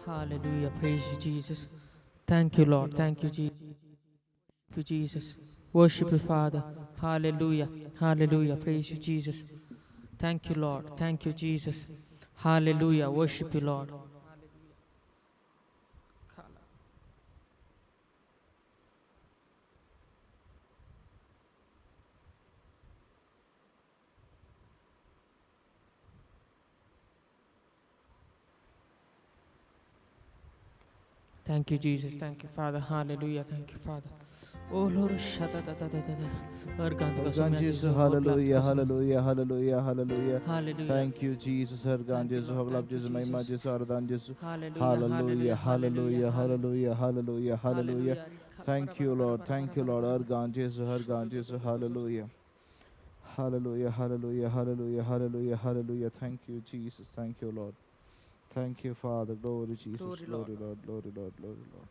Hallelujah. Praise you, Jesus. Thank you, Lord. Thank you, Jesus. Worship you, Father. Hallelujah. Hallelujah. Praise you, Jesus. Thank you, Lord. Thank you, Jesus. Hallelujah. Worship you, Lord. Thank you, Jesus. Thank you, Father. Hallelujah. Thank you, Father. Oh Lord, shada da da da da da. Argan Jesu, hallelujah, hallelujah, hallelujah, hallelujah. Hallelujah. Thank you, Jesus. Argan Thank you, Jesu, Lord. Haglab Thank you, Jesu, Mahima Jesus. Jesu, Ardan Jesu. Hallelujah. Hallelujah, hallelujah, hallelujah, hallelujah, hallelujah. Thank you, Lord. Thank you, Lord. Argan Jesu, Argan Jesu, hallelujah. Hallelujah, hallelujah, hallelujah, hallelujah, hallelujah. Thank you, Jesus. Thank you, Lord. Thank you, Father. Glory, Jesus. Glory, Glory, Lord. Lord. Glory, Lord. Glory, Lord.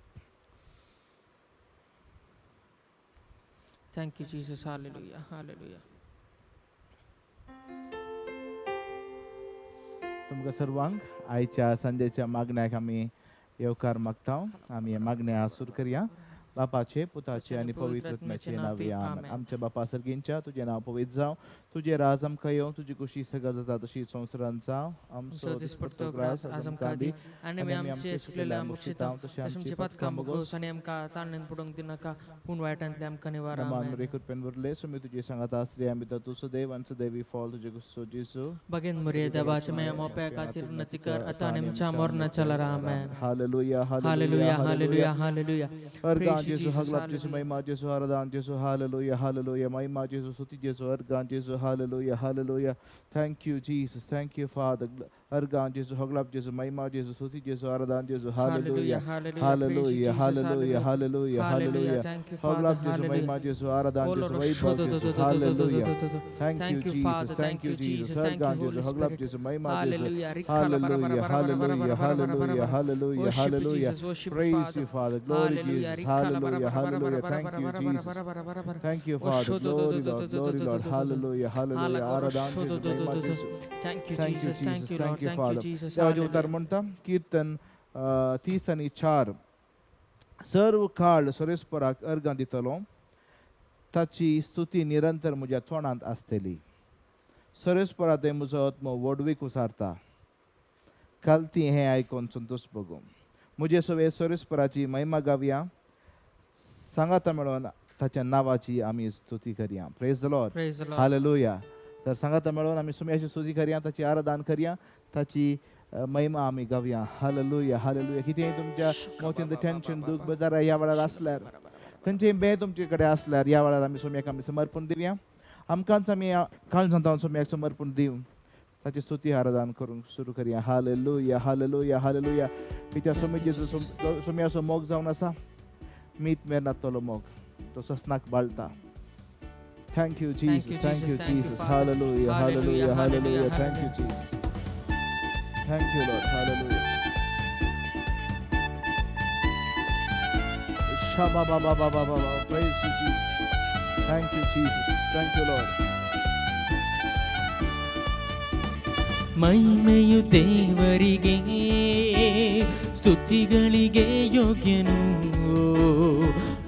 Thank you, Jesus. Hallelujah. Hallelujah. तुमकां सर्वांक आयच्या सांजेच्या मागण्याक आमी येवकार मागता. आमी हे मागण्या सुरू करया. बापाचे, पुताचे आनी पवित्र आत्म्याचे नांवे, आमेन. आमच्या बापा सर्गींच्या, तुजें नांव पवित्र जावं, तुजें राज आमकां येवं, तुजी कुशी सगळं जाता तशी संवसारांत जावं. आमचो दिसपडतो ग्रास आज आमकां दी आनी आमी आमचे सुकलेले आमकां तशें आमची पातकां भोगोस आनी आमकां ताणें पडूंक दिनाका, पूण वायटांतले आमकां निवार. मान आमेन. कृपेन भरले, सुमी तुजी सांगाता, स्त्रियां भितर तूं सदैव आनी सदैवी फळ तुजें गुस्सो जेजू. बगेन मुरये देवाचे माया मोप्या खातीर विनंती कर आता आनी आमच्या मरणाच्या वेळार. आमेन. Hallelujah. Hallelujah, hallelujah, hallelujah. अर्गान Praise you, Jesu, Jesus. हगलाब Jesu, Hallelujah. महिमा जेसू, आराधन जेसू, हालेलुया, हालेलुया, महिमा जेसू, स्तुति जेसू, अर्गान जेसू, hallelujah, hallelujah. Thank you, Jesus. Thank you, Father. अर्गान जेसू, हगलाब जेसू, महिमा जेसू, स्तुति जेसू, आराधन जेसू, hallelujah. Hallelujah. Praise you, hallelujah. Jesus. Hallelujah, hallelujah, hallelujah. Thank you, Father. हगलाब जेसू, Hallelujah. महिमा जेसू, आराधन Oh जेसू, Lord, वैभव जेसू, hallelujah. Thank Thank you, you, Jesus. Father. Thank Thank you, you, Jesus. Jesus. Thank you, अर्गान Holy जेसू, हगलाब Spirit. जेसू, महिमा जेसू. Hallelujah. Hallelujah, hallelujah, hallelujah, hallelujah, Worship you, hallelujah. Jesus. Worship you, Praise Father. you, Father. Glory, Hallelujah. Jesus. Hallelujah, hallelujah. Thank you, Jesus. Thank you, Father. Glory, Lord. Glory, Lord. Hallelujah, hallelujah. आराधन जेसू, महिमा जेसू. Thank you, Thank you, Jesus. Thank Jesus. you, Lord. Thank you, Thank you, Father. Jesus. देवाचें उतर Hallelujah. म्हणटा, कीर्तन 34, सर्व काळ सरेस्पराक अर्गां दितलो, ताची स्तुती निरंतर म्हज्या तोंडांत आसतली. सरेस्परा ते म्हजो आत्मो व्हडवीक उसारता, काल ती हें आयकून संतोश भोगूं. म्हजे सवे सरेस्पराची महिमा गावया, सांगाता मेळोन ताच्या नांवाची आमी स्तुती करया. Praise the Lord. Praise the Lord. Hallelujah. तर सांगाता मेळोन आमी सुम्याची स्तुती करया, ताची आराधन करया, ताची महिमा आमी गावया. Hallelujah, hallelujah. कितेंय तुमच्या मोतींत टेन्शन, दूख, बेजार ह्या वेळार आसल्यार, खंयचेय बें तुमचे कडेन आसल्यार, ह्या वेळार आमी सोम्याक आमी समर्पण दिवया. आमकांच आमी काळजांत सोम्याक समर्पण दिवन ताची स्तुती आराधन करूंक सुरू करया. हालेलुया, हालेलुया, हालेलुया. कित्याक सोम्याचो सोम्याचो मोग जावन आसा मीत मेरनातलो मोग, तो ससनाक बाळता. Thank you, Thank Jesus. you, Thank Jesus. you, Thank you, Jesus. Father. Hallelujah, Hallelujah, hallelujah, hallelujah. hallelujah, Thank you, Jesus. Thank you, Lord. Hallelujah. Shaba ba ba ba ba ba ba. Praise you, Jesus. Thank you, Jesus. Thank you, Lord. ಮಹಿಮೆಯು ದೇವರಿಗೆ, ಸ್ತುತಿಗಳಿಗೆ ಯೋಗ್ಯನು.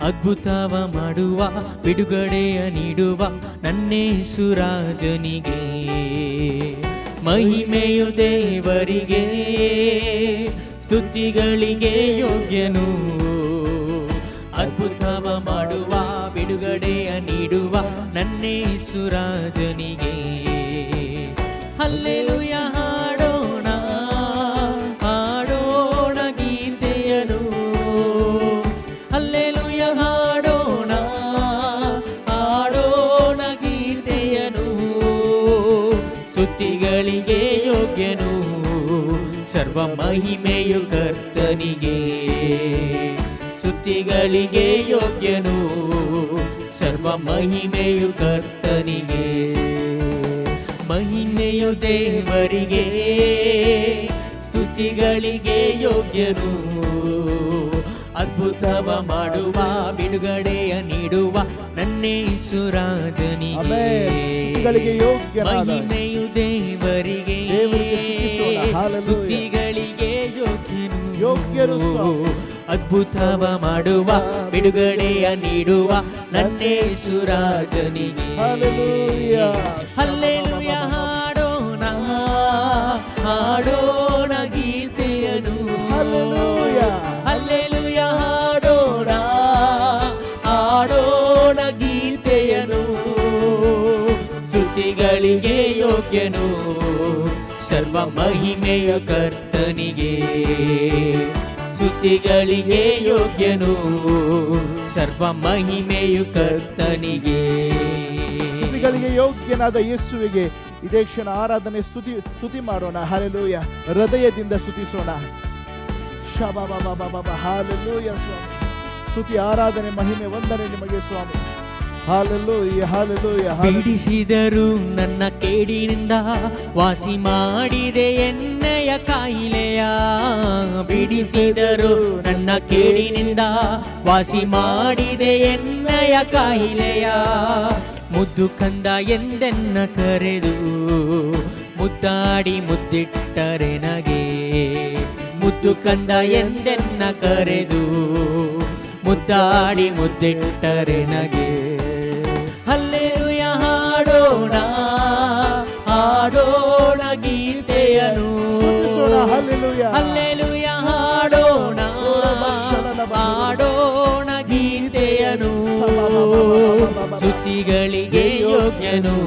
ಅದ್ಭುತವ ಮಾಡುವ, ಬಿಡುಗಡೆಯ ನೀಡುವ ನನ್ನೇಸುರಾಜನಿಗೆ. ಮಹಿಮೆಯು ದೇವರಿಗೆ, ಸ್ತುತಿಗಳಿಗೆ ಯೋಗ್ಯನು. ಅದ್ಭುತವ ಮಾಡುವ, ಬಿಡುಗಡೆಯ ನೀಡುವ ನನ್ನೇಸುರಾಜನಿಗೆ. ಹಲ್ಲೆಲುಯ ಹಾಡೋಣ, ಹಾಡೋಣ ಗೀತೆಯನು. ಹಲ್ಲೆಲುಯ ಹಾಡೋಣ, ಹಾಡೋಣ ಗೀತೆಯನು. ಸ್ತುತಿಗಳಿಗೆ ಯೋಗ್ಯನು, ಸರ್ವ ಮಹಿಮೆಯು ಕರ್ತನಿಗೆ. ಸ್ತುತಿಗಳಿಗೆ ಯೋಗ್ಯನು, ಸರ್ವ ಮಹಿಮೆಯು ಕರ್ತನಿಗೆ. ಮಹಿಮೆಯು ದೇವರಿಗೆ, ಸ್ತುತಿಗಳಿಗೆ ಯೋಗ್ಯನು. ಅದ್ಭುತವ ಮಾಡುವ, ಬಿಡುಗಡೆಯ ನೀಡುವ ನನ್ನೇಸುರಾಜನಿಗೆ. ಆಮೆನ್. ಸ್ತುತಿಗಳಿಗೆ ಯೋಗ್ಯನಾದ ಮಹಿಮೆಯು ದೇವರಿಗೆ, ದೇವರಿಗೆ ಸ್ತುತಿಸೋಣ. Hallelujah. ಸ್ತುತಿಗಳಿಗೆ ಯೋಗ್ಯನು. ಯೋಗ್ಯ ಯೋಗ್ಯರು ಸ್ವಾಮಿ. ಅದ್ಭುತವ ಮಾಡುವ, ಬಿಡುಗಡೆಯ ನೀಡುವ ನನ್ನೇಸುರಾಜನಿಗೆ. Hallelujah. Hallelujah ಹಾಡೋಣ, ಹಾಡೋಣ ಗೀತೆಯನು. Hallelujah. Hallelujah ಹಾಡೋಣ, ಹಾಡೋಣ ಗೀತೆಯನು. ಸ್ತುತಿಗಳಿಗೆ ಯೋಗ್ಯನು, ಸರ್ವ ಮಹಿಮೆಯ ಕರ್ತನಿಗೆ. ಸ್ತುತಿಗಳಿಗೆ ಯೋಗ್ಯನು, ಸರ್ವ ಮಹಿಮೆಯು ಕರ್ತನಿಗೆ. ಸ್ತುತಿಗಳಿಗೆ ಯೋಗ್ಯನಾದ ಯೇಸುವಿಗೆ ಇದೇ ಕ್ಷಣ ಆರಾಧನೆ, ಸ್ತುತಿ ಸ್ತುತಿ ಮಾಡೋಣ. ಹಾಲೆಲೂಯ. ಹೃದಯದಿಂದ ಸ್ತುತಿಸೋಣ. ಶಬಾ ಬಾಬಾ ಬಾಬಾ. ಹಾಲೆಲೂಯ ಸ್ವಾಮಿ. ಸ್ತುತಿ, ಆರಾಧನೆ, ಮಹಿಮೆ, ವಂದನೆ ನಿಮಗೆ ಸ್ವಾಮಿ. Hallelujah, hallelujah. ಬಿಡಿಸಿದರು ನನ್ನ ಕೇಡಿನಿಂದ, ವಾಸಿ ಮಾಡಿದೆ ಎನ್ನಯ ಕಾಯಿಲೆಯ. ಬಿಡಿಸಿದರು ನನ್ನ ಕೇಡಿನಿಂದ, ವಾಸಿ ಮಾಡಿದೆ ಎನ್ನಯ ಕಾಯಿಲೆಯ. ಮುದ್ದು ಕಂದ ಎಂದೆನ್ನ ಕರೆದು ಮುದ್ದಾಡಿ ಮುದ್ದಿಟ್ಟರೆ ನಗೆ. ಮುದ್ದು ಕಂದ ಎಂದೆನ್ನ ಕರೆದು ಮುದ್ದಾಡಿ ಮುದ್ದಿಟ್ಟರೆ ನಗೆ. ಹಲ್ಲೆಲೂಯ ಹಾಡೋಣ, ಹಾಡೋಣ ಗೀತೆಯನು. ಸ್ತುತಿಸೋಣ, ಹಲ್ಲೆಲೂಯ. ಹಲ್ಲೆಲೂಯ ಹಾಡೋಣ, ಹಾಡೋಣ ಗೀತೆಯನು. ಸ್ತುತಿಗಳಿಗೆ ಯೋಗ್ಯನು,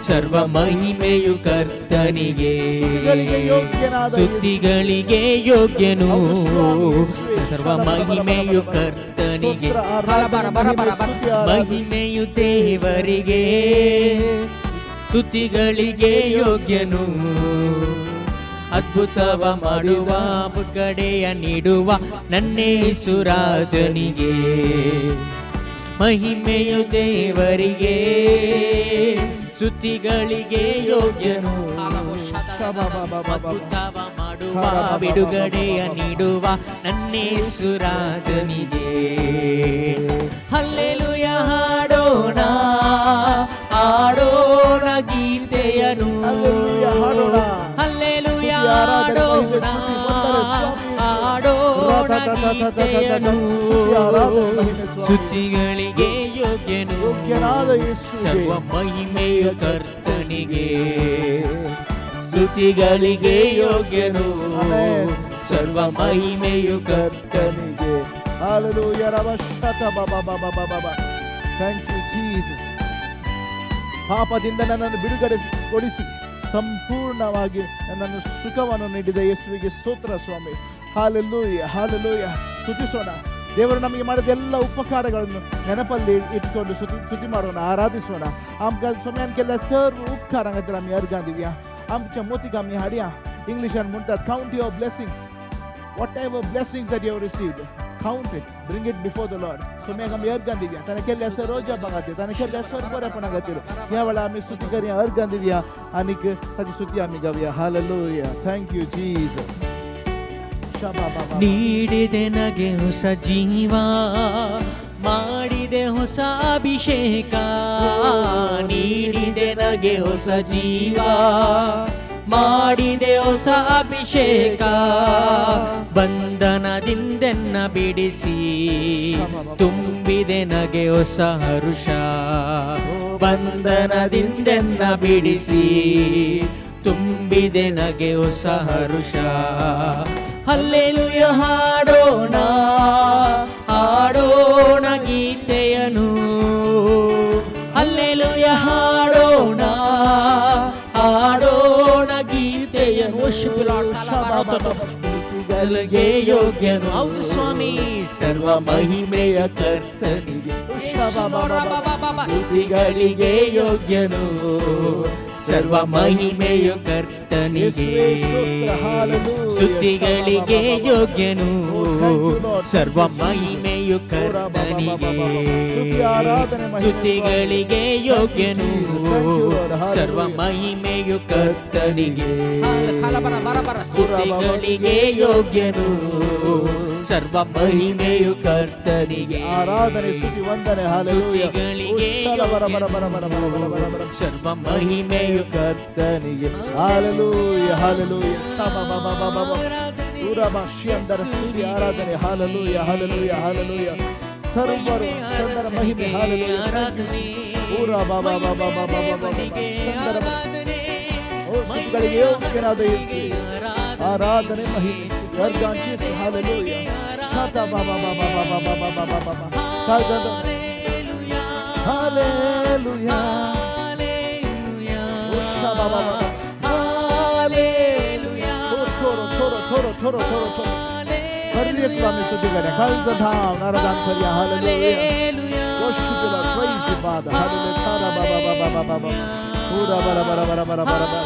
ಸರ್ವ ಮಹಿಮೆಯು ಕರ್ತನಿಗೆ. ಸ್ತುತಿಗಳಿಗೆ ಯೋಗ್ಯನಾದ ಸ್ತುತಿಗಳಿಗೆ ಯೋಗ್ಯನು, ಹೌದು ಸ್ವಾಮಿ, ಯೇಸುವೇ. ಸರ್ವ ಮಹಿಮೆಯು ಕರ್ತನಿಗೆ. ಸ್ತೋತ್ರ, ಆರಾಧನೆ, ಮಹಿಮೆ, ಸ್ತುತಿ, ಆರಾಧನೆ. ಮಹಿಮೆಯು ದೇವರಿಗೆ, ಸ್ತುತಿಗಳಿಗೆ ಯೋಗ್ಯನು. ಅದ್ಭುತವ ಮಾಡುವ, ಬಿಡುಗಡೆಯ ನೀಡುವ ನನ್ನೇಸುರಾಜನಿಗೆ. ಮಹಿಮೆಯು ದೇವರಿಗೆ, ಸ್ತುತಿಗಳಿಗೆ ಯೋಗ್ಯನು. ಅದ್ಭುತವ ಮಾಡುವ, ಬಿಡುಗಡೆಯ ನೀಡುವ ನನ್ನೇಸುರಾಜನಿಗೆ. ಹಲ್ಲೆಲೂಯ ಹಾಡೋಣ, ಹಾಡೋಣ ಗೀತೆಯನು. ಹಲ್ಲೆಲೂಯ ಹಾಡೋಣ. ಹಲ್ಲೆಲೂಯ ಸ್ತುತಿ, ಆರಾಧನೆ, ಮಹಿಮೆ, ಹಾಡೋಣ, ಸ್ತುತಿ, ವಂದನೆ, ಸ್ವಾಮಿ. ಹಾಡೋಣ ಗೀತೆಯನು. ಸ್ತುತಿ, ಆರಾಧನೆ, ಮಹಿಮೆ, ಸ್ವಾಮಿ. ಸ್ತುತಿಗಳಿಗೆ ಯೋಗ್ಯನು, ಯೋಗ್ಯನಾದ ಯೇಸುವಿಗೆ. ಸರ್ವ ಮಹಿಮೆಯು ಕರ್ತನಿಗೆ. ಸ್ತುತಿಗಳಿಗೆ ಯೋಗ್ಯನು, ಆಮೆನ್. ಸರ್ವ ಮಹಿಮೆಯು ಕರ್ತನಿಗೆ. ಹಾಲೆಲೂಯ. ರವ ಶತ ಬ ಬ ಬ ಬ ಬ ಬ. Thank you Jesus. ಪಾಪದಿಂದ ನನ್ನನ್ನು ಬಿಡುಗಡೆಗೊಳಿಸಿ ಸಂಪೂರ್ಣವಾಗಿ ನನ್ನನ್ನು ಸುಖವನ್ನು ನೀಡಿದ ಯೇಸುವಿಗೆ ಸ್ತೋತ್ರ ಸ್ವಾಮಿ. Hallelujah, hallelujah. ಸ್ತುತಿಸೋಣ. ದೇವರು ನಮಗೆ ಮಾಡಿದ ಎಲ್ಲ ಉಪಕಾರಗಳನ್ನು ನೆನಪಲ್ಲಿ ಇಟ್ಕೊಂಡು ಸ್ತುತಿ ಸ್ತುತಿ ಮಾಡೋಣ, ಆರಾಧಿಸೋಣ. आमकां स्वाम्यान केल्ल्या सर्व उपकारां खातीर आमी अर्गां दिवया, आमच्या मोतीक आमी हाडया. इंग्लिशान म्हणटात, "Count your blessings." Whatever blessings that you have received, count it, bring it before the Lord. सोम्याक आमी अर्गां दिवया, ताणें केल्ल्या सर्व जपा खातीर, ताणें केल्ल्या सर्व बरेपणा खातीर. ह्या वेळार आमी स्तुती करया, अर्गां दिवया आनीक ताची स्तुती आमी गावया. हालेलुया. Thank you Jesus. ನೀಡಿದೆ ನಗೆ ಹೊಸ ಜೀವ, ಮಾಡಿದೆ ಹೊಸ ಅಭಿಷೇಕ. ನೀಡಿದೆ ನಗೆ ಹೊಸ ಜೀವ, ಮಾಡಿದೆ ಹೊಸ ಅಭಿಷೇಕ. ಬಂಧನದಿಂದೆನ್ನ ಬಿಡಿಸಿ ತುಂಬಿದೆ ನಗೆ ಹೊಸ ಹರುಷ. ಬಂಧನದಿಂದೆನ್ನ ಬಿಡಿಸಿ ತುಂಬಿದೆ ನಗೆ ಹೊಸ ಹರುಷ. ಹಲ್ಲೆಲುಯ ಹಾಡೋಣ, ಹಾಡೋಣ ಗೀತೆಯನು. ಹಲ್ಲೆಲುಯ ಹಾಡೋಣ, ಹಾಡೋಣ ಗೀತೆಯನು. Worship you, Lord. ಗಳಿಗೆ ಯೋಗ್ಯನು, ಹೌದು ಸ್ವಾಮಿ, ಸರ್ವ ಮಹಿಮೆಯ ಕರ್ತನಿಗೆ. ಸ್ತುತಿಗಳಿಗೆ ಯೋಗ್ಯನು, ಸರ್ವ ಮಹಿಮೆಯು ಕರ್ತನಿಗೆ. ಸ್ತುತಿಗಳಿಗೆ ಯೋಗ್ಯನು, ಸರ್ವ ಮಹಿಮೆಯು ಕರ್ತನಿಗೆ. ಸ್ತುತಿಗಳಿಗೆ ಯೋಗ್ಯನು, ಸರ್ವ ಮಹಿಮೆಯು ಕರ್ತನಿಗೆ. ಸ್ತುತಿಗಳಿಗೆ ಯೋಗ್ಯನು, ಸರ್ವ ಮಹಿಮೆಯು ಕರ್ತನಿಗೆ. ಆರಾಧನೆ, ಸ್ತುತಿ, ವಂದನೆ. ಹಾಲೆಲೂಯ. ಸ್ತುತಿಗಳಿಗೆ ಬರ ಬರ ಬರ ಬರ ಬರ ಬರ ಬರ ಬರ. ಸರ್ವ ಮಹಿಮೆಯು ಕರ್ತನಿಗೆ. ಹಾಲೆಲೂಯ, ಹಾಲೆಲೂಯ. ಆರಾಧನೆ. ಊರಬ ಶಿಯಂದರ ಸ್ತುತಿ ಆರಾಧನೆ. ಹಾಲೆಲೂಯ, ಹಾಲೆಲೂಯ, ಹಾಲೆಲೂಯ. ಸರ್ವರು ಚಂದರ ಮಹಿಮೆ. ಹಾಲೆಲೂಯ. ಊರ ಬಾಬಾ ಬಾಬಾ ಬಾಬಾ ಬಾಬಾ ಚಂದರ. ಓ ಸ್ತುತಿಗಳಿಗೆ ಯೋಗ್ಯನಾದ ಯೇಸುವೇ, ಆರಾಧನೆ, ಮಹಿಮೆ, ಅರ್ಗಾನ್ ಜೇಸು. ಹಾಲೆಲೂಯ. ಶಾತ ಬಾಬಾ ಬಾಬಾ ಬಾಬಾ ಬಾಬಾ ಬಾಬಾ ಬಾಬಾ ಸಾಗದ. ಹಾಲೆಲೂಯಾ. ಓ ಬಾಬಾ ಬಾಬಾ. ಓ Thoreau Thoreau Thoreau Thoreau Thoreau Thoreau. हर आमी स्तुती करूया. खालचं धाव आराधना करूया. Hallelujah. Worship you, Lord. Praise you, Father. Hallelujah. Tara ba ba ba ba ba ba ba. Pura bara bara bara bara bara bara.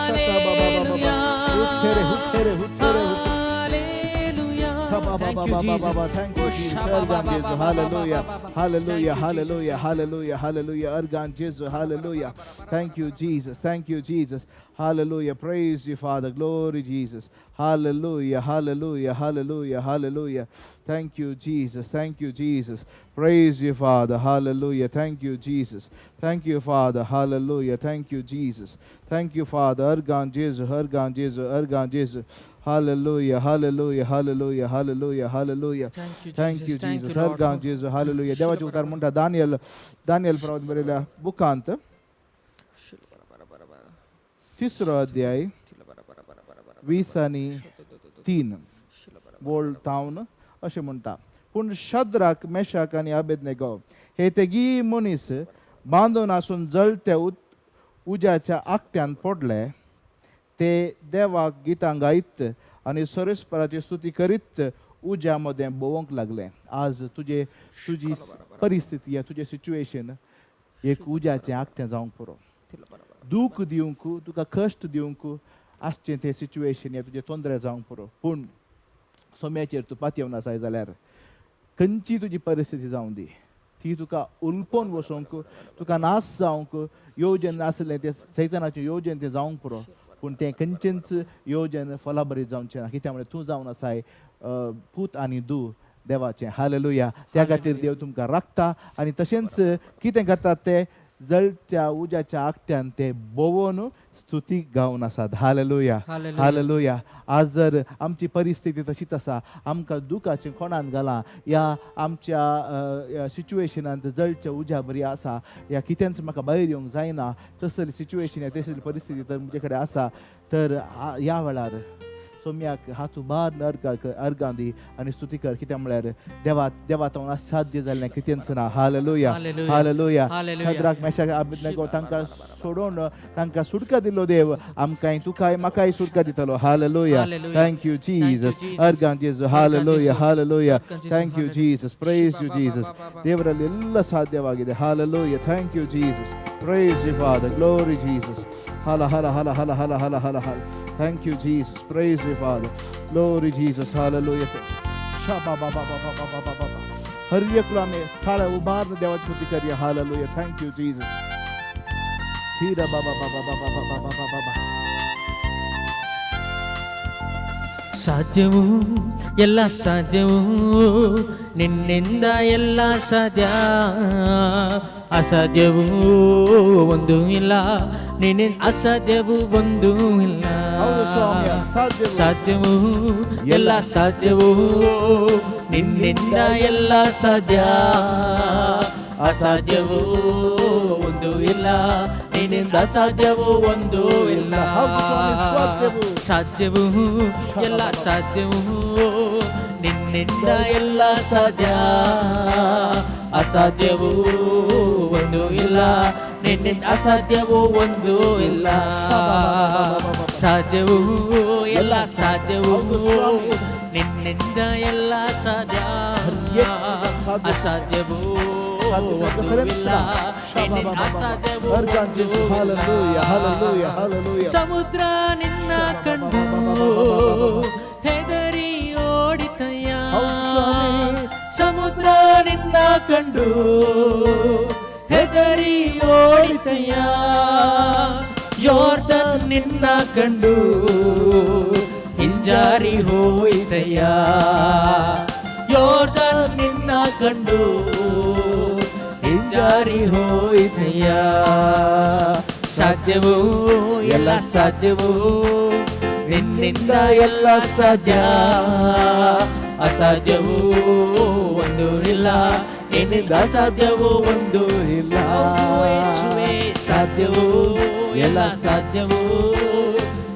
Shata ba ba ba ba ba. Huthere huthere huthere huthere. Ba ba Thank ba you, ba ba ba Jesus. ba. Thank you, Jesus. Argan Jesu. Hallelujah. Hallelujah. Hallelujah. Hallelujah. Hallelujah. Argan Jesu. Hallelujah. Thank you, Jesus. Thank you, Jesus. Hallelujah. Praise you, Father. Glory, Jesus. Hallelujah. Hallelujah. Hallelujah. Hallelujah. Thank you, Jesus. Thank you, Jesus. Praise you, Father. Hallelujah. Thank you, Jesus. Thank you, Father. Hallelujah. Thank you, Jesus. Thank you, Father. Argan Jesu. Argan Jesu. Argan Jesu. Hallelujah. Hallelujah. Hallelujah. Hallelujah. Hallelujah. Thank you, Thank you, Jesus. Thank Jesus. you, Lord. Argan Jesu. Hallelujah. ದೇವಾಚೆ ಉತ್ತಾರ ಮುಂಟ Daniel Daniel ಪ್ರವಾದಿ ಬರೆಯಲ ಬುಕ್ಕಾಂತ तिसरो अध्याय 20 आनी 3 वोल्ड तावन अशें म्हणटा, पूण शद्राक, मेशाक आनी Abednego हे तेगी मनीस बांदून आसून जळत्या उज्याच्या आकट्यान पडले. ते देवाक गितां गायत आनी सरेस्पराची स्तुती करीत उज्या मदें भोंवंक लागले. आज तुजे तुजी परिस्थिती या तुजें सिच्युएशन एक उज्याचें आकटें जावंक पुरो. दूख दिवंक, तुका कश्ट दिवंक आसचें तें सिच्युएशन या तुजें तोंदरे जावंक पुरो. पूण सोम्याचेर तूं पातयेवन आसाय जाल्यार खंयची तुजी परिस्थिती जावं दी, ती तुका उलपोवन वचोंक, तुका नाश जावंक योजन आसलें तें सैतानाचें योजन तें जावंक पुरो. पूण तें खंयचेंच योजन फलाबरीत जावचें ना. कित्याक म्हणल्यार तूं जावन आसाय पूत आनी धूव देवाचें. हालेलुया. त्या खातीर देव तुमकां राखता. आनी तशेंच कितें करतात ते जळच्या उज्याच्या आकट्यान ते भोंवून स्तुती गावन आसात. हालेलुया. Hallelujah. Hallelujah. आज जर आमची परिस्थिती तशीच आसा, आमकां दुखाचें कोणान घालां या आमच्या सिच्युएशनांत जळच्या उज्या बरी आसा या कितेंच म्हाका भायर येवंक जायना तसली सिच्युएशन या तसली परिस्थिती तर म्हजे कडेन आसा, तर ह्या वेळार सोम्याक हात उबार अर्गां अर्गां दी आनी स्तुती कर. कित्याक म्हळ्यार देवा देवा तो असाध्य जाल्लें कितेंच ना. Hallelujah. Hallelujah. Hallelujah. Hallelujah. शद्राक, मेशाक, Abednego तांकां सोडोवन तांकां सुटका दिल्लो देव आमकांय, तुकाय म्हाकाय सुटका दितलो. Hallelujah. Hallelujah. Thank you, Jesus. Jesus. Argon Jesu. Hallelujah. Hallelujah. Argon Jesu. Thank you, Jesus. Praise you, Jesus. ದೇವರಲ್ಲಿ ಎಲ್ಲ ಸಾಧ್ಯವಾಗಿದೆ. Hallelujah. Thank you, Jesus. Praise you, Father. Glory, Jesus. ಹಲ ಹಲ ಹಲ ಹಲ ಹಲ ಹಲ ಹಲ ಹಲ. Thank you, Jesus. Praise you, Father. Glory, Jesus. Hallelujah. Shah ಬಾ ಬಾ ಬಾ ಬಾ ಬಾ ಬಾ ಬಾ ಬಾ ಬಾ. हर एकलो आमी थाळ्या उबारून देवाची स्तुती करूया. Hallelujah. Thank you, Jesus. Theta बाबा बाबा बाबा बाबा बाबा बाबा. ಸಾಧ್ಯವೂ, ಎಲ್ಲ ಸಾಧ್ಯವೂ, ನಿನ್ನಿಂದ ಎಲ್ಲ ಸಾಧ್ಯ. ಅಸಾಧ್ಯವೂ ಒಂದು ಇಲ್ಲ, ನಿನ್ನಿಂದ ಅಸಾಧ್ಯವೂ ಒಂದು ಇಲ್ಲ. ಹೌದು ಸ್ವಾಮಿ, ಅಸಾಧ್ಯವೂ. ಸಾಧ್ಯವೂ, ಎಲ್ಲ ಸಾಧ್ಯವೂ, ನಿನ್ನಿಂದ ಎಲ್ಲ ಸಾಧ್ಯ. ಅಸಾಧ್ಯವೂ ಒಂದು ಇಲ್ಲ, ನಿನ್ನಿಂದ ಅಸಾಧ್ಯವೂ ಒಂದು ಇಲ್ಲ. ಹೌದು ಸ್ವಾಮಿ, ಸಾಧ್ಯವೂ. ಸಾಧ್ಯವೂ, ಎಲ್ಲ ಸಾಧ್ಯವೂ, ನಿನ್ನಿಂದ ಎಲ್ಲ ಸಾಧ್ಯ. ಅಸಾಧ್ಯವೂ ಒಂದು ಇಲ್ಲ, ನಿನ್ನಿಂದ ಅಸಾಧ್ಯವೂ ಒಂದು ಇಲ್ಲ. ಸಾಧ್ಯವೂ, ಎಲ್ಲ ಸಾಧ್ಯವೂ, ನಿನ್ನಿಂದ ಎಲ್ಲ ಸಾಧ್ಯ. ಅಸಾಧ್ಯವೂ ಒಂದು ಇಲ್ಲ, ನಿನ್ನಿಂದ ಅಸಾಧ್ಯವೂ ಒಂದು Hallelujah, hallelujah, ಇಲ್ಲ. Hallelujah. ಸಮುದ್ರ ನಿನ್ನ ಕಂಡು ಹೆದರಿ ಓಡಿತಯ್ಯ. ಹೌದು ಸ್ವಾಮಿ. ಸಮುದ್ರ ನಿನ್ನ ಕಂಡು ಹೆದರಿ ಓಡಿತಯ್ಯ. ಯೋರ್ದನ್ ನಿನ್ನ ಕಂಡು ಹಿಂಜಾರಿ ಹೋಯಿತಯ್ಯ. ಯೋರ್ದನ್ ನಿನ್ನ ಕಂಡು ಹಿಂಜಾರಿ ಹೋಯಿತಯ್ಯ. ಸಾಧ್ಯವೂ, ಎಲ್ಲ ಸಾಧ್ಯವೂ, ನಿನ್ನಿಂದ ಎಲ್ಲ ಸಾಧ್ಯ, ಅಸಾಧ್ಯವೂ ಒಂದು ಇಲ್ಲ, ನಿನ್ನಿಂದ ಅಸಾಧ್ಯವೂ ಒಂದು ಇಲ್ಲ. ಯೇಸುವೇ, ಸಾಧ್ಯವೂ ಎಲ್ಲ ಸಾಧ್ಯವೂ,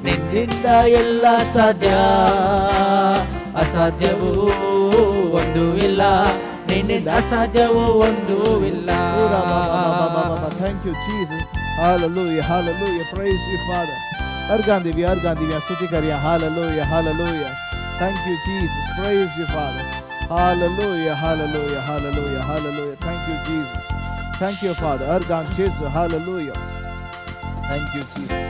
ನಿನ್ನಿಂದ ಎಲ್ಲ ಸಾಧ್ಯ, ಅಸಾಧ್ಯವೂ ಒಂದು ಇಲ್ಲ, ನಿನ್ನಿಂದ ಅಸಾಧ್ಯವೂ ಒಂದು ಇಲ್ಲ. Thank you, Jesus. Hallelujah, hallelujah. Praise you, Father. ಅರ್ಗಾಂದಿವಿ ಅರ್ಗಾಂದಿವಿ ಸ್ತುತಿ ಕರಿಯ. Hallelujah, hallelujah. Thank you, Jesus. Praise you, Father. Hallelujah, hallelujah, hallelujah, hallelujah. Thank you, Jesus. Thank you, Father. Argon Jesus. Hallelujah. Thank you, Jesus.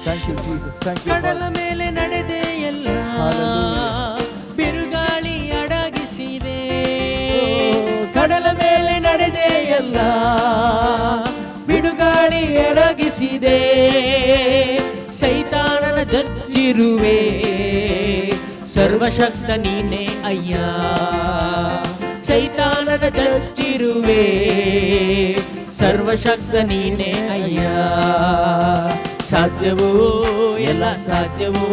Thank you, Jesus. Thank you, ಕಡಲ Father. ಮೇಲೆ ನಡೆದೆ ಎಲ್ಲ, Hallelujah. ಬಿರುಗಾಳಿ ಅಡಗಿಸಿದೆ. ಕಡಲ ಮೇಲೆ ನಡೆದೆ ಎಲ್ಲ, ಬಿರುಗಾಳಿ ಅಡಗಿಸಿದೆ. ಸೈತಾನನ ಜಜ್ಜಿರುವೆ, ಸರ್ವಶಕ್ತ ನೀನೇ ಅಯ್ಯ. ಸೈತಾನನ ಜಜ್ಜಿರುವೆ, ಸರ್ವಶಕ್ತ ನೀನೇ ಅಯ್ಯ. ಸಾಧ್ಯವೂ ಎಲ್ಲ ಸಾಧ್ಯವೂ,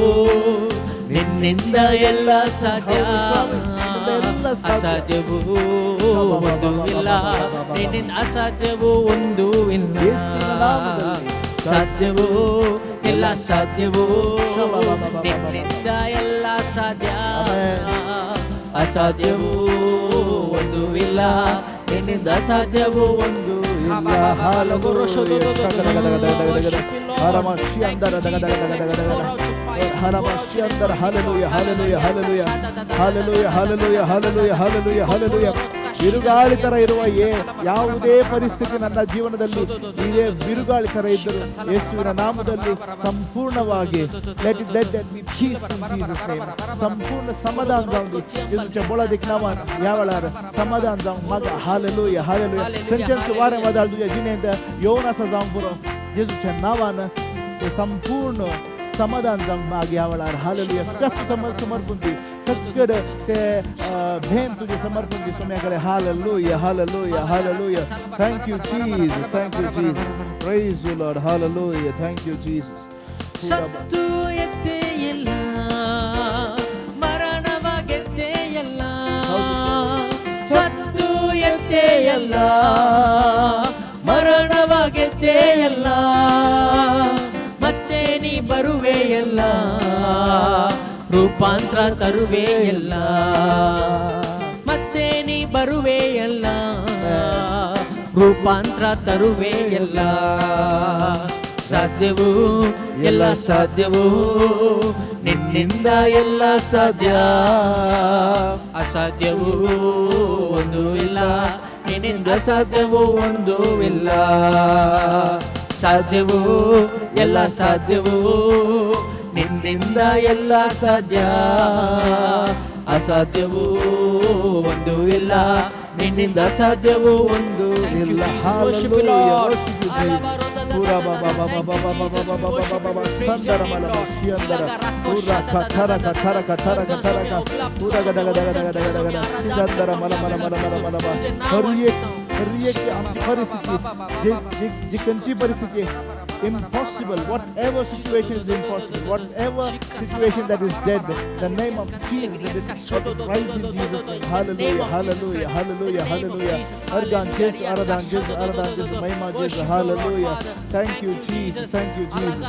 ನಿನ್ನಿಂದ ಎಲ್ಲ ಸಾಧ್ಯ, ಅಸಾಧ್ಯವೂ ಒಂದು ಇಲ್ಲ, ನಿನ್ನಿಂದ ಅಸಾಧ್ಯವೂ ಒಂದು ಇಲ್ಲ. ಸಾಧ್ಯವೂ ಎಲ್ಲ ಸಾಧ್ಯವೂ, ನಿನ್ನಿಂದ ಎಲ್ಲ ಸಾಧ್ಯ, ಅಸಾಧ್ಯವೂ ಒಂದು ಇಲ್ಲ, ನಿನ್ನಿಂದ ಅಸಾಧ್ಯವೂ ಒಂದು ಇಲ್ಲ. Hallelujah, hallelujah, hallelujah, hallelujah, hallelujah, hallelujah, hallelujah, hallelujah. ಬಿರುಗಾಳಿ ತರ ಇರುವ ಯಾವುದೇ ಪರಿಸ್ಥಿತಿ ನನ್ನ ಜೀವನದಲ್ಲಿ ಇದೇ ಬಿರುಗಾಳಿ ತರ ಇದ್ದರು, ಯೇಸುವಿನ ನಾಮದಲ್ಲಿ ಸಂಪೂರ್ಣವಾಗಿ let it let that be peace in Jesus' name. ಸಂಪೂರ್ಣ ಸಮಾಧಾನ जावंदी. जेजूच्या बळादीक नावान ह्या वेळार समाधान जावंक मागा. हालेलुया, हालेलुया. खंयच्याच वारें वादळ तुज्या जिणेंत येवन आसा जावंक पुरो, जेजूच्या नावान ते संपूर्ण समाधान जावंक माग ह्या वेळार. हालेलुया. तुज्याच समर्पून दी सगळे ते भेन तुझे समर्पण दी सोम्या कडेन. Hallelujah, hallelujah, hallelujah. Thank you, Jesus. Thank you, Jesus. Praise you, Lord. Hallelujah. Thank you, Jesus. ಸತ್ತು ಎದ್ದೆ ಎಲ್ಲ, ಮರಣವ ಗೆದ್ದೆ ಎಲ್ಲ. ಸತ್ತು ಎದ್ದೆ ಎಲ್ಲ, ಮರಣವ ಗೆದ್ದೆ ಎಲ್ಲ. ಮತ್ತೆ ನೀ ಬರುವೆ ಎಲ್ಲ, ರೂಪಾಂತರ ತರುವೆ ಎಲ್ಲ. ಮತ್ತೆ ನೀ ಬರುವೆ ಎಲ್ಲ, ರೂಪಾಂತರ ತರುವೆ ಎಲ್ಲ. ಸಾಧ್ಯವೂ ಎಲ್ಲ ಸಾಧ್ಯವೂ, ನಿನ್ನಿಂದ ಎಲ್ಲ ಸಾಧ್ಯ, ಅಸಾಧ್ಯವೂ ಒಂದು ಇಲ್ಲ, ನಿನ್ನಿಂದ ಸಾಧ್ಯವೂ ಒಂದು ಇಲ್ಲ. ಸಾಧ್ಯವೂ ಎಲ್ಲ ಸಾಧ್ಯವೂ, ನಿನ್ನಿಂದ ಎಲ್ಲ ಸಾಧ್ಯ, ಅಸಾಧ್ಯವೂ ಒಂದು ಇಲ್ಲ, ನಿನ್ನಿಂದ ಸಾಧ್ಯವೂ ಒಂದು ಇಲ್ಲ. Worship you, Hallelujah. Lord. Worship you, Jesus. ಪೂರ ಬಾ ಬಾ ಬಾ ಬಾ ಬಾ ಬಾ ಬಾ ಬಾ ಬಾ ಬಾ ಬಾ ಬಾ. ಸಂದರ ಮಲ ಬಾ ಶಿಯಂದರ. ಪೂರ ಕ ಥರ ಕ ಥರ ಕ ಥರ ಕ ಥರ ಕ. ಪೂರ ಗ ಡ ಗ ಡ ಗ ಡ ಗ ಡ ಗ ಡ ಗ. ಸಿಗಂದರ ಮಲ ಮಲ ಮಲ ಮಲ ಮಲ ಬಾ. हर एक हर एक आमची परिस्थिती जी जी जी खंयची परिस्थिती impossible, whatever situation is impossible, whatever situation that is dead, the name of Jesus, let it rise in Jesus' name. Hallelujah, hallelujah, hallelujah, hallelujah. Argan Jesus, Aradan Jesus, Aradan Jesus, Mahima Jesus. Hallelujah. Thank you, Jesus. Thank you, Jesus.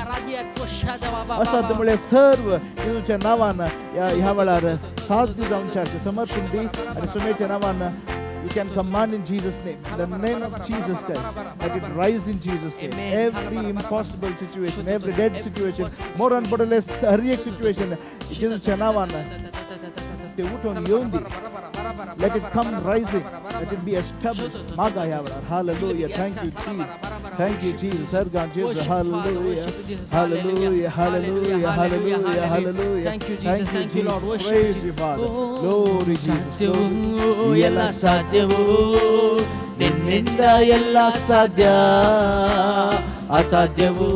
असाध्य म्हळ्यार सर्व जेजूच्या नांवान ह्या वेळार साध्य जावच्याक समर्पण दी आनी सुमेच्या नांवान you can command in Jesus' name, the name of Jesus Christ, let it rise in Jesus' name. Every impossible situation, every dead situation, मरण पडले हर एक सिच्युएशन, जेजूच्या नांवान ते उठून येवन दी. Let it come rising. Let it be established. मागा ह्या वेळार. Hallelujah. Thank you, Jesus. Thank you, Jesus. Sargan Jesus. Hallelujah. Hallelujah. Hallelujah. Hallelujah. Hallelujah. Thank you, Jesus. Thank you, Lord. Worship Praise you. you, Father. Glory, Jesus. ಸಾಧ್ಯವೂ Glory. ಎಲ್ಲ ಸಾಧ್ಯವೂ, ನಿನ್ನಿಂದ ಎಲ್ಲ ಸಾಧ್ಯ, ಅಸಾಧ್ಯವೂ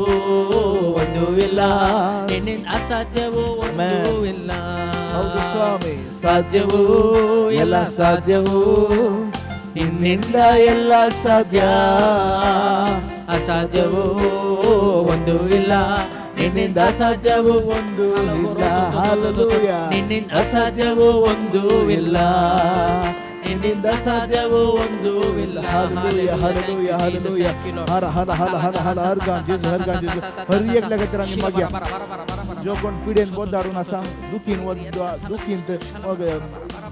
ಒಂದು ಇಲ್ಲ, ನಿನ್ನಿಂದ ಅಸಾಧ್ಯವೂ ಒಂದು Amen. ಇಲ್ಲ. ಹೌದು ಸ್ವಾಮಿ. ಸಾಧ್ಯವೂ ಎಲ್ಲ ಸಾಧ್ಯವೂ, ನಿನ್ನಿಂದ ಎಲ್ಲ ಸಾಧ್ಯ, ಅಸಾಧ್ಯವೂ ಒಂದು ಇಲ್ಲ, ನಿನ್ನಿಂದ ನಿನ್ನಿಂದ ಅಸಾಧ್ಯವೂ ಒಂದು ಇಲ್ಲ. Hallelujah. ನಿನ್ನಿಂದ ಅಸಾಧ್ಯವೂ ಒಂದೂ ಇಲ್ಲ. ನಿನ್ನಿಂದ ಅಸಾಧ್ಯವೂ ಒಂದೂ ಇಲ್ಲ. Hallelujah, hallelujah, hallelujah. ಹರ ಹರ ಹರ ಹರ ಹರ ಹರ್ಗಾನ್ जेजू, हरगान जेजू. हर एकल्या खातीर आमी मागया. जो कोण पिडेन बोदाडून आसा, दुखीन, दुखींत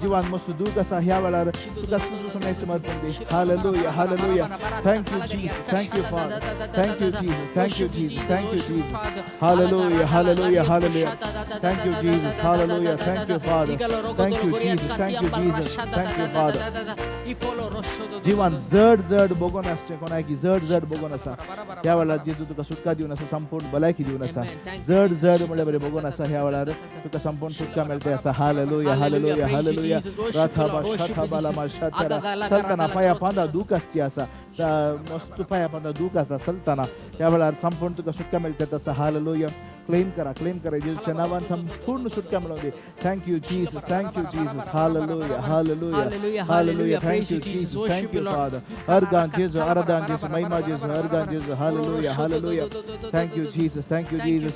जिवान मस्त दूख आसा, ह्या वेळार तुका सुनाय समर्पण दी. Hallelujah, hallelujah. Thank you Jesus, thank you Father, thank you Jesus, thank you Jesus, thank you Jesus. Hallelujah, hallelujah, hallelujah. Thank you Jesus. Hallelujah. Thank you Father, thank you Jesus, thank you Jesus, thank you Father. जिवान जड जड बगोन आसचें कोणाक जड जड बगोन आसा, ह्या वेळार जेजू तुका सुटका दिवन आसा, संपूर्ण भलायकी दिवन आसा. जड जड म्हणल्यार बरें बगोन आसा, ह्या वेळार तुका संपूर्ण सुटका मेळटा आसा. हालेलुया, हालेलुया, हालेलुया. राथाबा शाथाबा लामा शाथारा. चलतना पांया पांदा दूख आसची आसा, मस्त पांया पांदा दूख आसा चलतना, ह्या वेळार संपूर्ण तुका सुटका मेळटा आसा. हालेलुया. क्लेम करा, क्लेम करा. जेजूच्या नावान संपूर्ण सुटका मेळोवन दी. Thank you Jesus, thank you Jesus. Hallelujah, hallelujah, hallelujah. Thank you Jesus, thank you Father. हरगान जेजू, आराधन जेजू, महिमा जेजू, हरगान जेजू. Hallelujah, hallelujah. Thank you Jesus, thank you Jesus.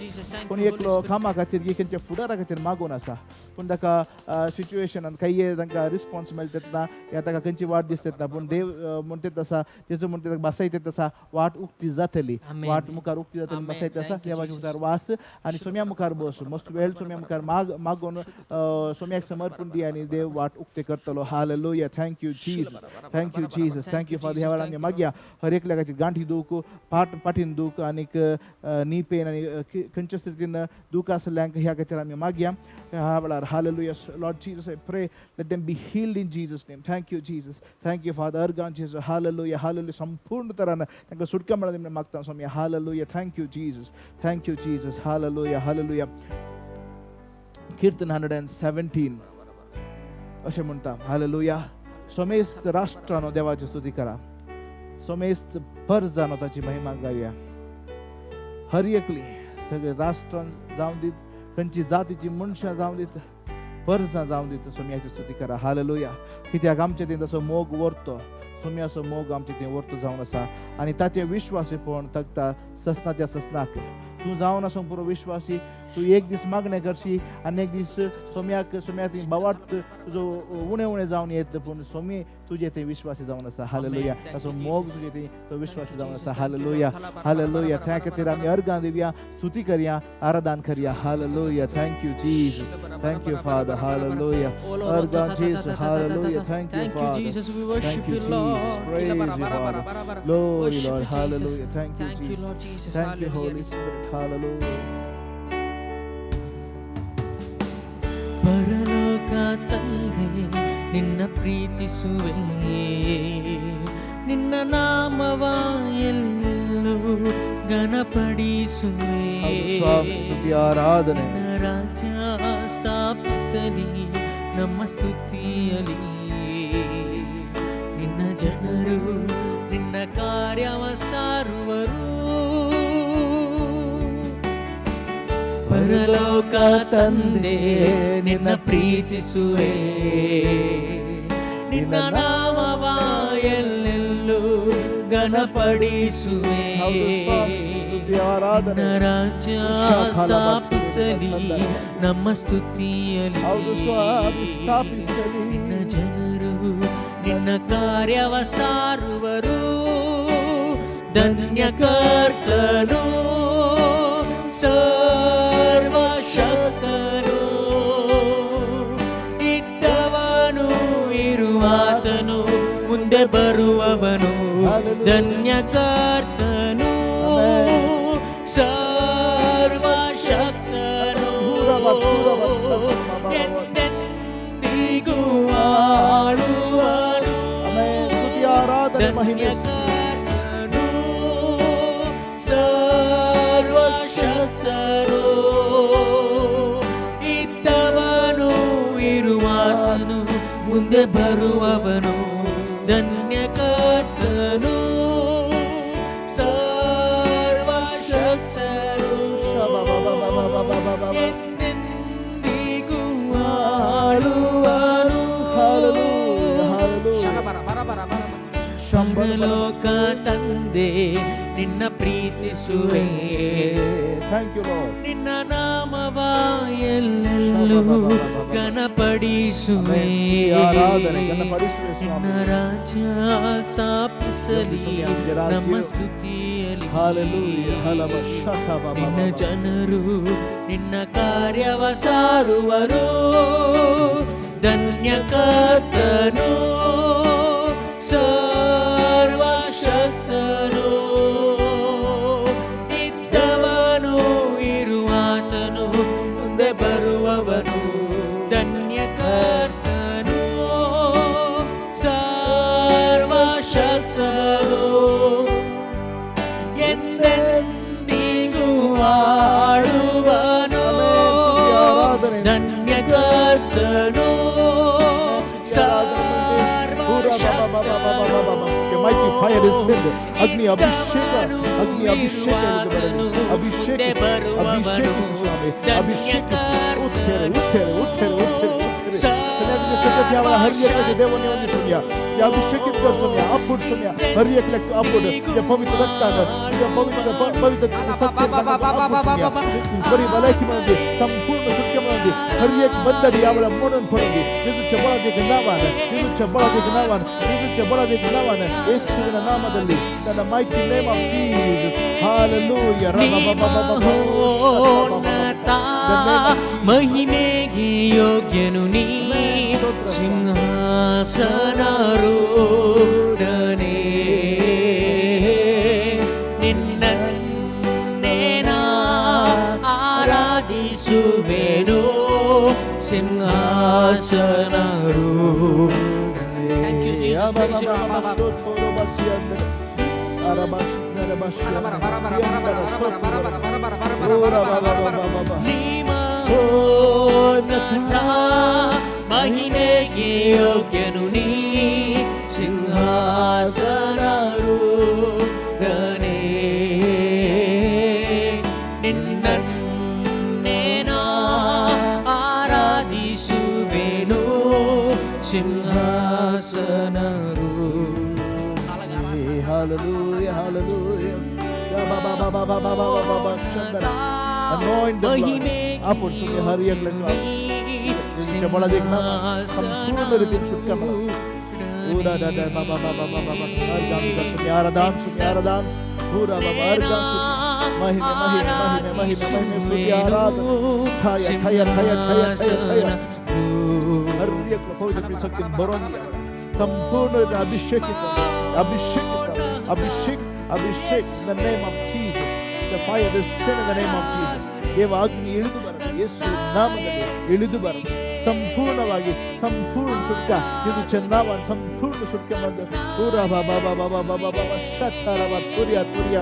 कोण एकलो कामा खातीर, खंयच्या फुडारा खातीर मागून आसा, पूण ताका सिच्युएशनान काही तांकां रिस्पॉन्स मेळटा ना, या ताका खंयची वाट दिसता ना, पूण देव म्हणटा आसा, जेजू म्हणटा, बसयता आसा, वाट उक्ती जातली. वाट मुखार उक्ती जातली. बसयता आसा. देवाच्या मुखार वास आनी सोम्या मुखार बस. मस्त वेळ सोम्या मुखार माग मागून सोम्याक समर्पण दी आनी देव वाट उक्ते करतलो. Hallelujah. Thank you Jesus, thank you Jesus, thank you Father. ह्या वेळार आमी मागया हर एकल्या खातीर. गांठी दूख, पाट पाटीन दूख आनीक नी पेन आनी खंयच्या स्थितीन दूख आसल्यांक ह्या खातीर आमी मागया ह्या वेळार. Hallelujah. Lord Jesus, I pray, let them be healed in Jesus' name. Thank you Jesus, thank you Father. Organ Jesus. Hallelujah, hallelujah. संपूर्ण तरान तांकां सुटका मेळोवन दी म्हणून मागता स्वामी. Hallelujah. Thank you Jesus, thank you Jesus. Hallelujah, hallelujah. Kirtan 117 अशें म्हणटा. Hallelujah. समेस्त राष्ट्रानो देवाची स्तुती करा, समेस्त परजानो ताची महिमा गावया. हर एकली सगळे राष्ट्रान जावं दीत, खंयची जातीची मनशां जावं दीत, परजां जावं दीत, सोम्याची स्तुती करा. हालेलुया. कित्याक आमचे थंय तसो मोग व्हरतो, सोम्याचो मोग आमचे थंय व्हरतो जावन आसा आनी ताचे विश्वासीपण तगता ससना त्या ससनाक. तूं जावन आसूंक पुरो विश्वासी. तूं एक दीस मागणें करशी आनी एक दीस सोम्याक सोम्या थंय बावाट तुजो उणें उणें जावन येत, पूण सोमी तुजे थंय विश्वासी जावन आसा. हालेलुया. ताचो मोग तुजे थंय तो विश्वासी जावन आसा. हालेलुया, हालेलुया. त्या खातीर आमी अर्गां दिवया, स्तुती करया, आराधन करया. Hallelujah. Thank you Jesus, thank you Father. Hallelujah. अर्गां Jesus. Hallelujah. Thank you Thank you, Father. Jesus. We worship Thank you, you, Jesus. Lord. Praise you, Father. Glory, Worship Lord. you, Jesus. Hallelujah. Thank you, Thank you, Jesus. Lord Jesus. Thank you, Hallelujah. Holy Spirit. Hallelujah. ಪರಲೋಕ ತಂದೆ, ನಿನ್ನ ಪ್ರೀತಿಸುವೆ, ನಿನ್ನ ನಾಮವ ಎಲ್ಲೆಲ್ಲೂ ಘನಪಡಿಸುವೆ. ಹೌದು ಸ್ವಾಮಿ, ಸ್ತುತಿ ಆರಾಧನೆ. ನಿನ್ನ ರಾಜ್ಯ ಸ್ಥಾಪಿಸಲಿ ನಮ್ಮ ಸ್ತುತಿಯಲಿ, ನಿನ್ನ ಜನರು ನಿನ್ನ ಕಾರ್ಯವ ಸಾರುವರು. ಪರಲೋಕ ತಂದೆ, ನಿನ್ನ ಪ್ರೀತಿಸುವೆ, ನಿನ್ನ ನಾಮವ ಎಲ್ಲೆಲ್ಲೂ ಘನಪಡಿಸುವೆ. ಹೌದು ಸ್ವಾಮಿ, ಸ್ತುತಿ ಆರಾಧನೆ. ನಿನ್ನ ರಾಜ್ಯ ಸ್ಥಾಪಿಸಲಿ ನಮ್ಮ ಸ್ತುತಿಯಲಿ, ಹೌದು ಸ್ವಾಮಿ, ಸ್ಥಾಪಿಸಲಿ. ನಿನ್ನ ಜನರು ನಿನ್ನ ಕಾರ್ಯವ ಸಾರುವರು. ಧನ್ಯ ಕರ್ತನು, ಸರ್ವಶಕ್ತನು, ಇದ್ದವನು, ಇರುವಾತನು, ಮುಂದೆ ಬರುವವನು. ಧನ್ಯ ಕರ್ತನು, ಸರ್ವಶಕ್ತನು, ಎಂದೆಂದಿಗೂ ಆಳುವನು. ಆಮೆನ್. ಸ್ತುತಿ ಆರಾಧನೆ ಮಹಿಮೆ. ಧನ್ಯ ಕರ್ತನು, ಸರ್ವಶಕ್ತನು, ಇದ್ದವನು, ಇರುವಾತನು, ಮುಂದೆ ಬರುವವನು. ಧನ್ಯ ಕರ್ತನು, ಸರ್ವಶಕ್ತನು, ಎಂದೆಂದಿಗೂ ಆಳುವನು. Hallelujah, hallelujah. ಪರಲೋಕ ತಂದೆ, ನಿನ್ನ ಪ್ರೀತಿಸುವೆ. Thank you, Lord. ನಿನ್ನ ನಾಮವ ಎಲ್ಲೆಲ್ಲೂ ಘನಪಡಿಸುವೆ. ಆರಾಧನೆ ಘನಪಡಿಸುವೆ ಸ್ವಾಮಿ. ನಿನ್ನ ರಾಜ್ಯ ಸ್ಥಾಪಿಸಲಿ ನಮ್ಮ ಸ್ತುತಿಯಲಿ. Hallelujah. ಹಲವ ಶತ ಬಾ ಬಾ ನಿನ್ನ ಬಾ ಬಾ. ಜನರು ನಿನ್ನ ಕಾರ್ಯವ ಸಾರುವರು. ಧನ್ಯ ಕರ್ತನು, ಸರ್ವಶಕ್ತನು, ಇದ್ದವನು, ಇರುವಾತನು, ಮುಂದೆ ಬರುವವನು. ಧನ್ಯ ಕರ್ತನು, ಸರ್ವಶಕ್ತನು, ಎಂದೆಂದಿಗೂ ಆಳುವನು. ಧನ್ಯ ಕರ್ತನು, The mighty fire is sent. ಅಗ್ನಿ ಅಭಿಷೇಕ, ಅಗ್ನಿ ಅಭಿಷೇಕ ಇಳಿದು ಬರಲಿ. ಅಭಿಷೇಕಿಸು, ಅಭಿಷೇಕಿಸು ಸ್ವಾಮಿ, ಅಭಿಷೇಕಿಸು. ಉತ್ತೇರೆ, ಉತ್ತೇರೆ, ಉತ್ತೇರೆ, ಉತ್ತೇರೆ, ಉತ್ತೇರೆ. सत्यावर हर एक देवाने सुनिया या अभिषेकित कर सुनिया, अपुड सुनिया, हर एक लेक अपुड या पवित्र रक्तान या पवित्र पवित्र सत्य बरी भलायकी म्हणून दे, संपूर्ण सुटके म्हणून दे. हर एक बंधन यावेळा मोडून पडून दे. येशूच्या बळादेक नावान, येशूच्या बळादेक नावान, येशूच्या बळादेक नावान, ಯೇಸುವಿನ ನಾಮದಲ್ಲಿ. The mighty name of Jesus. Hallelujah. ಮಹೋನ್ನತ ಮಹಿಮೆಗೆ ಯೋಗ್ಯನು ನೀ, ಸಿಂಹಾಸನಾರೂಢನೇ. ನಿನ್ನನ್ನೇ ನಾ ಆರಾಧಿಸುವೆನು, ಸಿಂಹಾಸನಾರೂಢನೇ. Thank you, Jesus. Praise you, Lord. ಮಹೋನ್ನತ ಮಹಿಮೆಗೆ ಯೋಗ್ಯನು ನೀ, ಸಿಂಹಾಸನಾರೂಢನೇ. ನಿನ್ನನ್ನೇ ನಾ ಆರಾಧಿಸುವೆನು, ಸಿಂಹಾಸನರು. Hallelujah, hallelujah. Anoint them, Lord. आपण सुने हर एक लग तुमच्या बळात एक नाम संपूर्ण रीतीन सुटका मिळाला. पूरा दादा बाबा बाबा बाबा बाबा हर गाम का सुने आराधन, सुने आराधन. पूरा बाबा हर गाम महिमे महिमे महिमे महिमे महिमे स्तुति आराधन. थया थया थया थया थया थया. हर एक पवित्र शक्ती भरून द्या. संपूर्ण अभिषेकित, अभिषेकित, अभिषेक, अभिषेक in the name of Jesus. The fire is sent in the name of Jesus. ದೇವ ಅಗ್ನಿ ಇಳಿದು ಬರಲಿ, ಯೇಸು ನಾಮದಲ್ಲಿ ಇಳಿದು ಬರಲಿ ಸಂಪೂರ್ಣವಾಗಿ. ಸಂಪೂರ್ಣ ಸುಟ್ಕ ಇದು ಚಂದಾವನ್ ಸಂಪೂರ್ಣ ಸುಟ್ಕ ಬಂದು ಪೂರ ಬಾಬಾ ಬಾಬಾ ಬಾಬಾ ಬಾಬಾ ಶಠರವ ತುರ್ಯ ತುರ್ಯ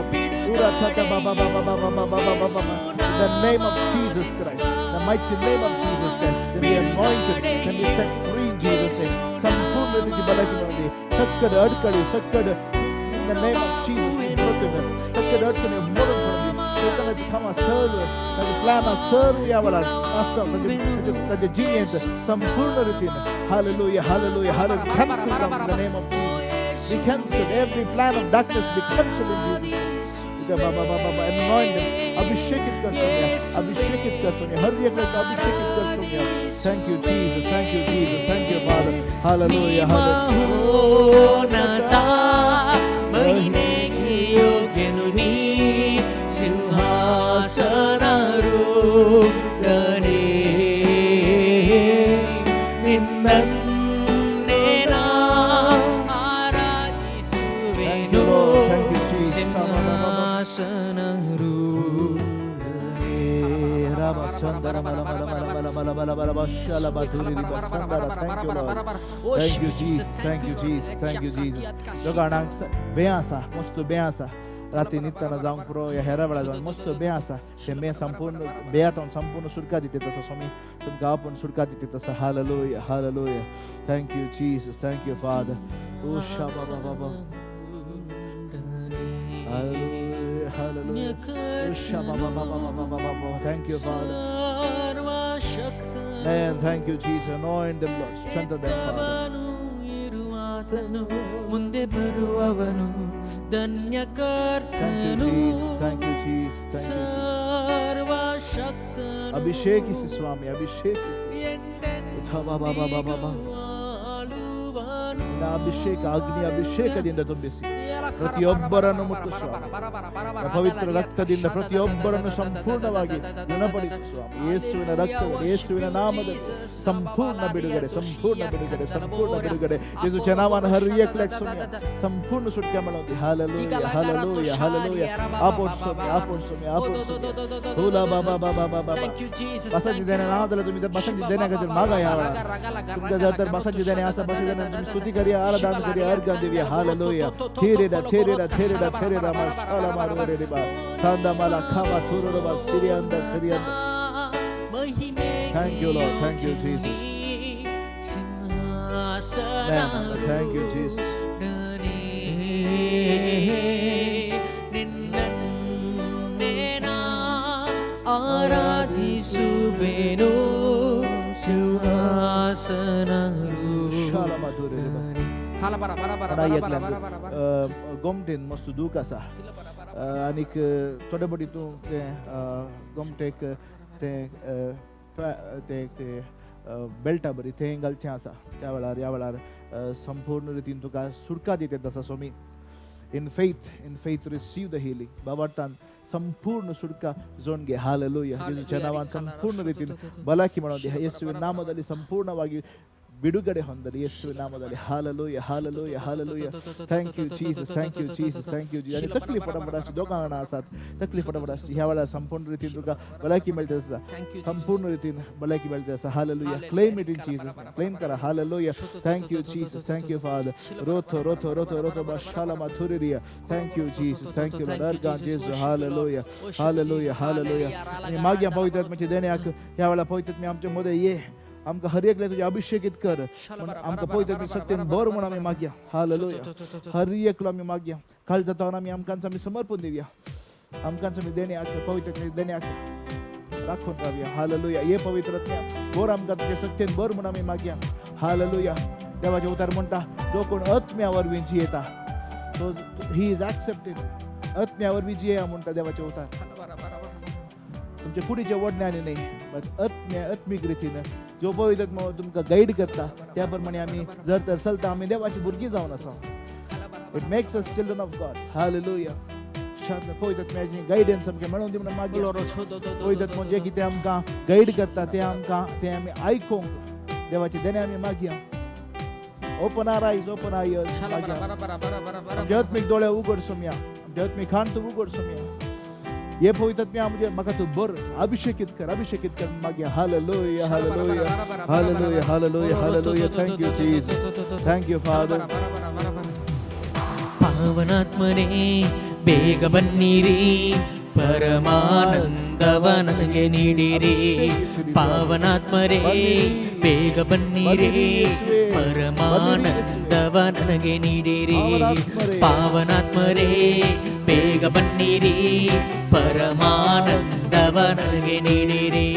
ಪೂರ ಥಕ ಬಾಬಾ ಬಾಬಾ ಬಾಬಾ ಬಾಬಾ ಬಾಬಾ ಬಾಬಾ. In the name of Jesus Christ, the mighty name of Jesus Christ, then be anointed, then be set free in Jesus' name. ಸಂಪೂರ್ಣ ರೀತಿ ಬಲಕ್ಕೆ ಮಾಡಿ ಸಕ್ಕಡ ಅಡ್ಕಳಿ ಸಕ್ಕಡ. In the name of Jesus, we broken them. ಸಕ್ಕಡ ಅಡ್ಕಳಿ मोडून पडली. सैतानाची कामां सर्व, ताजे प्लॅन सर्व या वेळार आसा ताजे जिणेंत संपूर्ण रीतीन. Hallelujah, hallelujah, hallelujah. Cancel them in the name of Jesus. We cancel every plan of darkness, be cancelled in Jesus. Baba Baba Baba, anoint them. अभिषेकित कर सोनिया, अभिषेकित कर सोनिया, हर एक लड़का अभिषेकित कर Sonia. Thank you, Jesus. Thank you, Jesus. Thank you, Father. Hallelujah, hallelujah. ಮಹೋನ್ನತ ಮಹಿಮೆಗೆ ಯೋಗ್ಯನು ನೀ, ಸಿಂಹಾಸನಾರೂಢನೇ. ನಿನ್ನನ್ನೇ ನಾ Thank you, ಆರಾಧಿಸುವೆನು, Lord. Thank you, Jesus. ಸಿಂಹಾಸನಾರೂಢನೇ. Rama Sandara Mala Mala Mala Mala Mala Mala Mala Shala Baduri Sandara. Thank you, Lord. Thank you, Jesus. Thank you, Jesus. Thank you, Jesus. दोगाणांक बें आसा, मस्त बें आसा. राती न्हिदतना जावंक पुरो या हेरा वेळार जावन मस्त बें आसा. ते बें संपूर्ण बेयात संपूर्ण सुटका दिता तसो स्वामी तुमकां आपूण सुटका दिता तसो. Hallelujah, hallelujah. Thank you, Jesus. Thank you, Father. ओ शा बाबा बाबा. Hallelujah, hallelujah. ओ शा बाबा बाबा बाबा बाबा बाबा. Thank you, Father. ಸರ್ವಶಕ್ತ And thank you, Jesus. Anoint them, Lord. Strengthen them, Father. ಇದ್ದವನು, ಇರುವಾತನು, ಮುಂದೆ ಬರುವವನು, ಧನ್ಯ Thank you, ಕರ್ತನು Jesus. Thank you, Jesus. Thank you. ಸರ್ವಶಕ್ತನು ಅಭಿಷೇಕಿಸಿ ಸ್ವಾಮಿ, ಅಭಿಷೇಕಿಸಿ. ಬಾ, ಬಾ, ಬಾ, ಬಾ, ಬಾ, ಬಾ. ಎಂದೆಂದಿಗೂ ಆಳುವನು. ನಿನ್ನ ಅಭಿಷೇಕ, ಅಗ್ನಿ ಅಭಿಷೇಕದಿಂದ ತುಂಬಿಸಿ. ಪ್ರತಿಯೊಬ್ಬರನ್ನು ಮುಟ್ಟು ಸ್ವಾಮಿ. ನಿನ್ನ ಪವಿತ್ರ ರಕ್ತದಿಂದ ಪ್ರತಿಯೊಬ್ಬರನ್ನು ಸಂಪೂರ್ಣವಾಗಿ ಗುಣಪಡಿಸು ಸ್ವಾಮಿ. ಯೇಸುವಿನ ರಕ್ತದಲ್ಲಿ, ಯೇಸುವಿನ ನಾಮದಲ್ಲಿ ಸಂಪೂರ್ಣ ಬಿಡುಗಡೆ, ಸಂಪೂರ್ಣ ಬಿಡುಗಡೆ, ಸಂಪೂರ್ಣ ಬಿಡುಗಡೆ. जेजूच्या नावान हर एकल्याक स्वामी संपूर्ण सुटका मेळोवंदी. हालेलुया, हालेलुया, हालेलुया. आपोण स्वामी, आपोण स्वामी, आपोण स्वामी. होला बाबा बाबा बाबा. Thank you, Jesus. बासाची देण्या नाव जाल्यार तुमी त्या बासाची देण्या खातीर मागा. ह्या वेळार तुमकां जर तर बासाची देणे आसा, बासाची देणे तुमी स्तुती करया, आराधना करया, अर्घ दिवया. हालेलुया. थेरेडा थेरेडा थेरेडा थेरेडा माशाला मारो रे बा सांदा माला खावा थोरो बा सिरियांदा सिरियांदा. Thank you, Lord. Thank you, Jesus. Thank you, Jesus. ನಿನ್ನನ್ನೇ ನಾ ಆರಾಧಿಸುವೆನು. ಸಿಂಹಾಸನ शाला माधुरी रे बा. एकल्याक गोमटेन मस्त दूख आसा आनीक थोडे फावटी तूं तें गोमटेक तें तें बेल्टा बरी थंय घालचें आसा. त्या वेळार, ह्या वेळार संपूर्ण रितीन तुका सुटका दितात आसा स्वामी. In faith, in faith receive the healing. बाबार्थान संपूर्ण सुटका जोन घे. हालेलुया. जेजूच्या नावान संपूर्ण ರೀತಿಯಿಂದ ಬಲಕಿ ಮಾಡೋದು. ಯೇಸುವಿನ ನಾಮದಲ್ಲಿ ಸಂಪೂರ್ಣವಾಗಿ ಬಿಡುಗಡೆ ಹೊಂದಲಿ ಯೇಸುವಿನ ನಾಮದಲ್ಲಿ. Hallelujah, hallelujah, hallelujah. Thank you, Jesus. Thank you, Jesus. Thank you. आनी तकलीफ फटाफट आसची, दोगां जाणां आसात, तकलीफ फटाफट आसची. ह्या वेळार संपूर्ण रितीन तुका भलायकी मेळटा आसा. Thank you. संपूर्ण रितीन भलायकी मेळटा आसा. Hallelujah. Claim it in Jesus. Claim करा. Hallelujah. Thank you, Jesus. Thank you, Father. रोथो रोथो रोथो रोथो बशाला माथुरिया. Thank you, Jesus. Thank you. अर्गां जेजू. हालेलुया, हालेलुया, हालेलुया. आनी मागया पवित्र आत्म्याचे देण्याक. ह्या वेळार पवित्र आत्म्या आमच्या मध्ये ये. आमकां हर एकल्याक तुजें अभिषेकीत कर म्हूण आमकां पवित्र आत्म्या सत्तेन भर म्हूण आमी मागया. हालेलुया. हर एकलो आमी मागया. काल जाता आमी आमकांच आमी समर्पण दिवया. आमकांच आमी देण्याक, पवित्र आत्म्याचे देण्याक राखून रावया. हालेलुया. ये पवित्र आत्म्या, भर आमकां तुजे सत्तेन भर म्हूण आमी मागया. हालेलुया. देवाचे उतार म्हणटा, जो कोण आत्म्या वरवीं जियेता तो he is accepted. आत्म्या वरवीं जियेया म्हणटा देवाचे उतार. तुमचे कुडीचे वडण्याने न्ही, बट आत्म्या, आत्मीक रितीन जो पवित्र आत्मा तुमकां गायड करता त्या प्रमाणे आमी जर तर चलता, आमी देवाची भुरगीं जावन आसा. It makes us children of God. Hallelujah. शांत पवित्र आत्म्याची गायडन्स आमकां मेळोवन दी म्हणून मागया. पवित्र आत्मो जे कितें आमकां गायड करता तें आमकां तें आमी आयकूंक देवाचे देणे आमी मागया. Open our eyes, open our ears. मागया, आमचे आत्मीक दोळे उगड सोमया, आमचे आत्मीक कान तूं उगड सोमया. हे पवित्र आत्म्या म्हणजे म्हाका तूं बर अभिषेकीत कर, अभिषेकीत कर मागया. Hallelujah, hallelujah, hallelujah, hallelujah, hallelujah. Thank you, Jesus. Thank you, Father. ಪಾವನಾತ್ಮನೇ ಬೇಗ ಬನ್ನಿರಿ, ಪರಮಾನಂದವ ನನಗೆ ನೀಡಿರಿ. ಪಾವನಾತ್ಮರೇ ಬೇಗ ಬನ್ನಿರಿ, ಪರಮಾನಂದವ ನನಗೆ ನೀಡಿರಿ. ಪಾವನಾತ್ಮರೇ ಬೇಗ ಬನ್ನಿರಿ, ಪರಮಾನಂದವ ನನಗೆ ನೀಡಿರಿ.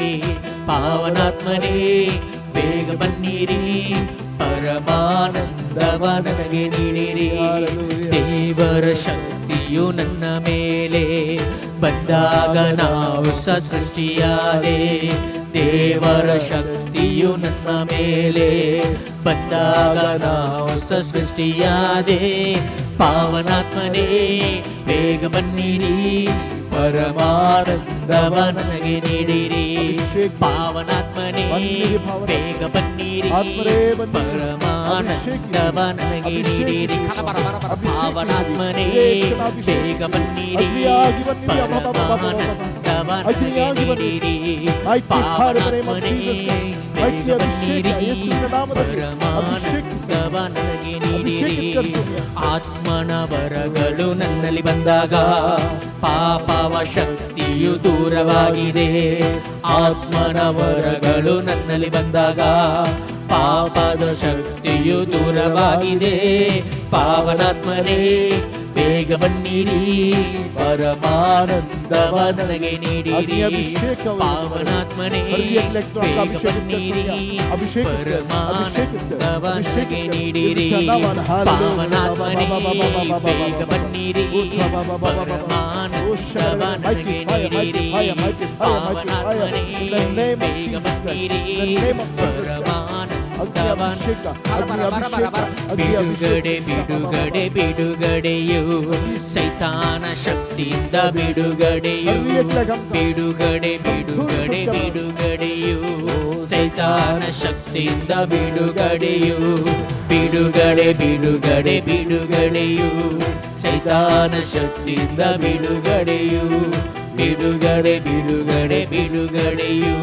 ಪಾವನಾತ್ಮರೇ ಬೇಗ ಬನ್ನಿರಿ, ಪರಮಾನಂದವ ನನಗೆ ನೀಡಿರಿ. ದೇವರ ಶಕ್ತಿಯು ನನ್ನ ಮೇಲೆ ಬಂದಾಗ ನಾವು ಸೃಷ್ಟಿಯಾದೆ. ದೇವರ ಶಕ್ತಿಯು ನನ್ನ ಮೇಲೆ ಬಂದಾಗ ನಾವು ಸೃಷ್ಟಿಯಾದೆ. ಪಾವನಾತ್ಮನೇ ಬೇಗ ಬನ್ನಿರಿ, ಪರಮಾನಂದವ ನನಗೆ ನೀಡಿರಿ. ಪಾವನಾತ್ಮನೇ ಬೇಗ ಬನ್ನಿರಿ, ಪರಮಾನಂದವ ನನಗೆ ನೀಡಿರಿ. ಪಾವನಾತ್ಮನೇ ಬೇಗ ಬನ್ನಿರಿ, ಪರಮಾನಂದವ ನನಗೆ ನೀಡಿರಿ. ಪಾವನಾತ್ಮನೇ ಬೇಗ ಬನ್ನಿರಿ, ಪರಮಾನಂದವ ನನಗೆ ನೀಡಿರಿ. ಆತ್ಮನ ವರಗಳು ನನ್ನಲ್ಲಿ ಬಂದಾಗ ಪಾಪವ ಶಕ್ತಿಯು ದೂರವಾಗಿದೆ. ಆತ್ಮನ ವರಗಳು ನನ್ನಲ್ಲಿ ಬಂದಾಗ ಪಾಪದ ಶಕ್ತಿಯು ದೂರವಾಗಿದೆ. ಪಾವನಾತ್ಮನೇ ಬೇಗ ಬನ್ನಿರಿ. ಬೇಗ ಬನ್ನಿರಿ, ಪರಮಾನಂದವ ನನಗೆ ನೀಡಿರಿ. ಪಾವನಾತ್ಮನೇ ಬೇಗ ಬನ್ನಿರಿ, ಪರಮಾನಂದವ ನನಗೆ ನೀಡಿರಿ. ಪಾವನಾತ್ಮನೇ ಬೇಗ ಬನ್ನಿರಿ, ಪರಮಾನಂದವ ನನಗೆ ನೀಡಿರಿ. ಪಾವನಾತ್ಮನೇ ಬೇಗ ಬನ್ನಿರಿ, ಪರಮಾನಂದವ. ಬಿಡುಗಡೆ ಬಿಡುಗಡೆ ಬಿಡುಗಡೆಯು, ಸೈತಾನ ಶಕ್ತಿಯಿಂದ ಬಿಡುಗಡೆಯು. ಬಿಡುಗಡೆ ಬಿಡುಗಡೆ ಬಿಡುಗಡೆಯು, ಸೈತಾನ ಶಕ್ತಿಯಿಂದ ಬಿಡುಗಡೆಯು. ಬಿಡುಗಡೆ ಬಿಡುಗಡೆ ಬಿಡುಗಡೆಯು, ಸೈತಾನ ಶಕ್ತಿಯಿಂದ ಬಿಡುಗಡೆಯು. ಬಿಡುಗಡೆ ಬಿಡುಗಡೆ ಬಿಡುಗಡೆಯು,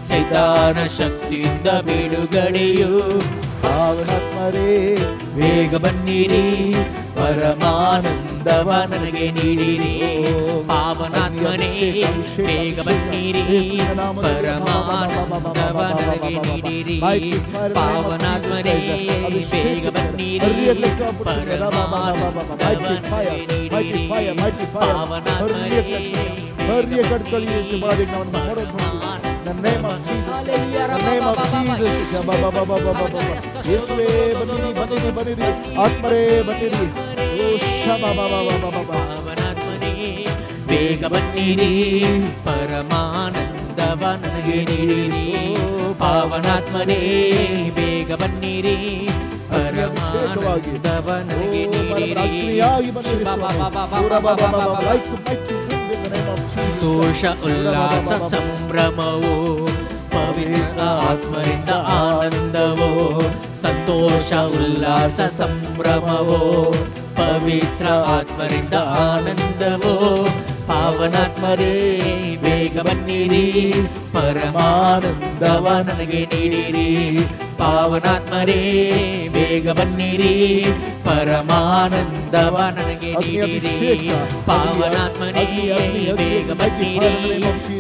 ಸೈತಾನ ಶಕ್ತಿಯಿಂದ ಬಿಡುಗಡೆಯು. ಪಾವನಾತ್ಮರೇ ಬೇಗ ಬನ್ನಿರಿ, ಪರಮಾನಂದವ ನನಗೆ ನೀಡಿರಿ. ಪಾವನಾತ್ಮನೇ ಬೇಗ ಬನ್ನಿರಿ, ಪರಮಾನಂದವ ನನಗೆ ನೀಡಿರಿ. ಪಾವನಾತ್ಮನೇ ಬೇಗ ಬನ್ನಿರಿ, ಪರಮಾನಂದವ ನನಗೆ ನೀಡಿರಿ. ಪಾವನಾತ್ಮನೇ The name of Jesus, the name of Jesus. ಯೇಸುವೇ ಬನ್ನಿರಿ, ಬನ್ನಿರಿ, ಬನ್ನಿರಿ. ಆತ್ಮರೇ ಬನ್ನಿರಿ. ಓ ಶಮ ಬಾ ಬಾ ಬಾ ಬಾ. ಪಾವನಾತ್ಮನೇ ಬೇಗ ಬನ್ನಿರಿ, ಪರಮಾನಂದವ ನನಗೆ ನೀಡಿರಿ. ಪಾವನಾತ್ಮನೇ ಬೇಗ ಬನ್ನಿರಿ, ಪರಮಾನಂದವ ನನಗೆ ನೀಡಿರಿ. ಸಂತೋಷ ಉಲ್ಲಾಸ ಸಂಭ್ರಮವು, ಪವಿತ್ರ ಆತ್ಮರಿಂದ ಆನಂದವೋ. ಸಂತೋಷ ಉಲ್ಲಾಸ ಸಂಭ್ರಮವೋ, ಪವಿತ್ರ ಆತ್ಮರಿಂದ ಆನಂದವೋ. ಪಾವನಾತ್ಮರೇ ಬೇಗ ಬನ್ನಿರಿ, ಪರಮಾನಂದವ ನನಗೆ ನೀಡಿರಿ. ಪಾವನಾತ್ಮರೇ ಬೇಗ ಬನ್ನಿರಿ, ಪರಮಾನಂದವ ನನಗೆ ನೀಡಿರಿ. ಪಾವನಾತ್ಮನೇ ಬೇಗ ಬನ್ನಿರಿ,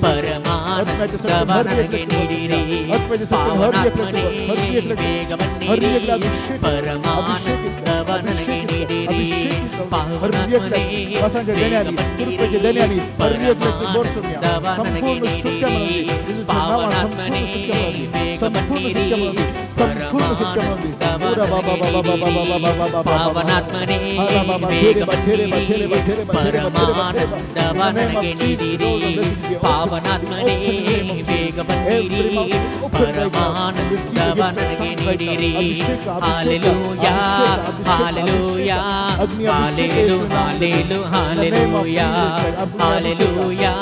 ಪರಮಾನಂದವ ನನಗೆ ನೀಡಿರಿ. ಪಾವನಾತ್ಮನೇ ಬೇಗ ಬನ್ನಿರಿ, ಪರಮಾನಂದವ ನನಗೆ ನೀಡಿರಿ. ಪಾವನಾತ್ಮನೇ ಬೇಗ ಬನ್ನಿರಿ, ಪರಮಾನಂದವ ನನಗೆ ನೀಡಿರಿ. ಪಾವನಾತ್ಮನೇ ಬೇಗ ಬನ್ನಿರಿ, ಪರಮಾನಂದವ ನನಗೆ ನೀಡಿರಿ. ಪಾವನಾತ್ಮನೇ ಬೇಗ ಬನ್ನಿರಿ, ಪರಮಾನಂದವ ನನಗೆ ನೀಡಿರಿ. ಪಾವನಾತ್ಮನೇ ಬೇಗ ಬನ್ನಿರಿ, ಪರಮಾನಂದವ ನನಗೆ ನೀಡಿರಿ. Hallelujah, hallelujah, hallelujah, hallelujah, hallelujah,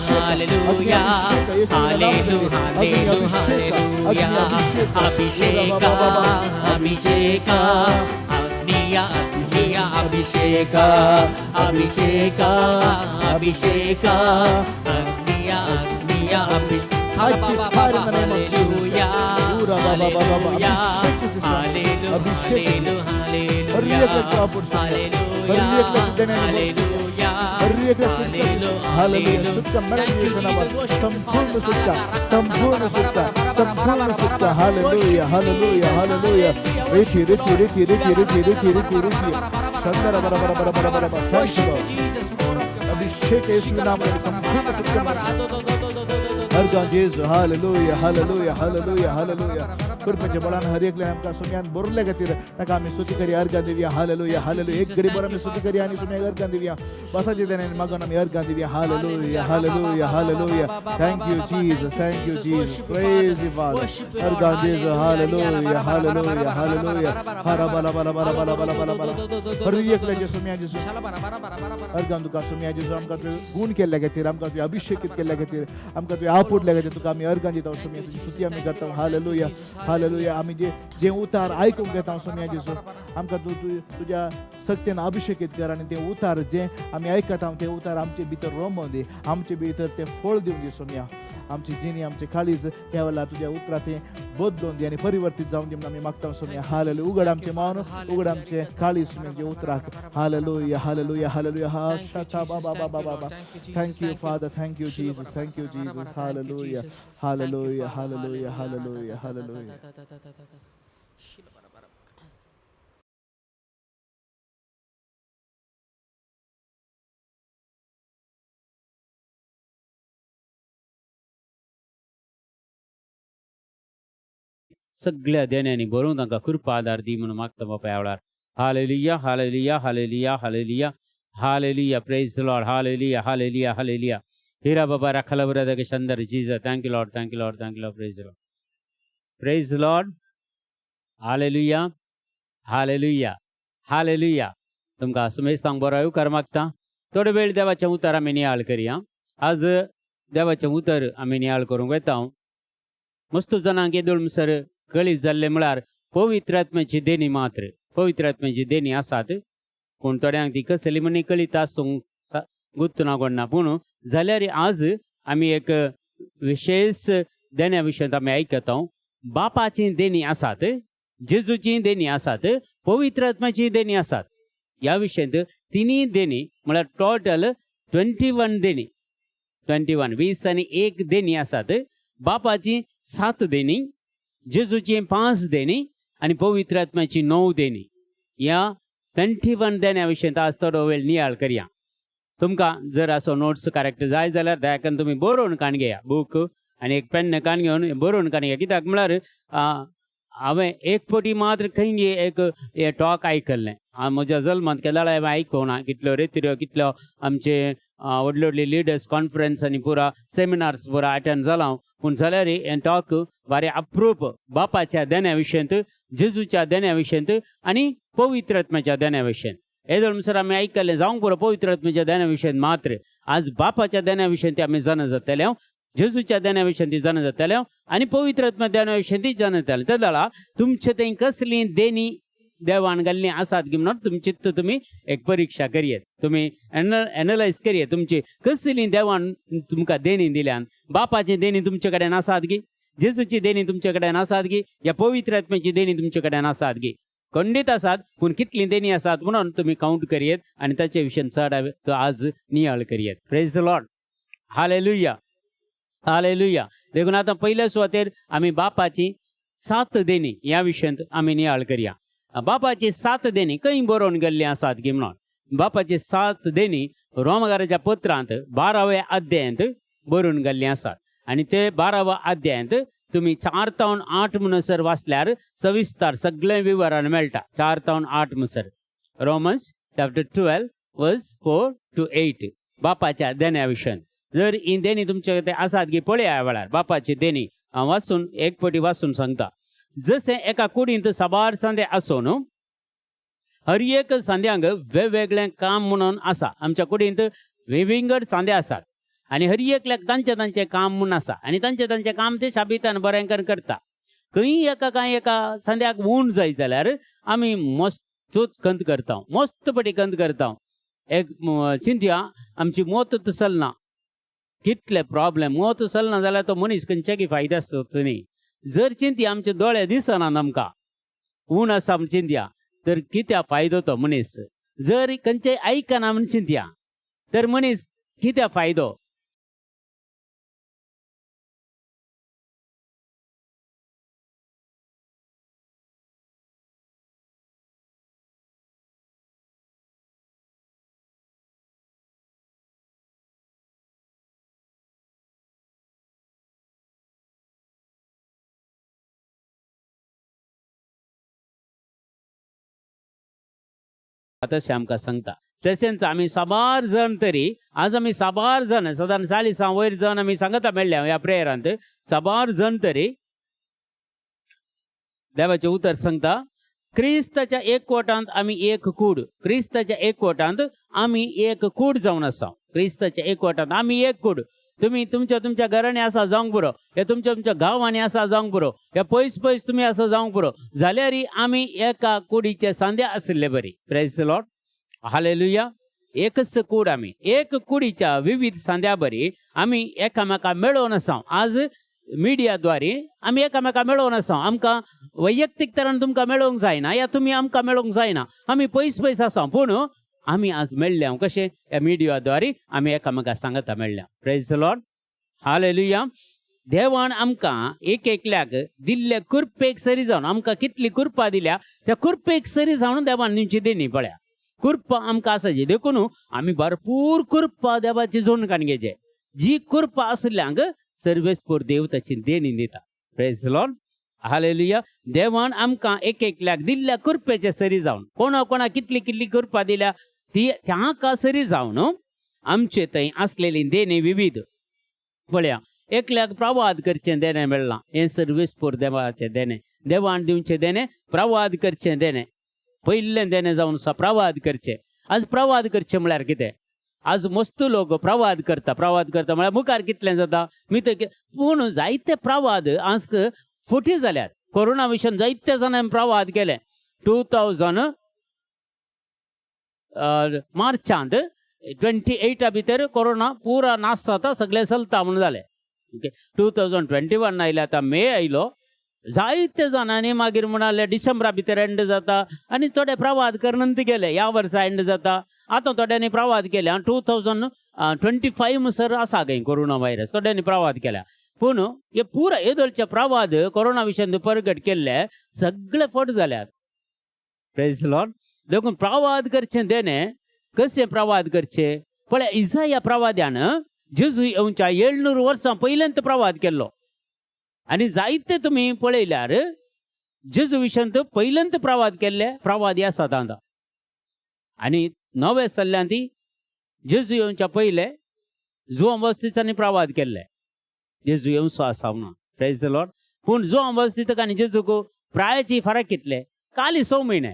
hallelujah, hallelujah, hallelujah. ಅಭಿಷೇಕ ಅಭಿಷೇಕ ಅಗ್ನಿಯ ಅಗ್ನಿಯ ಅಭಿಷೇಕ, ಅಭಿಷೇಕ ಅಭಿಷೇಕ ಅಗ್ನಿಯ ಅಗ್ನಿಯ ಅಭಿಷೇಕ. Hallelujah, hallelujah, hallelujah, hallelujah, hallelujah, hallelujah. ಸಂಪೂರ್ಣ ಸುತ್ತ, ಸಂಪೂರ್ಣ ಸುತ್ತ, ಸಂಪೂರ್ಣ ಸುತ್ತ. Hallelujah, hallelujah, hallelujah. ರೀತಿ ರೀತಿ ರೀತಿ ರೀತಿ ರೀತಿ ರೀತಿ ರೀತಿ ರೀತಿ ಚಂದರ ಬರ ಬರ ಬರ ಬರ ಬರ ಬರ. Thank you ಅಭಿಷೇಕ ಯೇಸುವಿನ ನಾಮದಲ್ಲಿ ಸಂಪೂರ್ಣ ಸುತ್ತ. Jésù, hallelujah, hallelujah, hallelujah, hallelujah. कृपेचे बळान हर एकल्यान आमकां सुम्यान भरले खातीर ताका आमी स्तुती करी अर्घां दिवया. Hallelujah, hallelujah. एक घडी भर आमी स्तुती करी आनी सुम्याक अर्घां दिवया. बसाचे देण्यान मागून आमी अर्घां दिवया. Hallelujah, hallelujah, hallelujah. Thank you Jesus, thank you Jesus. Praise you Father. अर्घां जेजू. Hallelujah, hallelujah, hallelujah. हरा बला बला बला बला बला बला बला. हर एकल्याचे सुम्या जेजू अर्घां तुका सुम्या जेजू. आमकां तुवें गूण केल्ल्या खातीर, आमकां तुवें अभिषेकीत केल्ल्या खातीर, आमकां तुवें आपुडल्या खातीर तुका आमी अर्घां दिता सुम्या. तुजी स्तुती आमी करता. Hallelujah, hallelujah. आमी जे जे उतार आयकूंक घेता सुम्या जेजू, आमकां तूं तुज्या सक्तेन अभिषेकीत कर आनी ते उतार जे आमी आयकता ते उतार आमचे भितर रोमोवन दी, आमचे भितर ते फळ दिवन दी सुम्या. आमची जिणी, आमचे काळीज ह्या वेळार तुज्या उतरां तें बदलून दी आनी परिवर्तीत जावन दी म्हणून आमी मागता सुम्या. हालेलुया. उगड आमचें मन, उगड आमचें काळीज सुम्या तुज्या उतराक. हालेलुया, हालेलुया, हालेलुया. हा शता बाबा बाबा बाबा. Thank you Father, thank you Jesus, thank you Jesus. Hallelujah, hallelujah, hallelujah, hallelujah, hallelujah. सगळ्या देण्यांनी भरून तांकां कृपा आदार दी म्हणून मागता बापा ह्या वेळार. Hallelujah, hallelujah, hallelujah, hallelujah, hallelujah. Praise the Lord. Hallelujah, hallelujah, hallelujah. Hira Baba Rakhala Brother Shandar Jesus. Thank you Lord, thank you Lord, thank you Lord. Praise the Lord. Praise the Lord. Hallelujah, hallelujah, hallelujah. तुमकां सुमेस्तांक बरो येवकार मागता. थोडो वेळ देवाचें उतर आमी नियाळ करया. आज देवाचें उतर आमी नियाळ करूंक वता. मस्त जाणांक येदोळ म्हणसर कळीत जाल्लें म्हळ्यार पवित्र आत्म्याची देणी मात्र पवित्र आत्म्याची देणी आसात. पूण थोड्यांक ती कसली म्हण कळीत आसूंक गुत्त ना कोण ना. पूण जाल्यार आज आमी एक विशेष देण्या विशयांत आमी आयकता. बापाची देणी आसात, जेजूची देणी आसात, पवित्र आत्म्याची देणी आसात. ह्या विशयांत तिनूय देणी म्हळ्यार टोटल 21 देणी, 21 21 देणी आसात. बापाची 7 देणी, जेजूची 5 देणी आनी पवित्र आत्म्याची 9 देणी. ह्या 21 देण्या विशयांत आज थोडो वेळ नियाळ करया. तुमकां जर असो नोट्स करेक्ट जाय जाल्यार दया करून तुमी बरोवन काण घेया. बूक आनी एक पेन्न काण घेवन बरोवन काण घेया. कित्याक म्हळ्यार हांवें एक फावटी मात्र खंय एक हे टॉक आयकल्लें. म्हज्या जल्मांत केन्ना हांवें आयकूंक ना. कितल्यो रेतिऱ्यो, कितल्यो आमचे व्हडले व्हडले लिडर्स कॉन्फरन्स आनी पुरा सेमिनार्स पुरा अटेंड जाला हांव. पूण जाल्यार हें टॉक बारी अप्रूप बापाच्या देण्या विशयांत, जेजूच्या देण्या विशयांत आनी पवित्र आत्म्याच्या देण्या विशयांत. येदोळ म्हणसर आमी आयकल्लें जावंक पुरो पवित्र आत्म्याच्या देण्या विशयांत मात्र. आज बापाच्या देण्या विशयांत आमी जाणा जातले, जेजूच्या देण्या विशयांत जाणा जातले आनी पवित्र आत्म्या देण्या विशयांत जाणा जातले. ते जाल्यार तुमचे थंय कसली देणी देवान घाल्ली आसात की म्हणून तुमची तुमी एक परीक्षा करयेत, तुमी एनलायज करयेत तुमची कसली देवान तुमकां देणी दिल्यान. बापाची देणी तुमचे कडेन आसात की, जेजूची देणी तुमचे कडेन आसात की, या पवित्र आत्म्याची देणी तुमचे कडेन आसात की. खंडीत आसात, पूण कितली देणी आसात म्हणून तुमी कावंट करयेत आनी ताचे विशयन चड तो आज नियाळ करयेत. Praise the Lord. Hallelujah, hallelujah. देखून आतां पयल्या सुवातेर आमी बापाची 7 देणी ह्या विशयांत आमी नियाळ करया. बापाची 7 देणी खंय बरोवन गेल्ली आसात की म्हणून बापाची 7 देणी रोमकाराच्या पत्रांत 12व्या अध्यायांत बरोवन गेल्ली आसात. आनी ते 12व्या अध्यायांत तुमी 4 तावन 8 म्हणसर वाचल्यार सविस्तर सगळें विवरण मेळटा. 4 तावन 8 म्हणसर रोमन्स चॅप्टर 12 वर्स 4 to 8 बापाच्या देण्या विशयान जर ही देणी तुमचे कडेन आसात की पळया. ह्या वेळार बापाची देणी हांव वाचून एक फावटी वाचून सांगता. जशें एका कुडींत साबार सांदे आसून हर एक सांद्यांक वेगवेगळें काम म्हणून आसा. आमच्या कुडींत विविंगड सांदे आसात आनी हर एकल्याक तांचें तांचें काम म्हूण आसा आनी तांचें तांचें काम ते शाबितान बरें करून करता. खंय एका कांय एका सांद्याक ऊण जाय जाल्यार आमी मस्तूच खंत करता, मस्त पटी खंत करता. एक चिंतया, आमची मोत चलना, कितले प्रॉब्लेम. मोत चलना जाल्यार तो मनीस खंयच्याकी फायदो आसता न्ही. जर चिंतया आमचे दोळे दिसना आमकां, ऊण आसा म्हण चिंतया तर कित्या फायदो तो मनीस. जर खंयचेय आयकना म्हण चिंतया तर मनीस कित्या फायदो. तशें आमकां सांगता. तशेंच आमी साबार जण तरी आज आमी साबार जण सादारण 40 वयर जण आमी सांगता मेळ्ळ्या ह्या प्रेयरांत. साबार जण तरी देवाचें उतर सांगता क्रिस्ताच्या एकवटांत आमी एक कूड, क्रिस्ताच्या एकवटांत आमी एक कूड जावन आसा. क्रिस्ताच्या एकवटांत आमी एक कूड. तुमी तुमच्या तुमच्या घरांनी आसा जावंक पुरो, या तुमच्या तुमच्या गांवांनी आसा जावंक पुरो, या पयस पयस तुमी आसा जावंक पुरो, जाल्यार आमी एका कुडीचे सांदे आशिल्ले बरी. Praise the Lord. Hallelujah. एकच कूड, आमी एक कुडीच्या विविध सांद्या बरी आमी एकामेका मेळोवन आसा. आज मिडियाद्वारे आमी एकामेका मेळोवन आसा. आमकां वैयक्तीक तरान तुमकां मेळोवंक जायना या तुमी आमकां मेळोवंक जायना, आमी पयस पयस आसा, पूण आमी आज मेळ्ळ्या. कशें? ह्या मिडियाद्वारे आमी एकामेका सांगता मेळ्ळ्या. Praise the Lord. Hallelujah. देवान आमकां एक एकल्याक दिल्ले कृपेक सरी जावन आमकां कितली कृपा दिल्या त्या कृपेक सरी जावन देवान दिवची देणी पळया. कृपा आमकां आसाची, देखून आमी भरपूर कृपा देवाची जोडून काडून घेवचे. जी कृपा आशिल्ल्यांक सर्वेस्पोर देव ताची देणी दिता. Praise the Lord. हालेलुया. देवान आमकां एक एकल्याक दिल्ल्या कृपेचे सरी जावन कोणा कोणा कितली कितली कृपा दिल्या ती त्या सरी जावन आमचे थंय आसलेली देणे विविध. पळया, एकल्याक प्रवाद करचें देणें मेळ्ळां, हें सर्वेस्पोर देवाचें देणें, देवान दिवचें देणें, प्रवाद करचें देणें. पयलें देणें जावन आसा प्रवाद करचें. आज प्रवाद करचें म्हळ्यार कितें? आज मस्त लोक प्रवाद करता. प्रवाद करता म्हळ्यार मुखार कितलें जाता मी ते, पूण जायते प्रवाद आज फटी जाल्यात. कोरोना विशयान जायते जाणांनी प्रवाद केले. 2000 मार्चांत 28 भितर कोरोना पुरा नाश जाता, सगळें चलता म्हणून जालें. ओके, 2021 आयलें, आतां मे आयलो. जायते जाणांनी मागीर म्हणाले डिसेंबरा भितर एंड जाता आनी थोडे प्रवाद करून गेले ह्या वर्सा एंड जाता. आतां थोड्यांनी प्रवाद केले आनी 2025 म्हणसर आसा खंय कोरोना व्हायरस, थोड्यांनी प्रवाद केल्या. पूण हे पुरा येदोळचे प्रवाद कोरोना विशयान परगट केल्ले सगळे फट जाल्यात. Praise Lord. देखून प्रवाद करचें देणें कशें प्रवाद करचें? पळय, इजाया प्रवाद्यान जेजू येवच्या 700 वर्सां पयल्यांत प्रवाद केल्लो आनी जायते तुमी पळयल्यार जेजू विशयांत पयल्यांत प्रवाद केल्ले प्रवादी आसात आतां. आनी नवे सल्ल्यान ती जेजू येवच्या पयले जुवां वस्तींनी प्रवाद केल्ले जेजू येवचो आसा म्हणून. Praise the Lord. पूण जुवां वस्तीत आनी जेजूक प्रायाची फरक कितले? काली 6 म्हयने.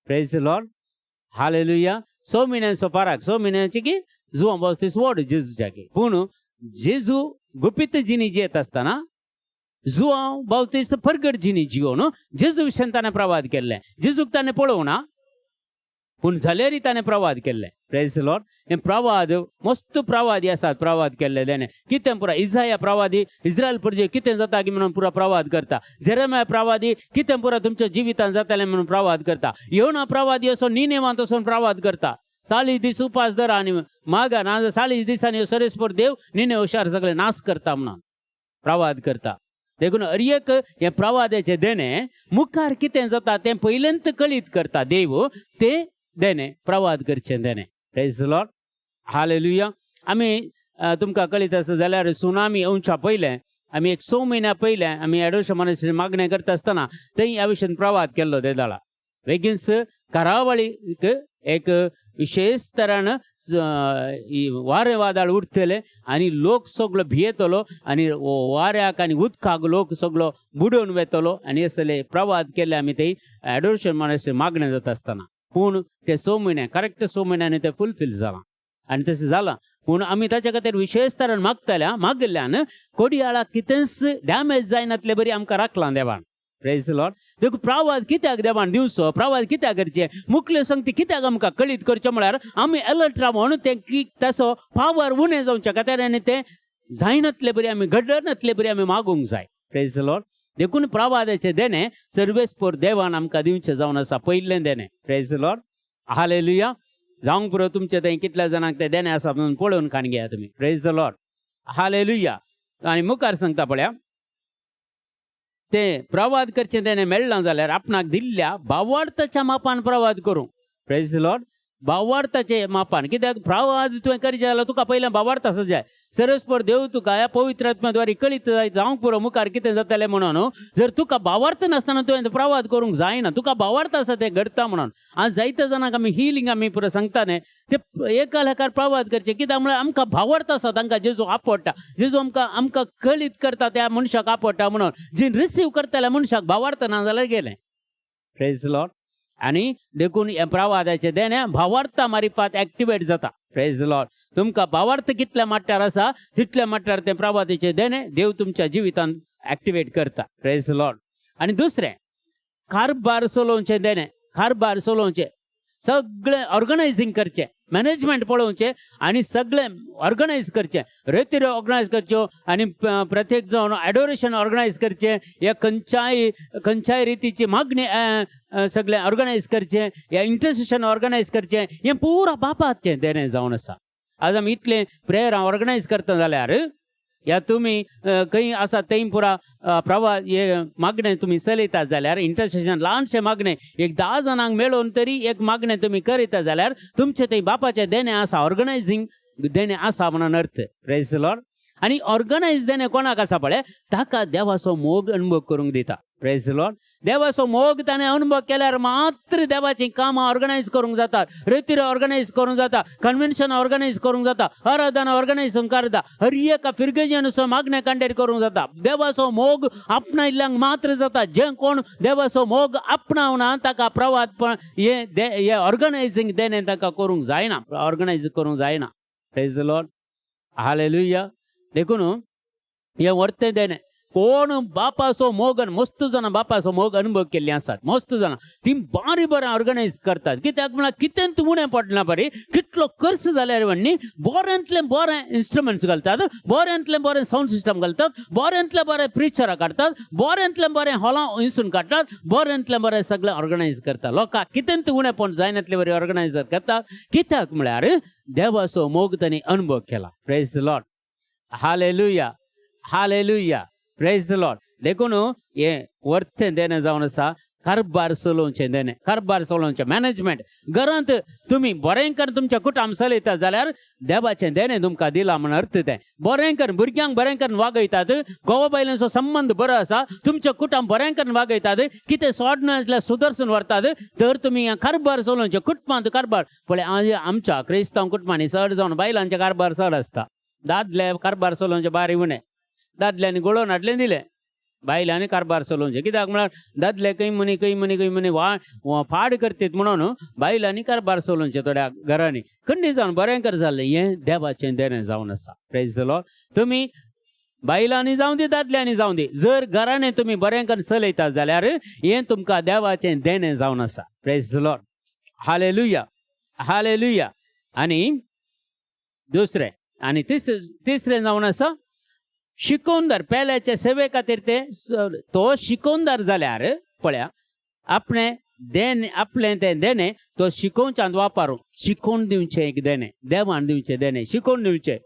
Praise the Lord. Hallelujah. 6 म्हयन्यांचो फरक, 6 म्हयन्यांची की जुवां वस्तीस व्हड जेजूच्या की. पूण जेजू गुपीत जिणी जियेत आसतना जुवां बावतीस्त परगट जिणी जियोन जेजू विशयान ताणें प्रवाद केल्ले. जेजूक ताणें पळोवना पूण जाल्यारय ताणें प्रवाद केल्ले. Praise the Lord. हे प्रवाद मस्त प्रवादी आसात, प्रवाद केल्ले तेणे कितें पुरा. इजाया प्रवादी इस्रायल प्रजे कितें जाता की म्हणून पुरा प्रवाद करता. जेरेमाया प्रवादी कितें पुरा तुमच्या जिवितान जातालें म्हणून प्रवाद करता. योना प्रवादी असो निनेवांत वचून प्रवाद करता, 40 दीस उपास धरा आनी मागा, ना 40 दिसांनी सरेस्पर देव निने हुशार सगळे नाश करता म्हणून प्रवाद करता. देखून हर एक हे प्रवादाचे देणें मुखार कितें जाता तें पयल्यांत कळीत करता देव, ते देणें प्रवाद करचें देणें. Praise the Lord. Hallelujah. आमी तुमकां कळीत आसा जाल्यार सुनामी येवच्या पयलें आमी एक 6 म्हयन्या पयलें आमी एडोशा मनीस मागणें करता आसतना थंय ह्या विशयान प्रवाद केल्लो. ते दाळा बेगीनच करावळीक एक विशेष तरान वारें वादळ उठतलें आनी लोक सगलो भियेतलो आनी वाऱ्याक आनी उदकाक लोक सगलो बुडोवन वेतलो आनी असले प्रवाद केल्ले आमी थंय एडोशन मनीस मागणें जाता आसतना. पूण ते 6 म्हयने करेक्ट 6 म्हयन्यांनी ते फुलफील जालां आनी तशें जालां. पूण आमी ताच्या खातीर विशेष तरान मागतल्या मागिल्ल्यान कोडयाळाक कितेंच डॅमेज जायनातले बरी आमकां राखलां देवान. Praise the Lord. देखून प्रवाद कित्याक देवान दिवचो, प्रवाद कित्याक करचें, मुखले संगती कित्याक आमकां कळीत करचें म्हळ्यार आमी अलर्ट रावन तें की ताचो पावर उणें जावच्या खातीर आनी तें जायनातले बरी आमी घडनातले बरी आमी मागूंक जाय. Praise the Lord. देखून प्रवादाचें देणें सर्वेस्पोर देवान आमकां दिवचें जावन आसा पयलें देणें. Praise the Lord. Hallelujah. जावंक पुरो तुमचें थंय कितल्या जाणांक तें देणें आसा म्हणून पळोवन काण घेया तुमी. Praise the Lord. Hallelujah. आनी मुखार सांगता पळया, ते प्रवाद करचें तेणें मेळ्ळां जाल्यार आपणाक दिल्ल्या भावार्थाच्या मापान प्रवाद करूं. Praise the Lord. भावार्थाचे मापान कित्याक प्रवाद तुवें करचें जाल्यार तुका पयलें भावार्थ आसूं जाय. सरस्पर देव तुका ह्या पवित्र आत्म्या कळीत जावंक पुरो मुखार कितें जातलें म्हणून. जर तुका भावार्थ नासतना तुवें प्रवाद करूंक जायना. तुका भावार्थ आसा तें घडता म्हणून. आज जायते जाणांक आमी हिलींग आमी पुरो सांगता न्ही, ते एकालेकार प्रवाद करचे कित्याक म्हळ्यार आमकां भावार्थ आसा, तांकां जेजू आपडटा, जेजू आमकां आमकां कळीत करता त्या मनशाक आपडटा म्हणून. जे रिसीव करतल्या मनशाक भावार्थ ना जाल्यार गेलें. Praise the Lord. आनी देखून हे प्रवादाचें देणें भावार्था मारिफात एक्टिवेट जाता. Praise the Lord. तुमकां भावार्थ कितल्या माट्टार आसा तितल्या माट्टार तें प्रवादाचें देणें देव तुमच्या जिवितांत एक्टिवेट करता. Praise the Lord. आनी दुसरें कारबार चलोवचें देणें, कारबार चलोवचें, सगळें ऑर्गनायझींग करचें, मॅनेजमेंट पळोवचें आनी सगळें ऑर्गनायज करचें, रेतिरो ऑर्गनायज करच्यो आनी प्रत्येक जावन एडोरेशन ऑर्गनायज करचें, या खंयच्याय खंयच्याय रितीची मागणी सगळें ऑर्गनायज करचें, या इंटरसेशन ऑर्गनायज करचें, हें पुरा बापाचें देणें जावन आसा. आज आमी इतलें प्रेयरां ऑर्गनायज करता जाल्यार या तुमी खंय आसा थंय पुरा प्रवाह हे मागणें तुमी चलयतात जाल्यार इंटरसेशन ल्हानशें मागणें एक 10 जाणांक मेळोवन तरी एक मागणें तुमी करीता जाल्यार तुमचें थंय बापाचें देणें आसा, ऑर्गनायझींग देणें आसा म्हणून अर्थ. Praise the Lord. आनी ऑर्गनायज देणें कोणाक आसा पळय ताका देवाचो मोग अनुभव करूंक दिता. Praise Lord. देवाचो मोग ताणें अनुभव केल्यार मात्र देवाचीं कामां ऑर्गनायज करूंक जातात, रेतीर ऑर्गनायज करूंक जाता, कन्वेन्शन ऑर्गनायज करूंक जाता, आराधना ऑर्गनायज करता, हर एका फिरगेजेनुसार मागणें कांडेर करूंक जाता. देवाचो मोग आपणायल्ल्यांक मात्र जाता. जे कोण देवाचो मोग आपणावना ताका प्रवादपण हे ऑर्गनायजींग देणें ताका करूंक जायना, ऑर्गनायज करूंक जायना. Praise Lord. हालेलुया. देखून हें वर्तें देणें कोण बापाचो मोग मस्त जाणां बापाचो मोग अनुभव केल्ली आसात, मस्त जाणां ती बारी बरें ऑर्गनायज करतात. कित्याक म्हळ्यार कितें उणें पडना बरी, कितलो खर्च जाल्यार म्हणणी बऱ्यांतलें बरें इन्स्ट्रुमेंट्स घालतात, बऱ्यांतलें बरें सावंड सिस्टम घालतात, बऱ्यांतलें बरें प्रिचरां काडटात, बऱ्यांतलें बरें हॉलां इंसून काडटात, बऱ्यांतलें बरें सगळें ऑर्गनायज करतात. लोकांक कितें उणें जायनातले बरें ऑर्गनायज करतात. कित्याक म्हळ्यार देवाचो मोग तांणी अनुभव केला. Praise the Lord. Hallelujah. Hallelujah. Praise the Lord. देखून हें वर्तें देणें जावन आसा कारबार चलोवचें देणें, कारबार चलोवचें मॅनेजमेंट. घरांत तुमी बरें करून तुमच्या कुटुंब चलयता जाल्यार देवाचें देणें तुमकां दिलां म्हण अर्थ तें. बरें करून भुरग्यांक बरें करून वागयतात, घोवा बायलांचो संबंद बरो आसा, तुमच्या कुटुंब बरें करून वागयतात, कितें सोडना आसल्यार सुदर्सून व्हरतात, तर तुमी कारबार चलोवचें कुटुंबांत कारबार. पळय आमच्या क्रिस्तांव कुटुंबांनी चड जावन बायलांचे कारबार चड आसता. दादले कारबार चलोवचे बारी उणें, दादल्यांनी गोळोवन हाडलें दिलें, बायलांनी कारबार चलोवचें. कित्याक म्हळ्यार दादले खंय म्हणी खंय म्हणी खंय म्हणी वा फाड करतीत म्हणून बायलांनी कारबार चलोवचें थोड्या घरांनी. खंडी जावन बरें कर जालें, हें देवाचें देणें जावन आसा. Praise the Lord. तुमी बायलांनी जावं दी दादल्यांनी जावं दी, जर घरांनी तुमी बरें करून चलयता जाल्यार हें तुमकां देवाचें देणें जावन आसा. Praise the Lord. Hallelujah. Hallelujah. आनी दुसरें आनी तिसरें जावन आसा शिकोवनदार. पेल्याचे सेवे खातीर ते तो शिकोवनदार जाल्यार पळया आपणें देणें आपलें तें देणें तो शिकोवच्यांत वापरू. शिकोवन दिवचें एक देणें, देवान दिवचें देणें शिकोवन दिवचें.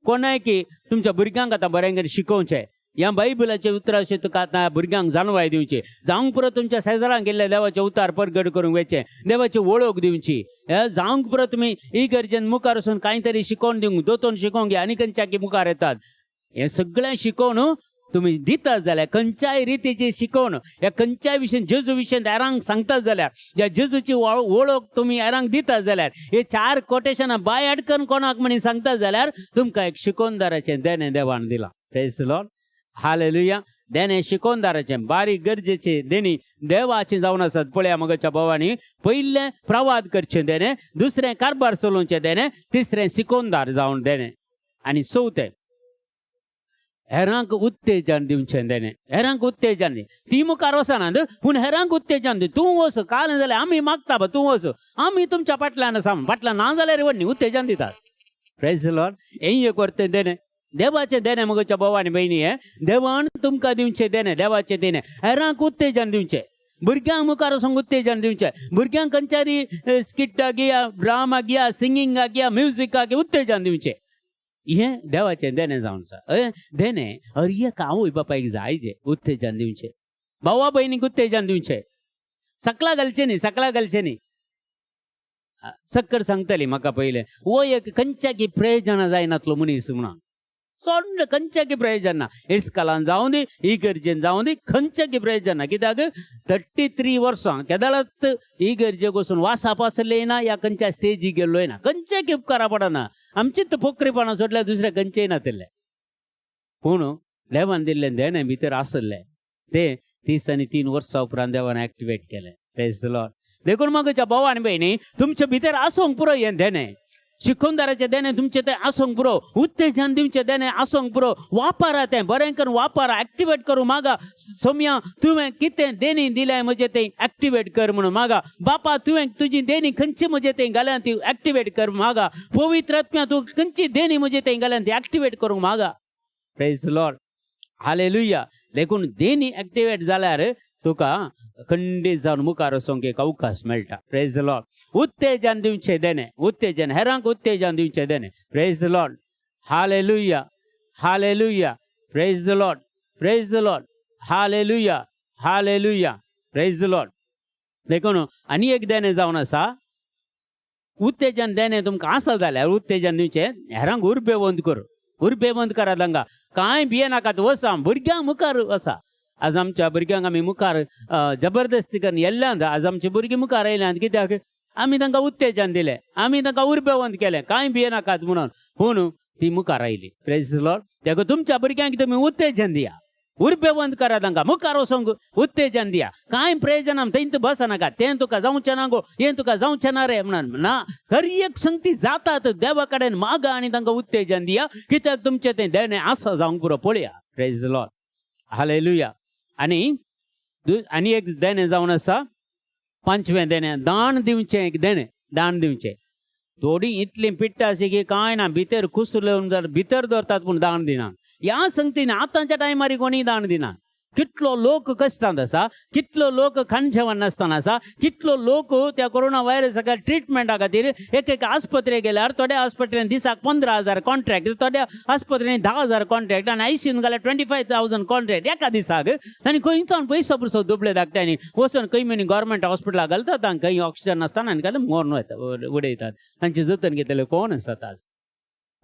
कोणाय की तुमच्या भुरग्यांक आतां बरें करून शिकोवचें, ह्या बायबलाचे उतराचे तुका आतां भुरग्यांक जाणवाय दिवची. जावंक पुरो तुमच्या शेजारांक गेल्ले देवाचे उतार परगट करूंक वेचें, देवाची वळख दिवची. जावंक पुरो तुमी इगर्जेन मुखार वचून कांय तरी शिकोवन दिवंक, दोतोन शिकोवंक आनी खंयच्या मुखार येतात. हें सगळें शिकोवन तुमी दितात जाल्यार खंयच्याय रितीची शिकोवन ह्या खंयच्याय विशयन जेजू विशयन हेरांक सांगतात जाल्यार, ह्या जेजूची वळख तुमी हेरांक दितात जाल्यार, हे 4 कोटेशनां बाय अडकन कोणाक म्हणी सांगतात जाल्यार तुमकां एक शिकोवनदाराचें देणें देवान दिलां. Praise the Lord. Hallelujah. देणें शिकोवनदाराचें बारीक गरजेचें देणी देवाचें जावन आसात. पळया मगच्या भावांनी, पयलें प्रवाद करचें देणें, दुसरें कारबार चलोवचें देणें, तिसरें शिकोवनदार जावन देणें, आनी चवथें हेरांक उत्तेजन दिवचें देणें. हेरांक उत्तेजन दी, ती मुखार वचनात पूण हेरांक उत्तेजन दी. तूं वच काल जाल्यार आमी मागता बा, तूं वच, आमी तुमच्या फाटल्यान आसा, फाटल्यान ना जाल्यार व्हडली उत्तेजन दितात. Praise the Lord. हें एक वर्तें देणें, देवाचें देणें मगच्या भाव आनी भयणी. हें देवान तुमकां दिवचें देणें, देवाचें देणें. हेरांक उत्तेजन दिवचें, भुरग्यांक मुखार वचूंक उत्तेजन दिवचें. भुरग्यांक खंयच्यारी स्किटाक या ड्रामाक या सिंगिंगाक या म्युजिकाक उत्तेजन दिवचें. हें देवाचें देणें जावन आसा. देणें हर एक आवय बापायक जाय जें उत्तेजन दिवचें, भावा भयणीक उत्तेजन दिवचें. सकला घालचें न्ही, सकला घालचें न्ही. सक्कर सांगताली म्हाका पयलें, हो एक खंयच्या प्रयोजना जायनातलो मनीस म्हणून सोड, खंयच्या प्रयोजन ना. इस्कलान जावं दी, इगर्जेन जावं दी, खंयच्या प्रयोजन ना. कित्याक 33 वर्सां केदळात इगर्जेक वचून वासाप आसलें ना, या खंयच्या स्टेजी गेल्लोय ना, खंयच्या उपकारा पडना. आमचीच पोखरीपणां सोडल्यार दुसरें खंयचेय नातिल्लें. पूण देवान दिल्लें देणें भितर आसलें तें 30 आनी 3 वर्सां उपरांत देवान एक्टिवेट केलें. Praise the Lord. देखून मगच्या भाव आनी भयणी, तुमचे भितर आसूंक पुरो हें देणें. शिकोवनदाराचें देणें तुमचें तें आसूंक पुरो, उत्तेजन दिवचें देणें आसूंक पुरो. वापरा तें बरें करून वापरा, एक्टिवेट करूं मागा. सोम्या तुवें कितें देणी दिलें म्हजें तें एक्टिवेट कर म्हणून मागा. बापा तुवें तुजी देणी खंयची म्हजें तें घाल्या ती एक्टिवेट कर मागा. पवित्र आत्म्या तूं खंयची देणी म्हजें तें घाल्या ती एक्टिवेट करूंक मागा. Praise the Lord. Hallelujah. देखून देणी एक्टिवेट जाल्यार तुका खंडीत जावन मुखार वचोंक एक अवकाश मेळटा. Praise the Lord. उत्तेजन दिवचें देणें, उत्तेजन हेरांक उत्तेजन दिवचें देणें. Praise the Lord. Hallelujah. Hallelujah. Praise the Lord. Praise the Lord. Hallelujah. Hallelujah. Praise the Lord. देखून आनी एक देणें जावन आसा, उत्तेजन देणें तुमकां आसा जाल्यार उत्तेजन दिवचें, हेरांक उर्बेवंत कर. उर्बेवंत करात तांकां, कांय भियेनाकात, वचा भुरग्यांक मुखार वचा. आज आमच्या भुरग्यांक आमी मुखार जबरदस्ती करून येल्ल्यान आज आमची भुरगीं मुखार आयल्यांत, कित्याक आमी तांकां उत्तेजन दिलें, आमी तांकां उर्बेवंत केलें, कांय भियेनाकात म्हणून, पूण ती मुखार आयली. प्रेज लॉर्ड. तेका तुमच्या भुरग्यांक तुमी उत्तेजन दिया, उर्बेवंत करा तांकां, मुखार वचोंक उत्तेजन दिया. कांय प्रयोजन थंय बसनाका, तें तुका जावचें ना गो, हें तुका जावचें ना रे म्हणून ना. हर एक संगती जातात देवा कडेन मागा आनी तांकां उत्तेजन दिया, कित्याक तुमचें तें देणें आसा जावंक पुरो पळया. Praise Lord, hallelujah. आनी आनी एक देणें जावन आसा, पांचवें देणें, दान दिवचें. एक देणें दान दिवचें. थोडी इतली पिट्टा आसी की कांय ना, भितर कुसले भितर दवरतात पूण दान दिना. ह्या संगतीन आतांच्या टायमार कोणीय दान दिना. कितलो लोक कश्टांत आसा, कितलो लोक खाण जेवण नासतना आसा, कितलो लोक त्या कोरोना व्हायरसा ट्रिटमेंटा खातीर एक एक आस्पत्रे गेल्यार थोड्या हॉस्पिटलान दिसाक 15,000 कॉन्ट्रॅक्ट, थोड्या आस्पत्रेंनी 10,000 कॉन्ट्रॅक्ट आनी आयसीयून घाल्यार 25,000 कॉन्ट्रॅक्ट एका दिसाक. आनी खंय थंय पयसो पुरसो दुबळे धाकट्यांनी वचून खंय मेनी गव्हर्मेंट हॉस्पिटलाक घालतात, तांकां खंय ऑक्सिजन नासतना आनी घालून मरून वयता उडयतात. तांचे जतन घेतले कोण आसात आज?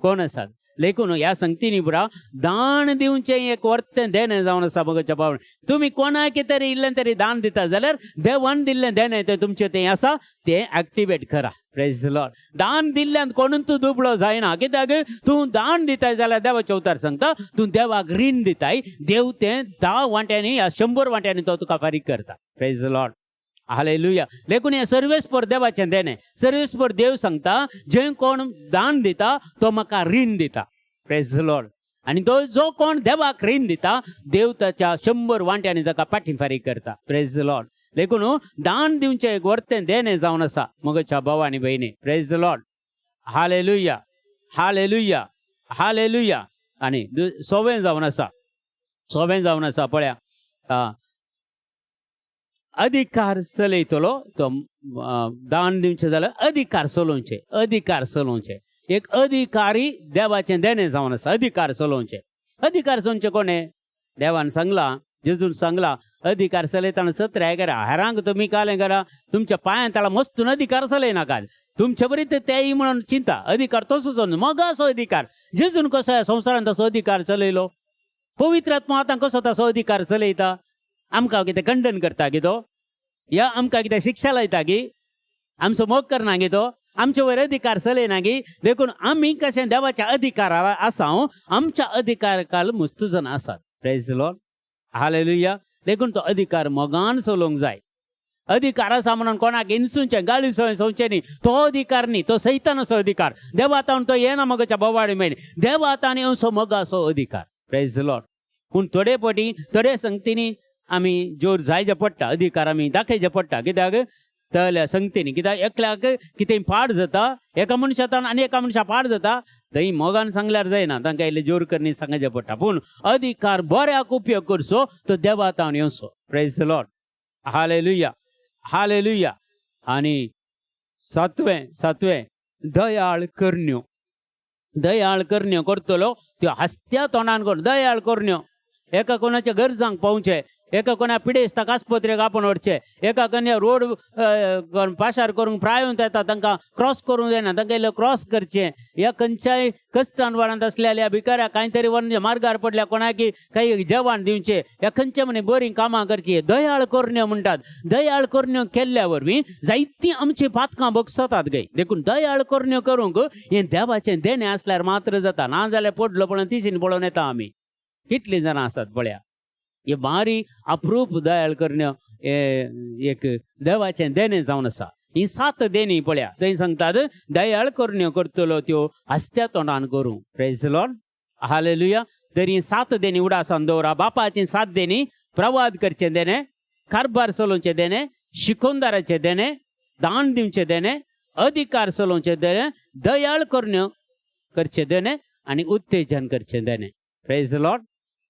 कोण आसात? लेखून ह्या संगतीनी पुरा दान दिवचें एक वर्तें देणें जावन आसा. मगच्या पावण तुमी कोणाक तरी इल्लें तरी दान दिता जाल्यार देवान दिल्लें देणें तें तुमचें तें आसा, तें एक्टिवेट करा. Praise Lord. दान दिल्ल्यान कोणून तूं दुबळो जायना, कित्याक तूं दान दिताय जाल्यार देवाचें उतर सांगता तूं देवाक रीण दिताय, देव तें 10 वांट्यांनी या 100 वांट्यांनी तो तुका फारीक करता. Praise Lord, hallelujah. देखून हें सर्वेस्पर देवाचें देणें. सर्वेस्पर देव सांगता जे कोण दान दिता तो म्हाका रीण दिता. Praise Lord. आनी तो जो कोण देवाक रीण दिता देव ताच्या 100 वांट्यांनी ताका पाठी फारीक करता. Praise Lord. देखून दान दिवचें एक वर्तें देणें जावन आसा मगच्या भाव आनी भयणी. Praise Lord, hallelujah, hallelujah, hallelujah. आनी सोवें जावन आसा, सोवें जावन आसा पळया, अधिकार चलयतलो तो दान दिवचें जाल्यार अधिकार चलोवचें, अधिकार चलोवचें. एक अधिकारी देवाचें देणें जावन आसा. अधिकार चलोवचें, अधिकार चलोवचें कोणें? देवान सांगलां, जेजून सांगलां, अधिकार चलयतना सत्र्या करा, हेरांक तुमी कालें करा, तुमच्या पांयान ताळा मस्तून अधिकार चलयनाकात, तुमचे बरी तेय म्हणून चिंता. अधिकार तसोच मोगाचो अधिकार. जेजून कसो ह्या संवसारान तसो अधिकार चलयलो, पवित्र आत्मा आतां कसो तसो अधिकार चलयता? आमकां कितें खंडन करता गी तो? या आमकां कितें शिक्षा लायता गी? आमचो मोग करना गी तो? आमचे वयर अधिकार चलयना गी? देखून आमी कशें देवाच्या अधिकारा आसा, आमच्या अधिकार काल मुस्तू जन आसात. Praise Lord, hallelujah. देखून तो अधिकार मोगान चलोवंक जाय. अधिकार आसा म्हणून कोणाक इन्सुचें गाळी सोंवचें न्ही. तो अधिकार न्ही, तो सैतानाचो अधिकार. देवातान तो येना मगच्या बोवाडी मेन, देवातान येवचो मोगाचो अधिकार. Praise Lord. पूण थोडे पटी थोडे संगतींनी आमी जोर जायचे पडटा, अधिकार आमी दाखयचे पडटा, कित्याक तल्या संगतींनी, कित्याक एकल्याक कितें पाड जाता एका मनशातान आनी एका मनशा पाड जाता, थंय मोगान सांगल्यार जायना, तांकां इल्लें जोर करणी सांगचें पडटा. पूण अधिकार बऱ्याक उपयोग करचो, तो देवातान येवचो. Praise Lord, hallelujah, hallelujah. आनी सातवें, सातवें दयाळ करण्यो. दयाळ करण्यो करतलो त्यो हसत्या तोंडान कर दयाळ करण्यो. एका कोणाच्या गरजांक पावचें, एका कोणा पिडेस्ताक आस्पत्रेक आपोवन व्हरचें, एका कोणा रोड पाशार करूंक प्रायोन येता तांकां क्रॉस करूंक जायना, तांकां इल्लें क्रॉस करचें. ह्या खंयच्याय कश्टान वाडांत आसलेल्या भिकाऱ्या कांय तरी वन मार्गार पडल्या कोणाकी काही जेवण दिवचें, ह्या खंयचे म्हणे बरीं कामां करचीं, दयाळ करण्यो म्हणटात. दयाळ करण्यो केल्ल्या वरवीं जायतीं आमचीं पातकां बगसतात गे. देखून दयाळ करण्यो करूंक हें देवाचें देणें आसल्यार मात्र जाता, ना जाल्यार पडलो पळोवन तिशीन पळोवन येता आमी. कितलीं जाणां आसात पळया. हे बारी अप्रूप दयाळ करण्यो हे एक देवाचें देणें जावन आसा. ही सात देणी पळया, थंय सांगतात दयाळ करण्यो करतलो त्यो हसत्या तोंडान करूं. Praise Lord, hallelujah. तर ही सात देणी उडासान दवरा. बापाची सात देणी, प्रवाद करचें देणें, कारभार चलोवचें देणें, शिकोनदाराचें देणें, दान दिवचें देणें, अधिकार चलोवचें देणें, दयाळ करण्यो करचें देणें आनी उत्तेजन करचें देणें. Praise Lord,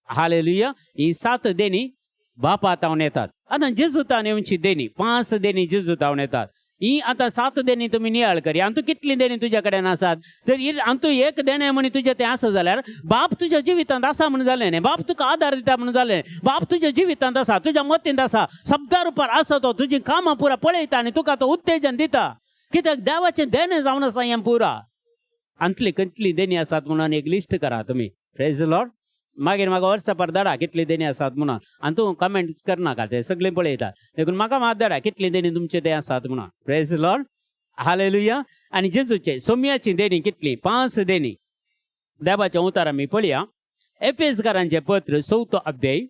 hallelujah. ही सात देणी बापा तावन येतात. आतां जेजूतान येवची देणी 5 देणी जेजू तावन येतात. ही आतां 7 देणी तुमी नियाळ करी, आनी तूं कितली देणी तुज्या कडेन आसात? तर आनी तूं एक देणें म्हणी तुजें तें आसा जाल्यार बाप तुज्या जिवितांत आसा म्हण जालें न्ही, बाप तुका आदार दिता म्हण जालें, बाप तुज्या जिवितांत आसा, तुज्या मतींत आसा, शब्दा रुपार आसा, तो तुजी कामां पुरा पळयता आनी तुका तो उत्तेजन दिता, कित्याक देवाचें देणें जावन आसा हें पुरा. आंतली कितली देणी आसात म्हणून एक लिस्ट करा तुमी. प्रेज लॉर्ड. मागीर म्हाका वॉट्सॅपार धाडा कितली देणी आसात म्हणून, आनी तूं कमेंट करनाका, ते सगळें पळयता. देखून म्हाका मात धाडा कितली देणी तुमचे ते आसात म्हणून. Praise Lord. Hallelujah. आनी जेजूचे सोम्याची देणी कितली? 5 देणी. देवाच्या उतार आमी पळया. एफेसकारांचें पत्र 4 अध्याय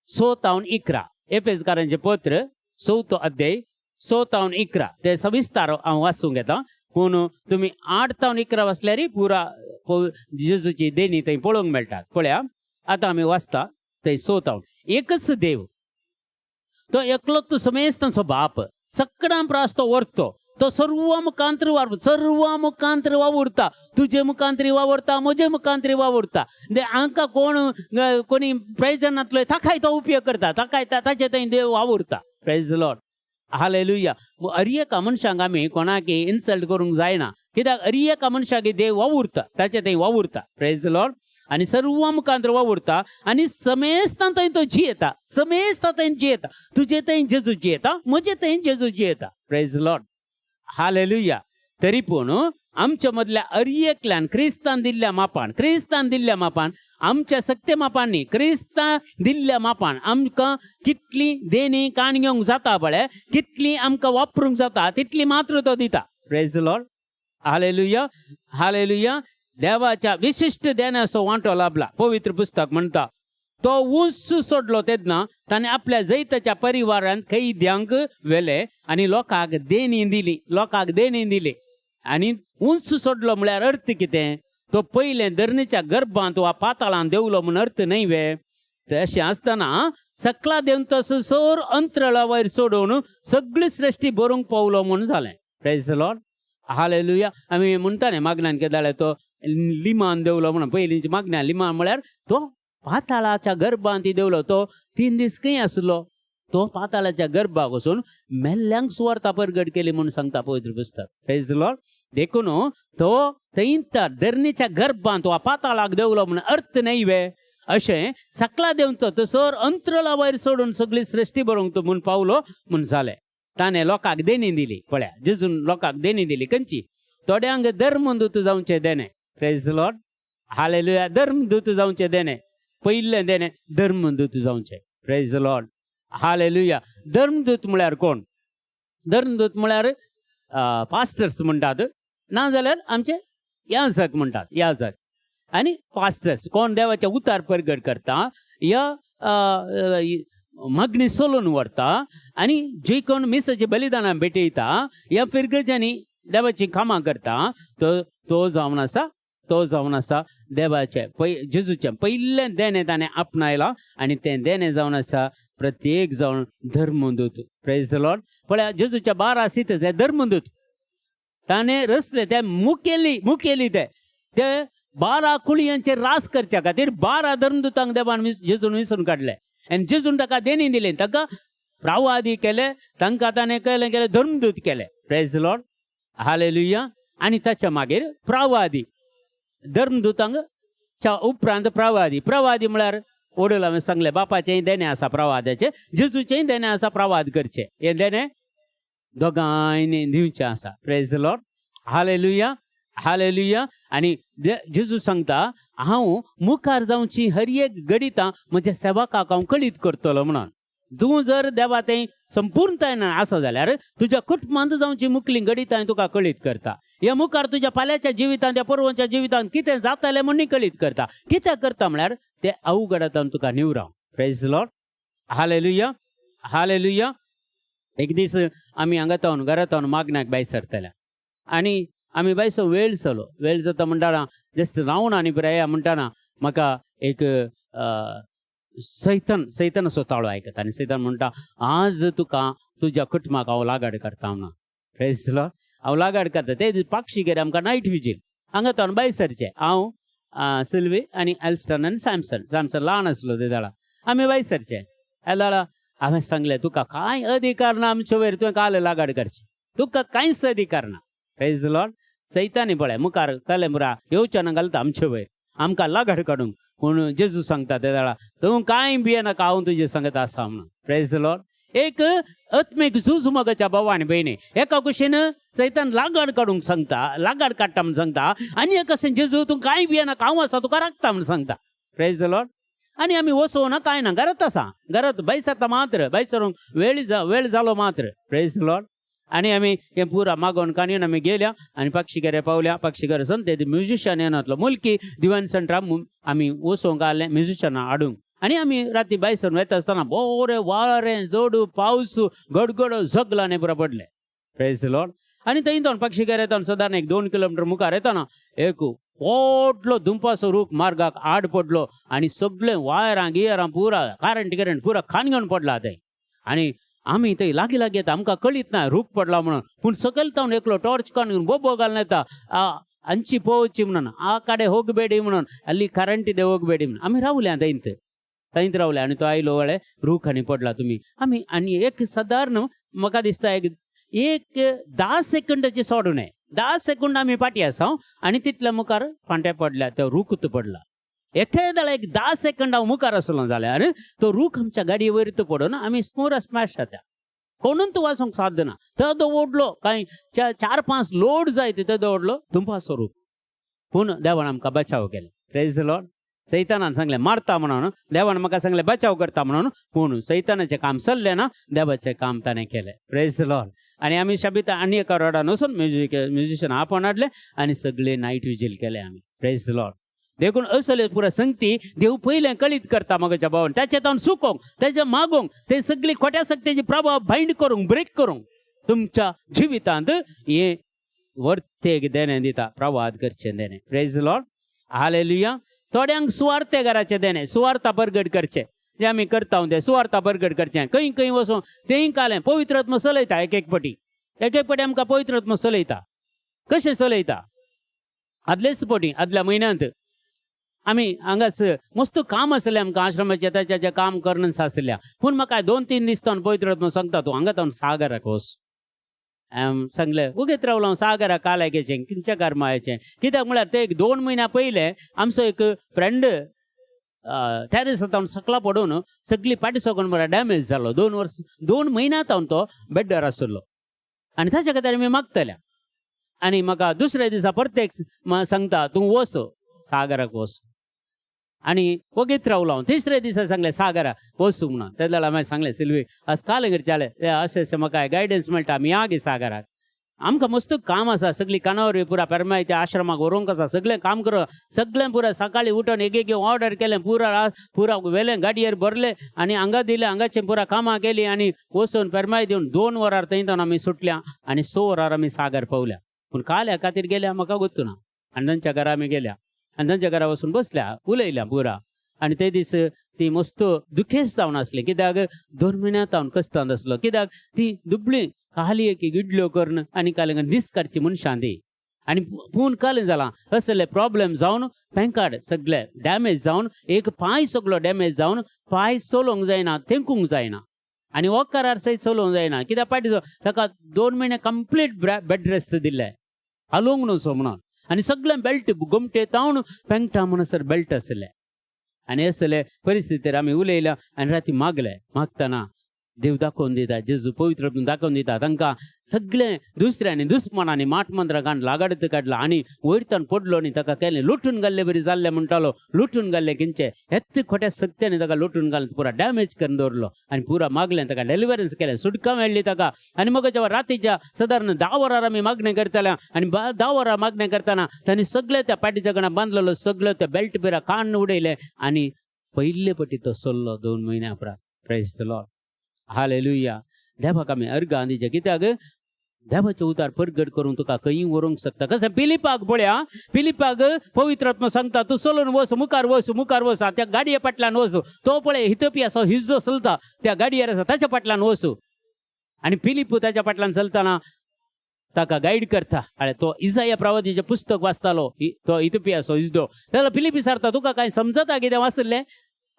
6 तावन 11. एफेसकारांचें पत्र 4 अध्याय 6 तावन 11 ते सविस्तार हांव वाचूंक येता, पूण तुमी 8 तावन 11 वाचल्यार पुरा जेजूची देणी थंय पळोवंक मेळटात. पळया आतां आमी वाचता थंय 6 तावन. एकच देव, तो एकलोच समेस्तांचो बाप, सगळ्यां प्रास तो व्हरतो, तो सर्व मुखांतर वावर, सर्व मुखांतर वावुरता, तुजे मुखांतरी वावुरता, म्हजे मुखांतरी वावुरता. हांकां कोण कोणी प्रयोजन नातलो ताकाय तो उपयोग करता, ताकाय ताचे थंय देव वावुरता. Praise Lord. Hallelujah. हर एका मनशांक आमी कोणाक इन्सल्ट करूंक जायना, कित्याक हर एका मनशाक देव वावुरता, ताचे थंय वावुरता. Praise Lord. आनी सर्व मुखांतर वावुरता आनी समेस्तां थंय तो जियेता, समेस्तां थंय जियेता. तुजे थंय जेजू जियेता, म्हजे थंय जेजू जियेता. Praise Lord. Hallelujah. तरी पूण आमच्या मदल्या हर एकल्यान क्रिस्तान दिल्ल्या मापान, क्रिस्तान दिल्ल्या मापान, आमच्या सक्ते मापान न्ही, क्रिस्तान दिल्ल्या मापान आमकां कितली देणी काण घेवंक जाता पळय, कितली आमकां वापरूंक जाता तितली मात्र तो दिता. Praise Lord. Hallelujah. Hallelujah. देवाच्या विशिश्ट देण्याचो वांटो लाभला. पवित्र पुस्तक म्हणटा तो ऊंच सोडलो तेन्ना ताणें आपल्या जैताच्या परिवारान कैद्यांक व्हेले आनी लोकांक देणी दिली, लोकांक देणी दिली. आनी ऊंच सोडलो म्हळ्यार अर्थ कितें? तो पयलें धरणीच्या गर्भांत वा पाताळांत देंवलो म्हूण अर्थ न्हय वे? तशें आसतना सकला देवन तसो सोर अंतराळा वयर सोडून सगळी सृश्टी बरोवंक पावलो म्हूण जालें. Praise Lord. Hallelujah. आमी म्हणटा न्ही मागण्यान कितें जालें, तो लिमान देंवलो म्हणून. पयलींची मागण्या लिमान म्हळ्यार तो पाताळाच्या गर्भांत देंवलो. तो 3 दीस खंय आसलो? तो पाताळाच्या गर्भाक वचून मेल्ल्यांक सुवार्ता परगट केली म्हूण सांगता पवित्र पुस्तक. Praise Lord. देखून तो थंय धरणीच्या गर्भांत वा पाताळाक देंवलो म्हूण अर्थ न्हय वे? अशें सकला देंवन तो तसोर अंतराळा वयर सोडून सगळी सृश्टी बरोवंक तो म्हूण पावलो म्हूण जालें. ताणें लोकांक देणी दिली. पळया जेजून लोकांक देणी दिली खंयची? थोड्यांक धर्मदूत जावचें देणें. Praise Lord. Hallelujah. धर्मदूत जावचें देणें, पयलें देणें धर्मदूत जावचें. Praise Lord. Hallelujah. धर्मदूत म्हळ्यार कोण? धर्मदूत म्हळ्यार पास्टर्स म्हणटात, नाजाल्यार आमचे याजक म्हणटात, याजक आनी पास्टर्स. कोण देवाच्या उतार परगट करता या मागणी सोलून व्हरता आनी जे कोण मिसाचे बलिदानां भेटयता या फिरगजांनी देवाचीं कामां करता तो जावन आसा, तो जावन आसा देवाचें जेजूचें पयलें देणें ताणें आपणायलां आनी तें देणें जावन आसा प्रत्येक जावन धर्मदूत. Praise the Lord. पळया जेजूच्या 12 सीत ते धर्मदूत ताणें रचले, ते मुखेली, मुखेली ते ते 12 कुळयांचेर रास करच्या खातीर 12 धर्मदूतांक देवान जेजून विसरून काडले आनी जेजून ताका देणी दिले, ताका प्रावादी केले, तांकां ताणें केलें केलें धर्मदूत केले. Praise the Lord. Hallelujah. आनी ताच्या मागीर प्रावादी, धर्मदूतांक उपरांत प्रवादी. प्रवादी म्हळ्यार वडील हांवें सांगलें बापाचेंय देणें आसा प्रवादाचें, जेजूचेंय देणें आसा प्रवाद करचें. हें देणें दोगांयनी दिवचें आसा. Praise the Lord. Hallelujah. Hallelujah. आनी जेजू सांगता हांव मुखार जावची हर एक घडितां म्हज्या सेवकाक हांव कळीत करतलो म्हणून. तूं जर देवा तें संपूर्णतायेन आसा जाल्यार तुज्या कुटुंबांत जावची मुखली घडितां तुका कळीत करता. ह्या मुखार तुज्या फाल्यांच्या जिवितांत, त्या पोरवांच्या जिवितांत कितें जातलें म्हूण कळीत करता. कितें करता म्हळ्यार ते अवघडांत तुका निवराव. Praise Lord. Hallelujah. Hallelujah. एक दीस आमी हांगा तावन घरा तावन मागण्याक भायर सरतले आनी आमी भायसो वेळ जालो. वेळ जाता म्हणटाना जस्ट रावन आनी प्रेया म्हणटाना म्हाका एक सैतन, सैतनाचो ताळो आयकता आनी सैतन म्हणटा आज तुका तुज्या कुटुंबाक हांव लागड करता म्हणून. Praise Lord. हांव लागड करता. ते पाक्षीगेर आमकां नायट विजील हांगा तावन भायर सरचें. हांव सिल्वी आनी एल्स्टन आनी सॅमसन. सॅमसन ल्हान आसलो ते दाडा आमी भायर सरचे. दाडा हांवें सांगलें तुका कांय अधिकार ना आमचे वयर, तुवें काल लागड करची, तुका कांयच अधिकार ना. Praise Lord. सैतानी पळय मुखार कलेमुरा येवच्या ना घालता आमचे वयर आमकां लागड काडूंक. पूण जेजू सांगता ते दाडा तूं कांय भियेनाका, हांव तुजें सांगत आसा म्हणून. Praise Lord. एक आत्मीक झूज मगाच्या भावा आनी भयणी. एका कुशीन सैतान लागाड काडूंक सांगता, लागाड काडटा म्हूण सांगता, आनी एका कशेन जेजू तूं कांय भियेनाका, हांव आसा तुका राखता म्हूण सांगता. Praise the Lord. आनी आमी वचोना कांय ना, घरात आसा, घरात भायर सरता मात्र, भायर सरूंक वेळ जालो मात्र. Praise the Lord. आनी आमी हें पुरा मागोवन काणयेन आमी गेल्या आनी पक्षीघरे पावल्या. पक्षीघर सून ते म्युजिशियन येनातलो मुलकी दिवान सेंटरा आमी वचोंक आसलें म्युजिशियना हाडूंक. आनी आमी राती भायर सरून वता आसतना बरें वारें, जोडू, पावस, गडगडो सगळ्यांनी पुरा पडले. Praise the Lord. आनी थंय जावन पक्षीघर येताना सदां एक 2 किलोमिटर मुखार येताना एक व्हडलो दुंपाचो रूख मार्गाक आड पडलो आनी सगळे वायरां गियरां पुरा करंट गिरंट पुरा खाण घेवन पडला थंय. आनी आमी थंय लागीं लागीं येता, आमकां कळीत ना रूख पडला म्हणून, पूण सकयल तावन एकलो टॉर्च काडून घेवन बोबो घालून येता, अंची पोवची म्हणून, आ काडे होगबेडी म्हणून, ಅಲ್ಲಿ करंट ಇದೆ ಹೋಗಬೇಡಿ म्हणून. आमी रावल्या थंयत थंयत रावले आनी तो आयलो वळे रूख आनी पडला तुमी. आमी आनी एक सादारण म्हाका दिसता एक एक 10 सेकंडाची सोडून 10 सेकंड आमी फाटी आसा आनी तितल्या मुखार फांटे पडल्या, तो रूख पडला. एकेदाळ एक 10 सेकंड हांव मुखार आसलो जाल्यार तो रूख आमच्या गाडये वयर पडून आमी स्मोर स्मॅश जाता. कोणून तो वाचोंक साध्य ना. तेदो व्हडलो कांय 4-5 लोड जाय तेदो व्हडलो दुंपाचो रूख. पूण देवान आमकां बचाव केले. Praise the Lord. सैतानान सांगलें मारता म्हणून, देवान म्हाका सांगलें बचाव करता म्हणून, पूण सैतानाचें काम चल्लें ना, देवाचें काम ताणें केलें. Praise the Lord. आनी आमी शबिता आनी एका रोडान वचून म्युजिशियन आपोवन हाडले आनी सगळे नायट विजील केले आमी. Praise the Lord. देखून असले पुरा संगती देव पयलें कळीत करता मगाच्या भावान, ताचे तावन सुकोंक, तेजे मागोंक, ते सगळी खोट्या सक्तेची प्रभाव बायंड करूंक, ब्रेक करूंक तुमच्या जिवितांत हे वर्तेक देणें दिता, प्रवाद करचें देणें. Praise the Lord. Hallelujah. थोड्यांक सुवार्थेगाराचें देणें, सुवार्था परगट करचें, जें आमी करता तें सुवार्था परगट करचें. खंय खंय वचून तेंय कालें पवित्र आत्मो चलयता. एक एक पटी एक एक पटी आमकां पवित्र आत्मो चलयता. कशें चलयता? आदलेच पटी आदल्या म्हयन्यांत आमी हांगाच मस्त काम आसलें आमकां आश्रमाचें, ताचें काम करून आसलें. पूण म्हाका 2-3 दीस तावन पवित्र आत्मो सांगता तूं हांगा तावन सागराक वच. सांगलें उगेत रावलो हांव सागराक कालायचें किंच्या कर्मायचें. कित्याक म्हळ्यार ते एक 2 म्हयन्या पयलें आमचो एक फ्रेंड टॅरिस तावन सकला पडून सगळी पाटी सोगून बरो डॅमेज जालो. 2 वर्स 2 म्हयन्या तावन तो बेड्डार आशिल्लो आनी ताच्या खातीर आमी मागतल्या. आनी म्हाका दुसऱ्या दिसा प्रत्येक सांगता तूं वच सागराक वच. आनी वगीत रावलो हांव. तिसऱ्या दिसा सांगलें सागरा वचूं म्हणून. तेन्ना जाल्यार मागीर सांगलें सिल्वी आज काल करचें अशें अशें म्हाका गायडन्स मेळटा, आमी या गे सागराक, आमकां मस्त काम आसा, सगळी कानावर पुरा पेरमाय त्या आश्रमाक व्हरूंक आसा, सगळें काम कर, सगळें पुरा सकाळी उठून एक एक ऑर्डर केलें, पुरा पुरा व्हेलें गाडयेर भरलें आनी हांगा दिलें, हांगाचें पुरा कामां केलीं आनी वचून पेरमाय दिवन 2 वरार थंय तावन आमी सुटल्या आनी 6 वरार आमी सागर पावल्या. पूण काल ह्या खातीर गेल्या म्हाका गोत्तू ना. आनी तांच्या घरा आमी गेल्या आनी तांच्या घरा वचून बसल्या उलयल्या पुरा. आनी ते दीस ती मस्त दुखेस्त जावन आसली, कित्याक 2 म्हयन्या तावन कश्टांत आसलो, कित्याक ती दुबळी खाली एक इडल्यो करून आनी काल दीस काडची मनशां ती. आनी पूण काल जालां असले प्रॉब्लेम जावन पेंकाड सगळे डॅमेज जावन एक पांय सगळो डॅमेज जावन पांय चलोवंक जायना, तेंकूंक जायना आनी वखरार सयत चलोवंक जायना, कित्याक पाटी ताका 2 म्हयने कंप्लीट बेड रेस्ट दिल्ले, हालोवंक न्हू म्हणून. आनी सगळें बेल्ट गोमटे तावन पेंगटा म्हणसर बेल्ट आसले. आनी असले परिस्थितीर आमी उलयल्या आनी राती मागले. मागतना देव दाखोवन दिता, जेजू पवित्र दाखोवन दिता तांकां सगळें दुसऱ्यांनी दुस्मनांनी माट मंत्रां लागाडत काडला आनी वयर पडलो आनी ताका केलें लुटून घाल्ले बरी जाल्लें म्हणटालो, लुटून घाल्ले किंचे हेत खोट्या सक्त्यांनी ताका लुटून घालून पुरा डॅमेज करून दवरलो. आनी पुरा मागलें ताका डेलिवरन्स केलें, सुटका मेळ्ळी ताका. आनी मग जेव्हा रातीच्या सादारण 10 वरार आमी मागणें करताले आनी 10 वरां मागणें करतना तांणी सगळें त्या पाटीच्या कडेन बांदलेलो सगळें त्या बेल्ट बिरा काडून उडयलें आनी पयले पटी तो सोल्लो 2 म्हयन्या उपरांत. Praise the Lord. Hallelujah. देवाक आमी अर्गां दिवचें, कित्याक देवाचें उतार परगट करूंक तुका खंय व्हरूंक शकता. कशें पिलिपाक पळया, पिलिपाक पवित्र आत्मा सांगता तूं चलून वच, मुखार वच, मुखार वच, त्या गाडये फाटल्यान वच. तो पळय इथियोपिया असो हिजो चलता त्या गाडयेर आसा ताच्या फाटल्यान वच. आनी पिलिप ताच्या फाटल्यान चलतना ताका गायड करता. अरे तो इजाया प्रवादीचें पुस्तक वाचतालो तो इथियोपियाचो हिजदो. तेन्ना पिलिप विचारता तुका कांय समजता कितें वाचिल्लें?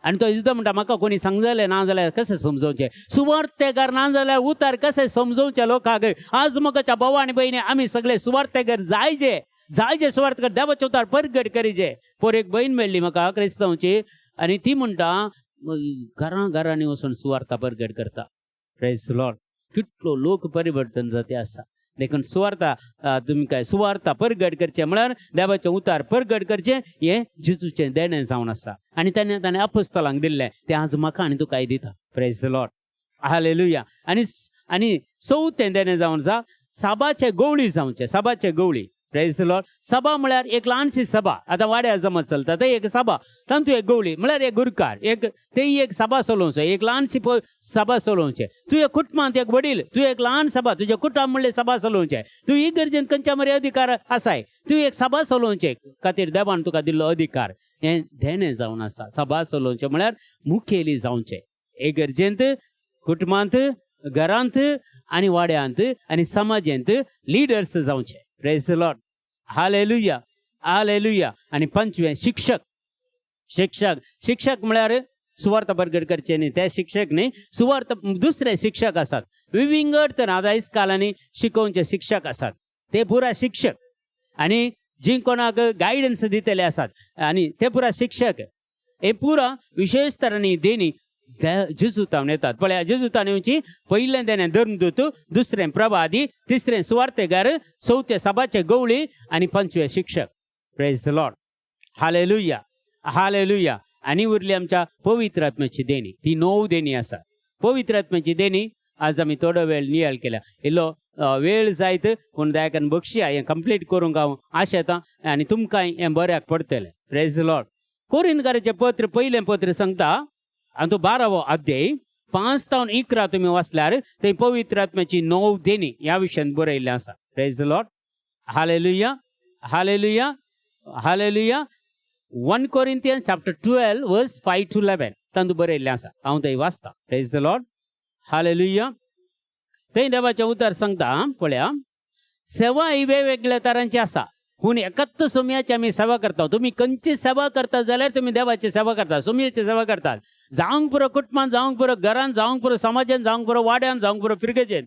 आनी तो हिजदो म्हणटा म्हाका कोणी सांगलें ना जाल्यार कशें समजोवचें, सुवार्थेकार ना जाल्यार उतार कशें समजोवचें लोकांक. आज म्हज्या भाव आनी भयणी आमी सगळे सुवार्थेकार जायजे, जायजे सुवार्थेकार देवाचे उतार परगट करीजे. पोर एक बहीण मेळ्ळी म्हाका क्रिस्तांवची आनी ती म्हणटा घरां घरांनी वचून सुवार्था परगट करता. प्रेज लॉर्ड. कितलो लोक परिवर्तन जाते आसा. देखून सुवार्ता तुमकां सुवार्ता परगट करचें म्हळ्यार देवाचें उतार परगट करचें हें जेजूचें देणें जावन आसा. आनी ताणें ताणें अपोस्तलांक दिल्लें तें आज म्हाका आनी तुकाय दिता. Praise the Lord. Hallelujah. आनी आनी चवथें देणें जावन आसा साबाचे गवळी जावचें. साबाचे गवळी. Praise the Lord. सभा म्हळ्यार एक ल्हानशी सभा. आतां वाड्यार जमत चलता ते एक सभा, तातूंत एक गवळी म्हळ्यार एक गुरकार, एक तेय एक सभा चलोवचो, एक ल्हानशी सभा चलोवचें. तूं एक कुटुंबांत एक वडील, तूं एक ल्हान सभा, तुज्या कुटुंब म्हणलें सभा चलोवचें. तूं इगर्जेंत खंयच्या मरे अधिकार आसाय, तूं एक सभा चलोवचें खातीर देवान तुका दिल्लो अधिकार हें देणें जावन आसा. सभा चलोवचें म्हळ्यार मुखेली जावचें इगर्जेंत, कुटुंबांत, घरांत आनी वाड्यांत आनी समाजेंत लिडर्स जावचे. Praise the Lord. Hallelujah. Hallelujah. आनी पंचवें शिक्षक. शिक्षक शिक्षक म्हळ्यार सुवार्थ परगट करचे न्ही ते शिक्षक न्ही, सुवार्थ दुसरे शिक्षक आसात विविंगड तर आतां इस्कालांनी शिकोवचे शिक्षक आसात ते पुरा शिक्षक. आनी जी कोणाक गायडन्स दितले आसात आनी ते पुरा शिक्षक. हे पुरा विशेष तरांनी देणी जेजुतावन येतात. पळया जेजुतान येवची पयलें देणें धर्मदूत, दुसरें प्रभादी, तिसरें सुवार्तेगार, चवथें सभाचे गवळी आनी पंचवें शिक्षक. Praise the Lord. Hallelujah. Hallelujah. आनी उरली आमच्या पवित्र आत्म्याची देणी. ती 9 देणी आसा. पवित्र आत्म्याची देणी आज आमी थोडो वेळ नियाळ केल्या. इल्लो वेळ जायत पूण दयाकन बक्षया हें कंप्लीट करूंक हांव आशेतां आनी तुमकांय हें बऱ्याक पडटलें. Praise the Lord. कोरिंदकाराचें पत्र पयलें पत्र सांगता आनी तो 12वो अध्याय 5 तावन 11 तुमी वाचल्यार थंय पवित्र आत्म्याची 9 देणी ह्या विशयान बरयल्लें आसा. Praise the Lord. Hallelujah. Hallelujah. Hallelujah. 1 Corinthian chapter 12 verse 5 to 11 तातूंत बरयल्लें आसा. हांव थंय वाचता. Praise the Lord. Hallelujah. थंय देवाचें उतर सांगता पळया, सेवा ही वेगवेगळ्या तरांची आसा पूण एकत्र सोमयाची आमी सेवा करता. तुमी खंयची सेवा करता जाल्यार तुमी देवाची सेवा करता, सोमयाची सेवा करतात. जावंक पुरो कुटुंबान, जावंक पुरो घरान, जावंक पुरो समाजान, जावंक पुरो वाड्यान, जावंक पुरो फिरगेजेन,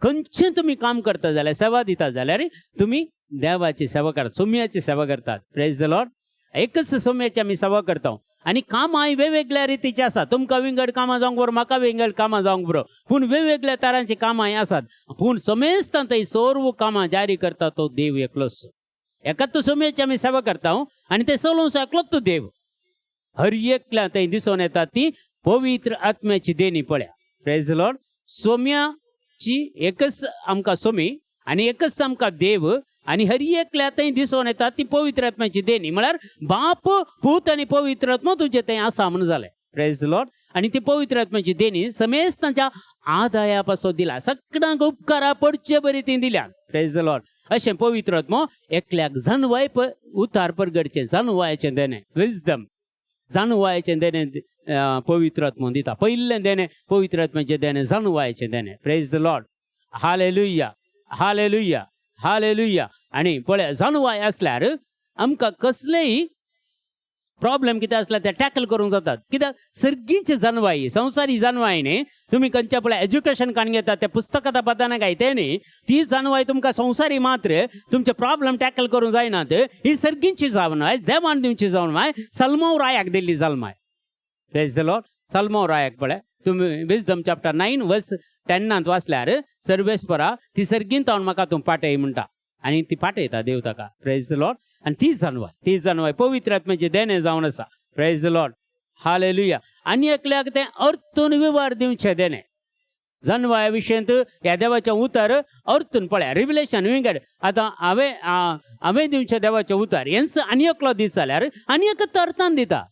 खंयचें तुमी काम करता जाल्यार, सेवा दिता जाल्यार तुमी देवाची सेवा करतात, सोमयाची सेवा करतात. Praise the Lord. एकच सोमयाची आमी सेवा करता आनी कामां वेगवेगळ्या रितीची आसा. तुमकां विंगड कामां जावंक बरो, म्हाका विंगड कामां जावंक बरो, पूण वेगवेगळ्या तरांची कामां आसात. पूण समेस्तां थंय सर्व कामां जारी करता तो देव एकलोच. एकाच सोमयाची आमी सेवा करता आनी ते चलोवचो एकलोच तो देव. हर एकल्या थंय दिसून येता ती पवित्र आत्म्याची देणी. पळया. Praise the Lord. सोम्याची एकच आमकां सोमी आनी एकच आमकां देव आनी हर एकल्या थंय दिसून येता ती पवित्र आत्म्याची देणी. म्हळ्यार बाप, पूत आनी पवित्र आत्मा तुजे थंय आसा म्हणून जालें. Praise the Lord. आनी ती पवित्र आत्म्याची देणी समेस्तांच्या आदाया पासून दिला, सगळ्यांक उपकारा पडचे बरी ती दिल्या. Praise the Lord. अशें पवित्र आत्मो एकल्याक जानवाय उतार परगडचें जानवायाचें देणें, विजडम जाणवायचें देणें पवित्र आत्मो दिता. पयलें देणें पवित्र आत्म्याचें देणें जाणवायचें देणें. Praise the Lord. Hallelujah. Hallelujah. Hallelujah. आनी पळय, जाणवाय आसल्यार आमकां कसलेय प्रॉब्लेम कितें आसल्यार ते टॅकल करूंक जातात. कित्याक सर्गीची जानवाई, संवसारी जानवाय न्ही. तुमी खंयच्या पळय एज्युकेशन काडून घेतात ते पुस्तकां पदां काय ते न्ही. ती जानवाय तुमकां संवसारी मात्र तुमचे प्रॉब्लेम टॅकल करूंक जायनात. ही सर्गीची जानवाय, देवान दिवची जानवाय, सलमोव रायाक दिल्ली जालमाय. Praise the Lord. सलमोव रायाक पळय तुमी विजडम चॅप्टर 9 वर्स 10नांत वाचल्यार सर्वेस्परा ती सर्गीन तावन म्हाका तूं पाटय म्हणटा आनी ती पाटयता देव ताका. Praise the Lord. आनी ती जानवाय, ती जानवाय पवित्र आत्म्याचें देणें जावन आसा. Praise the Lord. Hallelujah. आनी एकल्याक तें अर्थून विवर दिवचें देणें. जानवाया विशयंत ह्या देवाचें उतर अर्थून पळया रिविलेशन विंगड. आतां हांवें हांवें दिवचें देवाचें उतर हेंच आनी एकलो दीस जाल्यार आनी एक अर्थान दिता.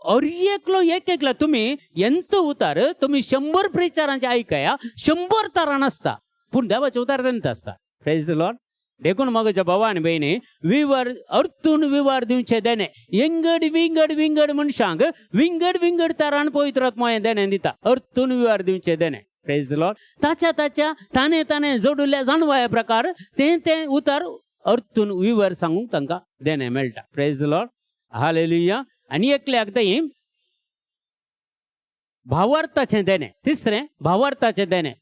अर एकलो एक एकलो तुमी एंत उतार तुमी 100 प्रिचारांचे आयकया, 100 तरान आसता पूण देवाचें उतार तेंत आसता. Praise the Lord. देखून म्हज्या भावा आनी भयणी, विवर अर्थून विवर दिवचें देणें विंगड विंगड विंगड मनशांक विंगड विंगड तरान पवित्र आत्मो हें देणें दिता. अर्थून विवर दिवचें देणें. Praise the Lord. ताच्या ताच्या ताणें ताणें जोडिल्ल्या जाणवाया प्रकार तें तें उतार अर्थून विवर सांगूंक तांकां देणें मेळटा. Praise the Lord. Hallelujah. आनी एकल्याक थंय भावार्थाचें देणें. तिसरें भावार्थाचें देणें.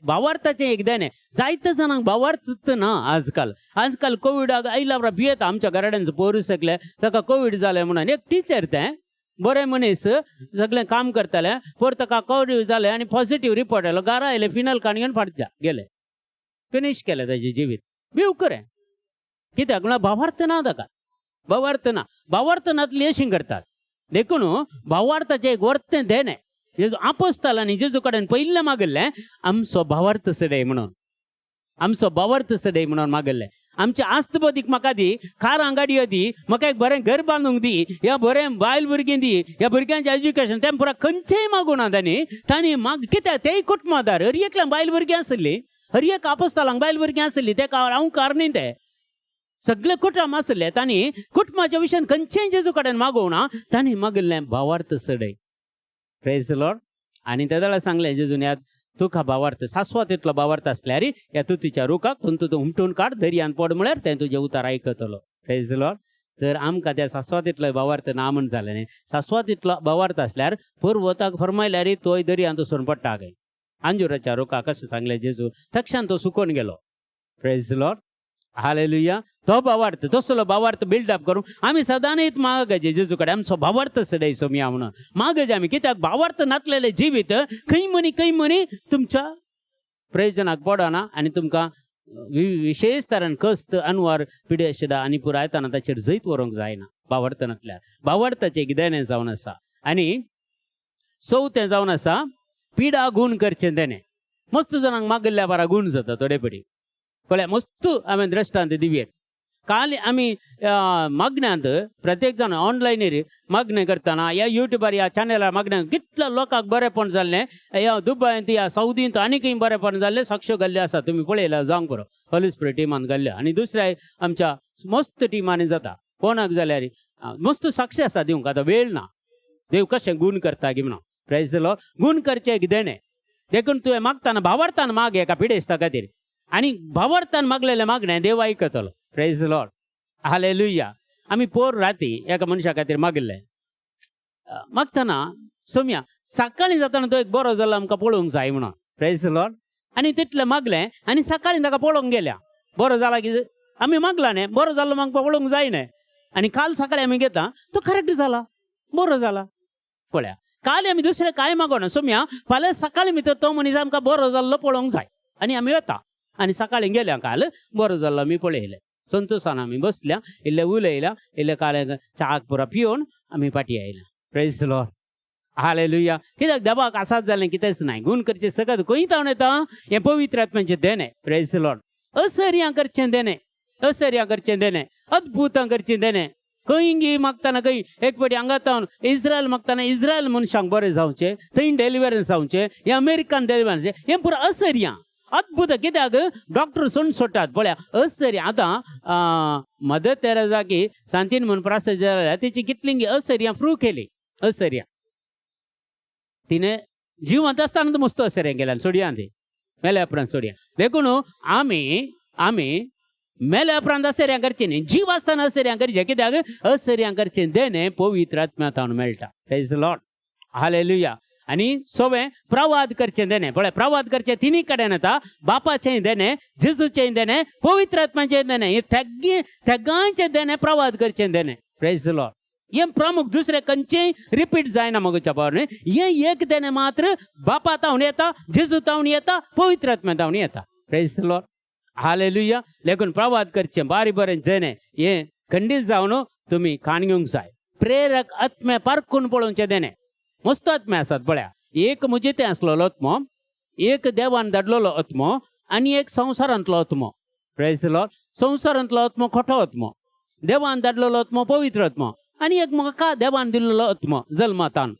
भावार्थाचें एक देणें. जायते जाणांक भावार्थ ना आजकाल. आजकाल कोविडाक आयला भियेता. आमच्या घराड्यांचो पोरू शकले ताका कोवीड जालें म्हणून एक टिचर तें बरें मनीस सगळें काम करताले, पोर ताका कोवीड जालें आनी पॉझिटीव रिपोर्ट आयलो, घरा आयले, फिनल काण घेवन फाटल्या गेले, फिनीश केलें ताजें जिवीत. भिवकरें कित्याक म्हळ्यार भावार्थ ना ताका, भावार्थ ना. भावार्थ नातली अशीं करतात. देखून भावार्थाचें एक वर्तें देणें जेजू आपोस्तालांनी जेजू कडेन पयलें मागिल्लें, आमचो भावार्थ सडय म्हणून, आमचो भावार्थ सडय म्हणून मागिल्लें. आमची आस्त बदीक म्हाका दी, कारां गाडयो दी, म्हाका एक बरें घर बांदूंक दी, ह्या बरें बायल भुरगीं दी, ह्या भुरग्यांचें एज्युकेशन तें पुरा खंयचेंय मागूं ना तांणी. तांणी माग कित्याक तेय कुटुंबादार, हर एकल्याक बायल भुरगीं आसली, हर एक आपोस्तालांक बायल भुरगीं आसली, ते हांव कार न्ही, ते सगळे कुटुंब आसले. तांणी कुटुंबाच्या विशयान खंयचेंय जेजू कडेन मागोवं ना, तांणी मागिल्लें भावार्थ सडय. Praise the Lord. आनी ते जाल्यार सांगलें जेजून, ह्या तुका भावार्थ सासवात इतलो भावार्थ आसल्यार ह्या तुतीच्या रुखाक तूं तूं हुमटून काड, दर्यान पड म्हळ्यार तें तुजें उतार आयकतलो. Praise the Lord. तर आमकां त्या सासवात इतलो भावार्थ ना म्हण जालें न्ही. सासवात इतलो भावार्थ आसल्यार पर्वताक फरमायल्यार तोय दर्यांत वचून पडटा खंय. अंजुराच्या रुखाक कशें सांगलें जेजू, तक्षान तो सुकोन गेलो. Praise the Lord. Hallelujah. तो भावार्थ, तसलो भावार्थ बिल्डअप करून आमी सदांच मागायचे जेजू कडेन, आमचो भावार्थ सडय सोमया म्हणून मागायचे आमी. कित्याक भावार्थ नातलेलें जिवीत खंय मनी खंय मनी तुमच्या प्रयोजनाक पडना आनी तुमकां विशेष तरान कस्त अनवार पिडेशदा आनी पुरायताना ताचेर जैत व्हरूंक जायना भावार्थ नातल्यार. भावार्थाचें एक देणें जावन आसा. आनी चवथें जावन आसा पिडा गूण करचें देणें. मस्त जाणांक मागिल्ल्या बारा गूण जाता थोडे पडी पळय, मस्त हांवें दृश्टांत दिवयेत. काल आमी मागण्यांत प्रत्येक जाण ऑनलायनीर मागणें करतना ह्या युट्यूबार ह्या चॅनलार मागण्यांत कितल्या लोकांक बरेपण जाल्लें, ह्या दुबयंत ह्या सौदींत आनी खंय बरेपण जाल्लें साक्ष घाल्ल्यो आसा, तुमी पळयल्या जावंक बरो होली स्पिरिट टिमान घाल्ल्यो. आनी दुसऱ्या आमच्या मस्त टिमांनी जाता कोणाक जाल्यार मस्त साक्ष आसा दिवंक, आतां वेळ ना. देव कशें गूण करता गी म्हणून. Praise the Lord. गूण करचें एक देणें. देखून तुवें मागताना भावार्थान माग एका पिडेस्ता खातीर, आनी भावार्थान मागलेलें मागणें देव आयकतलो. Praise the Lord. Hallelujah. आमी पोर राती एका मनशा खातीर मागिल्लें, मागतना सोम्या सकाळीं जातना तो एक बरो जालो आमकां पळोवंक जाय म्हणून. Praise the Lord. आनी तितलें मागलें आनी सकाळीं ताका पळोवंक गेल्या, बरो जाला की आमी मागला न्ही, बरो जालो म्हाका पळोवंक जाय न्ही. आनी काल सकाळीं आमी घेता तो करेक्ट जाला, बरो जाला. पळया काल आमी दुसरें कांय मागोना, सोम्या फाल्यां सकाळीं भितर तो मनीस आमकां बरो जाल्लो पळोवंक जाय. आनी आमी वता आनी सकाळीं गेल्या, काल बरो जाल्लो आमी पळयलें, संतोशान आमी बसल्या, इल्लें उलयल्या, इल्लें काल च्याक पुरा पिवन आमी फाटीं आयल्या. Praise the Lord. Hallelujah. कित्याक देवाक आसात जालें कितेंच नाय, गूण करचें सगळें खंय तावन येता, हें पवित्र आत्म्याचें देणें. Praise the Lord. असर्यां करचें देणें, असर्यां करचें देणें, अद्भुतां करचें देणें. खंय गी मागतना खंय एक फावटी हांगा तावन इस्रायल मागतना इस्रायल मनशांक बरें जावचें, थंय डेलिवरन्स जावचें, हें अमेरिकन डेलिवरन्स, हें पुरो असर्यां अद्भुत. कित्याक डॉक्टर सोण सोडटात पळया असर्यां. आतां मदर तेरेजा की सांतीन म्हूण प्रास जाल्या तिची कितली असर्यां प्रूव केली. असर्यां तिणें जिवंत आसतना मस्त असर्यां केल्यान, सोडया ती मेल्या उपरांत सोडया. देखून आमी आमी मेल्या उपरांत असर्यां करचें न्ही, जीव आसतना असर्यां करचें. कित्याक असर्यां करचें देणें पवित्र आत्म्या तावन मेळटा. Praise the Lord. Hallelujah. आनी सवें प्रवाद करचें देणें. पळय प्रवाद करचें तिनी कडेन येता, बापाचें देणें, जेजूचें देणें, पवित्र आत्म्याचें देणें, हे तेग्गे तेगांचें देणें प्रवाद करचें देणें. Praise the Lord. हें प्रमुख, दुसरें खंयचेंय रिपीट जायना मगोच्या पावर न्ही. हें एक देणें मात्र बापा तावन येता, जेजू तावन येता, पवित्र आत्म्या तावन येता. Praise the Lord. Hallelujah. लेखून प्रवाद करचें बारी बरें देणें हें खंडीत जावन तुमी खाण घेवंक जाय. प्रेरक आत्मे पारखून पळोवचें देणें. मस्त आत्मे आसात पळया, एक म्हजे तें आसलेलो आत्मो, एक देवान धाडलेलो आत्मो आनी एक संवसारांतलो आत्मो. Praise the Lord. संवसारांतलो आत्मो खोटो आत्मो, देवान धाडलेलो आत्मो पवित्र आत्मो, आनी एक म्हाका देवान दिल्लो आत्मो जल्मातान.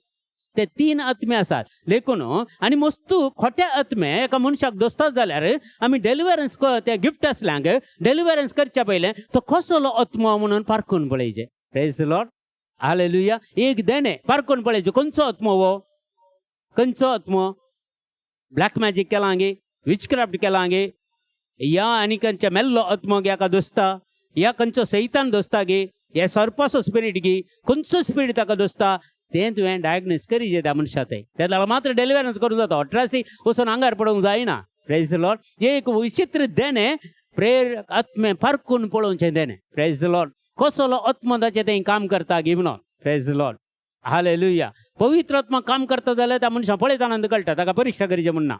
ते तीन आत्मे आसात. देखून आनी मस्तू खोटे आत्मे एका मनशाक दोस्तात जाल्यार आमी डेलिवरन्स ते गिफ्ट आसल्यांक डेलिवरन्स करच्या पयलें तो कसलो आत्मो म्हणून पारखून पळयचें. Praise the Lord. Hallelujah. एक देणें पारखून पळयचें खंयचो आत्मो हो, खंयचो आत्मो, ब्लॅक मॅजीक केलां गे, विचक्राफ्ट केलां गे, या आनी खंयच्या मेल्लो आत्मो गे हाका दोसता, या खंयचो सैतान दोसता गे, हे सर्पाचो स्पिरीट गे, खंयचो स्पिरीट ताका दोसता तें तुवें डायग्नोज करीजे त्या मनशा ते. तेन्ना मात्र डेलिवरन्स करूंक जाता, अठराशी वचून आंगार पडोवंक जायना. Praise the Lord. एक विचित्र देणें प्रेर आत्मे पारखून पळोवचें देणें. Praise the Lord. कसलो आत्मो ताचें तें काम करता गी म्हणून. Praise the Lord. हालेलुया. पवित्र आत्मा काम करता जाल्यार त्या मनशां पळयता आनंद कळटा, ताका परिक्षा करची म्हण ना.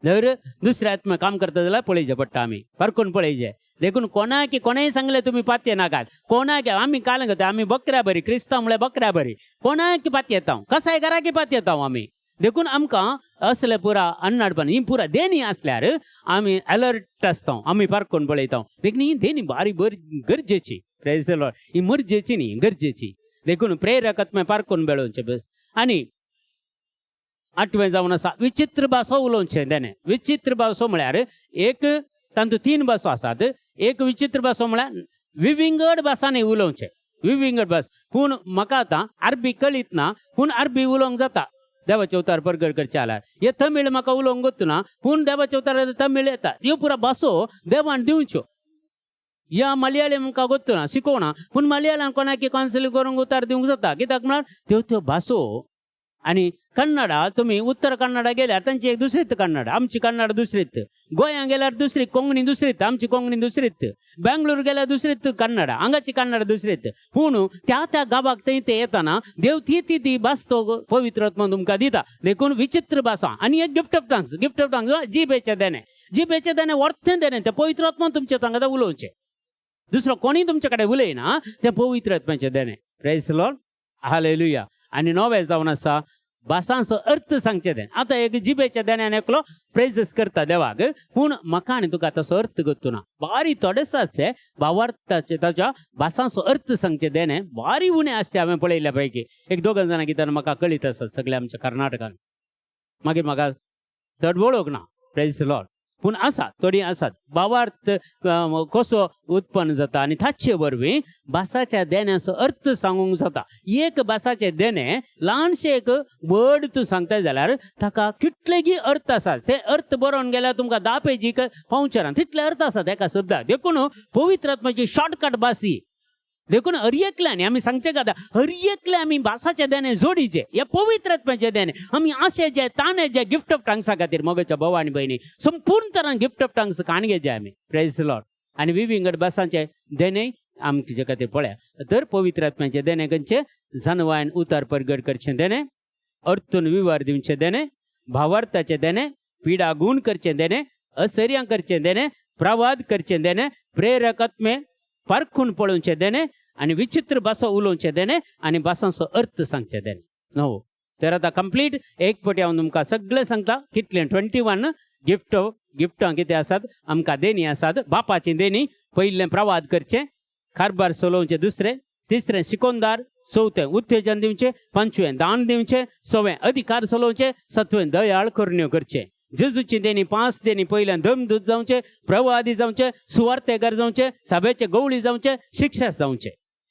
जर दुसऱ्या आत्मा काम करता जाल्यार पळयचें पडटा, आमी पारखून पळयचें. देखून कोणाक कोणेय सांगलें तुमी पातये नाकात, कोणाक आमी काल करता, आमी बकऱ्या बरी, क्रिस्तांव म्हळ्यार बकऱ्या बरी, कोणाक पातयेता, कसाय घराकी पातयेता आमी. देखून आमकां असले पुरा अन्नाडपण ही पुरा देणी आसल्यार आमी अलर्ट आसता, आमी पारखून पळयता. देखून ही देणी बारी बरी गरजेची. प्रेज the Lord. ही मरजेची न्ही, गरजेची. देखून प्रेरक आत्मा पारखून बेळोवचें बस. आनी आठवें जावन आसा विचित्र भासो उलोवचें देणें. विचित्र भासो म्हळ्यार एक तातूंत तीन भासो आसात. एक विचित्र भासो म्हळ्यार विविंगड भासांनी उलोवचें, विविंगड भास. पूण म्हाका आतां अरबी कळीत ना, पूण अरबी उलोवंक जाता देवाचे अवतार परगट करचे जाल्यार. हे तमीळ म्हाका उलोवंक गोत्तू ना, पूण देवाचे अवतार तमीळ येता. ह्यो पुरा भासो देवान दिवच्यो. या मलयाळी म्हाका गोत्तू ना, शिकोवना, पूण मलयाळान कोणाकी कावन्सिलींग करूंक उतार दिवंक जाता. कित्याक म्हळ्यार त्यो त्यो भासो. आनी कन्नडा तुमी उत्तर कन्नडा गेल्यार तांची एक दुसरीत कन्नडा, आमची कन्नड दुसरीत. गोंयां गेल्यार दुसरी कोंकणी दुसरीत, आमची कोंकणी दुसरीत. बेंगळूर गेल्यार दुसरीत कन्नडा, हांगाची कन्नड दुसरीत. पूण त्या त्या गांवाक थंय ते येताना देव ती ती ती भास तो पवित्र आत्मा तुमकां दिता. देखून विचित्र भाशा. आनी एक gift of tongues. Gift of tongues जिबेचें देणें, जिबेचें देणें वर्थें देणें, तें पवित्र आत्मा तुमच्या तांकां उलोवचें, दुसरो कोणीय तुमचे कडेन उलयना, तें पवित्र आत्म्याचें देणें. Praise Lord. हालेलुया. आनी नवें जावन आसा भासांचो अर्थ सांगचें देणें. आतां एक जिबेच्या देण्यान एकलो प्रेजस करता देवाक, पूण म्हाका आनी तुका तसो अर्थ करतो ना. बारी थोडेसाचे भावार्थाचे ताच्या भासांचो अर्थ सांगचें देणें बारी उणें आसचें हांवें पळयल्ल्या पैकी. एक दोगां जाणां कित्याक म्हाका कळीत आसात सगळे आमच्या कर्नाटकान, मागीर म्हाका चड वळख ना. Praise Lord. पूण आसा थोडीं आसात भावार्थ कसो उत्पन्न जाता आनी ताचे वरवीं भासाच्या देण्याचो अर्थ सांगूंक जाता. एक भासाचें देणें ल्हानशें एक वर्ड तूं सांगता जाल्यार ताका कितलेगी अर्थ आसा. ते अर्थ बरोवन गेल्यार तुमकां 10 पेजी पावचे ना तितले अर्थ आसात एका शब्दाक. देखून पवित्र आत्माची शॉर्टकट भास ही. देखून हर एकल्यानी आमी सांगचें का हर एकल्या आमी भासाचें देणें जोडीचें, हे पवित्र आत्म्याचें देणें आमी आशेचे ताणेचे गिफ्ट ऑफ टांग्सा खातीर. मोगाच्या भाव आनी भयणी, संपूर्ण तरान गिफ्ट ऑफ टांग्स काणगेचे आमी. Praise Lord. आनी विविंगड भासांचें देणें आमचे खातीर पळया. तर पवित्र आत्म्याचें देणें खंयचें? जनवायन उतार परगट करचें देणें, अर्थून विवार दिवचें देणें, भावार्थाचें देणें, पिडा गुण करचें देणें, असर्यां करचें देणें, प्रवाद करचें देणें, प्रेरक आत्मे पारखून पळोवचें देणें आनी विचित्र भासो उलोवचें देणें आनी भासांचो अर्थ सांगचें देणें. न्हू तर आतां कंप्लीट एक पटी हांव तुमकां सगळें सांगता कितलें 21 गिफ्ट गिफ्टां कितें आसात आमकां देणी आसात. बापाची देणी पयलें प्रवाद करचें, कारभार चलोवचें दुसरें, तिसरें शिकोनदार, चवथें उत्तेजन दिवचें, पांचवें दान दिवचें, सवें अधिकार चलोवचें, सातवें दयाळ करण्यो करचें. जेजूची देणी 5 देणी, पयल्यान दमदूत जावचें, प्रवादी जावचें, सुवार्थेकार जावचें, सभेचे गवळी जावचें, शिक्षक जावचें.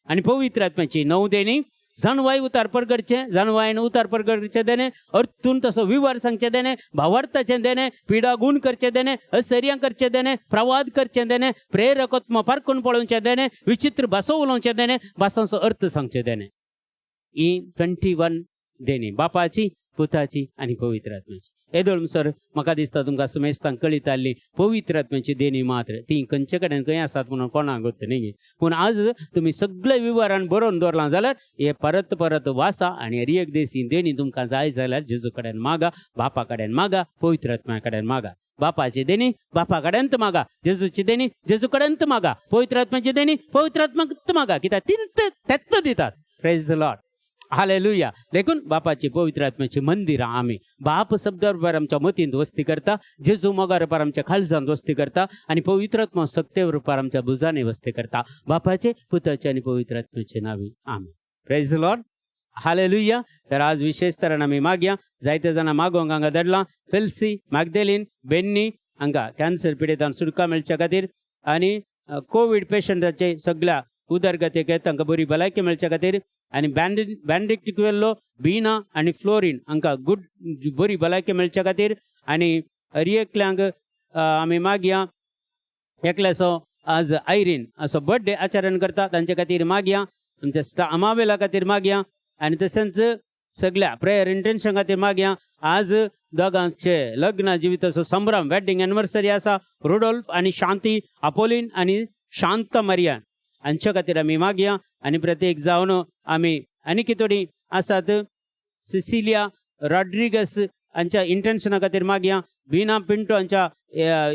आनी पवित्र आत्म्याची 9 देणी, जानवाय उतार परगडचें, जानवायन उतार परगडचें देणें, अर्थून तसो विवर सांगचें देणें, भावार्थाचें देणें, पिडा गुण करचें देणें, असर्यां करचें देणें, प्रवाद करचें देणें, प्रेरकत्म पारखून पळोवचें देणें, विचित्र भासो उलोवचें देणें, भासांचो अर्थ सांगचें देणें. ही 21 देणी बापाची, पुताची आनी पवित्र आत्म्याची. येदोळ सर म्हाका दिसता तुमकां समेस्तांक कळीत आसली पवित्र आत्म्याची देणी मात्र ती खंयचे कडेन खंय आसात म्हणून कोणाक गोत न्ही. पूण आज तुमी सगळे विवरण बरोवन दवरलां जाल्यार हे परत परत वाचा आनी हर एक दीस ही देणी तुमकां जाय जाल्यार जेजू कडेन मागा, बापा कडेन मागा, पवित्र आत्म्या कडेन मागा. बापाची देणी बापा कडेन मागा, जेजूची देणी जेजू कडेन मागा, पवित्र आत्म्याची देणी पवित्र आत्म्याक मागा, कित्याक तीन तेत्त दितात. Praise the Lord. Hallelujah. देखून बापाची पवित्र आत्म्याची मंदिरां आमी. बाप शब्द बरोबर आमच्या मतींत वस्ती करता, जेजू मोगा रुपार आमच्या खालजांत वस्ती करता आनी पवित्र आत्मा सक्ते रुपार आमच्या भुजांनी वस्ती करता. बापाचे, पुताचे आनी पवित्र आत्म्याचे नावी आमी. Praise Lord. Hallelujah. तर आज विशेष तरान आमी मागया, जायते जाणां मागोवंक हांगा धाडलां. फेल्सी, मागदेलीन, बेन्नी हांगा कॅन्सर पिडेतान सुटका मेळच्या खातीर आनी कोवीड पेशंटाचे सगळ्या उदरगतेक तांकां बरी भलायकी मेळच्या खातीर आनी बँडिक्ट बीना आनी फ्लोरीन हांकां गुड बरी भलायकी मेळच्या खातीर आनी हर एकल्यांक आमी मागया. एकल्याचो आज आयरीन असो बर्थडे आचरण करता, तांचे खातीर मागया. आमच्या अमावेला खातीर मागया आनी तशेंच सगळ्या प्रेयर इंटेन्शन खातीर मागया. आज दोगांचे लग्न जिविताचो संभ्रम वेडिंग एनिवर्सरी आसा, रुडोल्फ आनी शांती, अपोलीन आनी शांत मरियान हांचे खातीर आमी मागया. आनी प्रत्येक जावन आमी आनी थोडी आसात. सिसिलिया रॉड्रिगस हांच्या इंटेन्शना खातीर मागया. बिना पिंटो हांच्या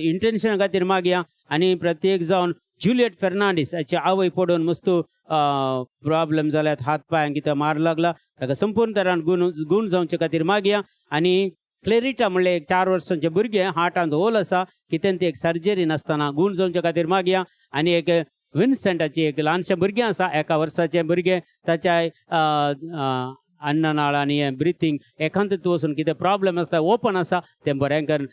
इंटेन्शना खातीर मागया. आनी प्रत्येक जावन जुलियट फेर्नांडीस हाची आवय पडून मस्त प्रॉब्लेम जाल्यात, हात पांयांक कितें मार लागला, ताका संपूर्ण तरान गुण गुण जावचे खातीर मागया. आनी क्लेरिटा म्हणलें एक 4 वर्सांचें भुरगें, हार्टांत होल आसा, कितें ती एक सर्जरी नासतना गुण जावचे खातीर मागया. आनी एक विन्सेंटाची एक ल्हानशें भुरगें आसा, एका वर्साचें भुरगें, ताच्या अन्ननाळ आनी ब्रिथींग एकांत वचून कितें प्रॉब्लेम आसता, ओपन आसा, तें बरें करून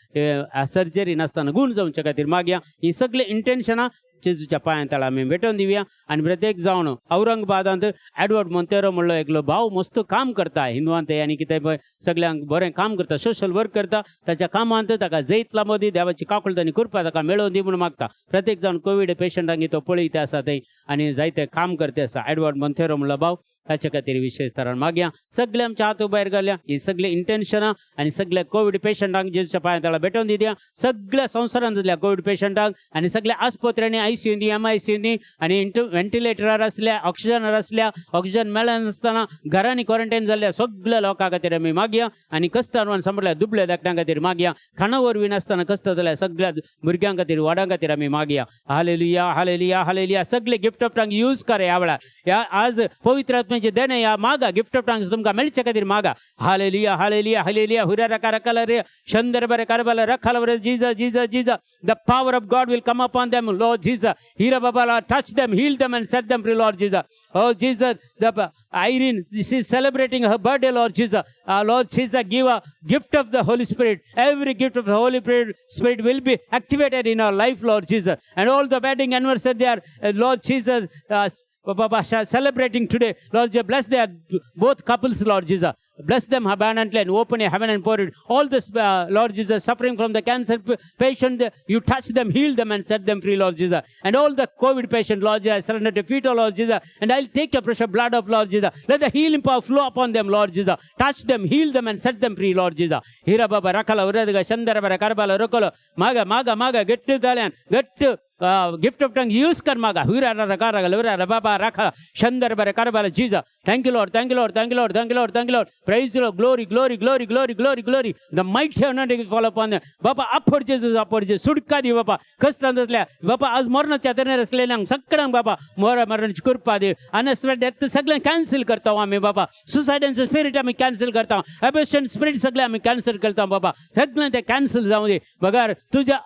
सर्जरी नासतना गुण जावचे खातीर मागया. ही सगळीं इंटेन्शनां जेजूच्या पांयां तळा आमी भेटोवन दिवया. आनी प्रत्येक जावन औरंगाबादांत एडवर्ड मोंतेरो म्हणलो एकलो भाव मस्त काम करता हिंदवांत आनी कितें पळय सगल्यांक बरें काम करता, सोशल वर्क करता. ताच्या कामांत ताका जैत लाबो दी, देवाची काकुळट आनी कृपा ताका मेळोवन दी म्हणून मागता. प्रत्येक जावन कोवीड पेशंटांक तो पळयत आसा थंय आनी जायते काम करते आसा. एडवर्ड मोंतेरो म्हणलो भाव, ताचे खातीर विशेष तरान मागया. सगळे आमच्या हात भायर घालया. ही सगळी इंटेन्शनां आनी सगल्या कोवीड पेशंटांक जेजूच्या पांया तळा भेटोवन दिवया. सगळ्या संवसारांतल्या कोवीड पेशंटांक आनी सगळ्या आस्पत्र्यांनी, आयसीयूनी, एमआयसीयूनी आनी इंटू व्हेंटिलेटरार आसल्या, ऑक्सिजनार आसल्या, ऑक्सिजन मेळनासतना घरांनी क्वॉरंटायन जाल्ल्या सगळ्या लोकां खातीर आमी मागया. आनी कश्टान सांपडल्या दुबल्या धाकट्यां खातीर मागया. खाणा वरवीं नासतना कश्ट जाल्या सगळ्या भुरग्यां खातीर, वाडां खातीर आमी मागया. Hallelujah, hallelujah, hallelujah. सगळे गिफ्ट ऑफ टंग यूज कर ह्या वेळार. ह्या आज पवित्र आत्म्याचे देणे ह्या मागा. गिफ्ट ऑफ टंग्स तुमकां मेळचे खातीर मागा. हालेलुया, हालेलुया, हालेलुया. हुरा रका रकाला रे शंदर बरे कारबाला रखाला बरे. Jesus, Jesus, Jesus. The power of God will come upon them, Lord Jesus. Hira Babala, touch them, heal them and set them free, Lord Jesus. Oh Jesus, the Irene, this is celebrating her birthday, Lord Jesus. Lord Jesus, give a gift of the Holy Spirit. Every gift of the Holy Spirit will be activated in our life, Lord Jesus. And all the wedding anniversary they are, Lord Jesus, Baba, celebrating today. Lord Jesus, bless their both couples, Lord Jesus. Bless them abundantly and open your heaven and pour it. All this, Lord Jesus, suffering from the cancer patient, you touch them, heal them, and set them free, Lord Jesus. And all the COVID patient, Lord Jesus, I surrender to feet, O Lord Jesus, and I'll take your precious blood of Lord Jesus. Let the healing power flow upon them, Lord Jesus. Touch them, heal them, and set them free, Lord Jesus. Hira Baba, Rakala, Uradaga, Chandara, Karbala, Rokolo, Maga, Maga, Maga, get to the get to gift of tongue use कर मागा. हुरा रा बाबा राखा शंदर बरे कारबाला. Jesus, thank you, Lord, thank you, Lord, thank you, Lord, thank you, Lord, thank you, Lord. Praise Lord. Glory, glory, glory, glory, glory, glory. The mighty anointing fall upon them. बाबा, अफोर जेजू, अफोर जेजू. सुटका दी बाबा कष्टांत असल्या. बाबा, आज मरणाच्या हाताने असलेल्यांक सगळ्यांक बाबा मरणाची कृपा दी. अनएक्सपेक्टेड डेथ सगळ्यांक कॅन्सल करता आमी बाबा. सुसायडांचे स्पिरिट आमी कॅन्सल करता. अबॉर्शन स्पिरिट सगळे आमी कॅन्सल करता बाबा. सगळें ते कॅन्सल जावं दी. बगर तुझ्या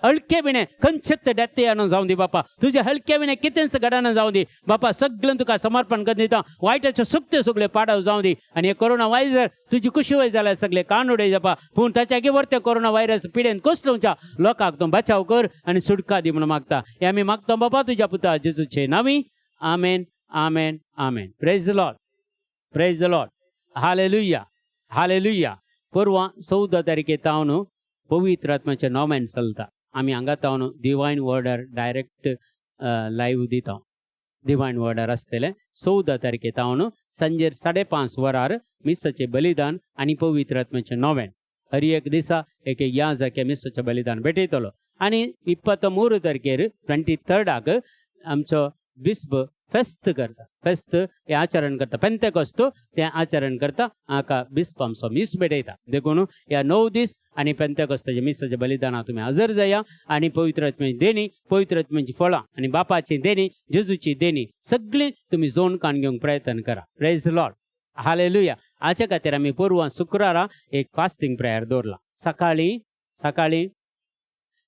हलके विणे खंयचेच डेथ येना जावं दी बापा. तुझ्या हलके विणे कितेंच घडना जावं दी बापा. सगळें तुका समर्पण कर दिता. वायटाचे सुकते सगळे पाडाव जावं दी. आनी हे कोरोना व्हायरस तुजी कुशी वय जाल्यार सगळे कान उडय जापा. पूण ताच्या वरते कोरोना व्हायरस पिडेन कसलोच्या लोकांक तूं बचाव कर आनी सुटका दी म्हणून मागता. हे आमी मागता बाबा तुज्या पुता जेजूचे नावी. आमेन, आमेन, आमेन. Praise the Lord, praise the Lord. Hallelujah, hallelujah. परवा 14 तारखे तावन पवित्र आत्म्याचें नोवेन चलता. आमी हांगा तावन डिवायन वर्डर डायरेक्ट लायव्ह दिता. डिवायन वर्डर आसतलें 14 तारखे तावन सांजेर 5:30 वरार मिसाचें बलिदान आनी पवित्र आत्म्याचें नोवेन. हर एक दिसा एक एक याजक मिसाचें बलिदान भेटयतलो. आनी 23 तारखेर, 23rd आमचो बिस्प फेस्त करता. फेस्त हें आचरण करता, पेंतेकोस्त तें आचरण करता. हाका बिस्प आमचो मीस भेटयता. देखून ह्या 9 दीस आनी पेंतेकोस्ताच्या मिसाच्या बलिदानाक तुमी हजर जाया आनी पवित्र आत्म्याची देणी, पवित्र आत्म्याची फळां आनी बापाची देणी, जेजूची देणी सगळीं तुमी जोण काण घेवंक प्रयत्न करा. Praise Lord, hallelujah. हाच्या खातीर आमी परवां शुक्रारा एक फास्टिंग प्रेयर दवरला. सकाळी सकाळी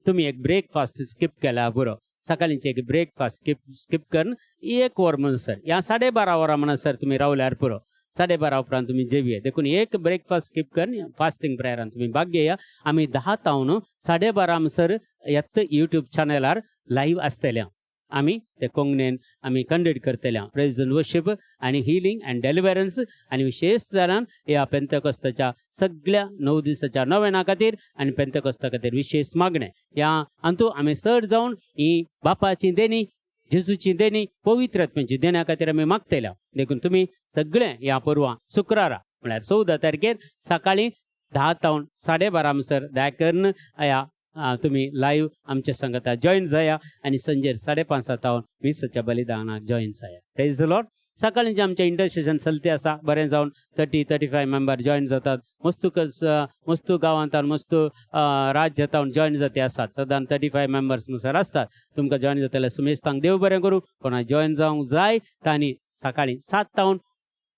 तुमी एक ब्रेकफास्ट स्कीप केल्यार पुरो. सकाळींचे एक ब्रेकफास्ट स्कीप स्कीप करून एक वर म्हणसर या 12:30 वरां म्हणसर तुमी रावल्यार पुरो. 12:30 उपरांत तुमी जेवया. देखून एक ब्रेकफास्ट स्कीप करून फास्टिंग प्रेयरान तुमी भाग घेया. आमी 10 तावन 12:30 म्हणसर येत युट्यूब चॅनलार लायव्ह आसतले. आमी ते कोंकणीन आमी कंडक्ट करतले प्रेज अँड वर्शीप आनी हिलींग अँड डेलिवरन्स आनी विशेष तरान ह्या पेंतकोस्ताच्या सगळ्या 9 दिसाच्या नवेना खातीर आनी पेंतकोस्ता खातीर विशेष मागणें. ह्या अंतू आमी चड जावन ही बापाची देणी, जेजूची देणी, पवित्र आत्म्याची देण्या खातीर आमी मागतले. देखून तुमी सगळे ह्या परवां शुक्रारा म्हळ्यार 14 तारखेर सकाळी 10 तावन 12:30 म्हणसर दया करून ह्या तुमी लायव्ह आमच्या संगता जॉईन जाया आनी संजेर 5:30 तावन मिसाच्या बलिदानाक जॉईन जाया. Praise the Lord. सकाळींचे आमचें इंटरसेशन चलते आसा बरें जावन 30-35 मेंबर जॉयन जातात. मस्तू मस्तू गांवांत मस्तू राज्यांत जॉयन जाते आसात. सदां 35 मेंबर्स मुसर आसतात. तुमकां जॉयन जातले सुमेस्तांक देव बरें करूं. कोणा जॉयन जावंक जाय तांणी सकाळीं 7 तावन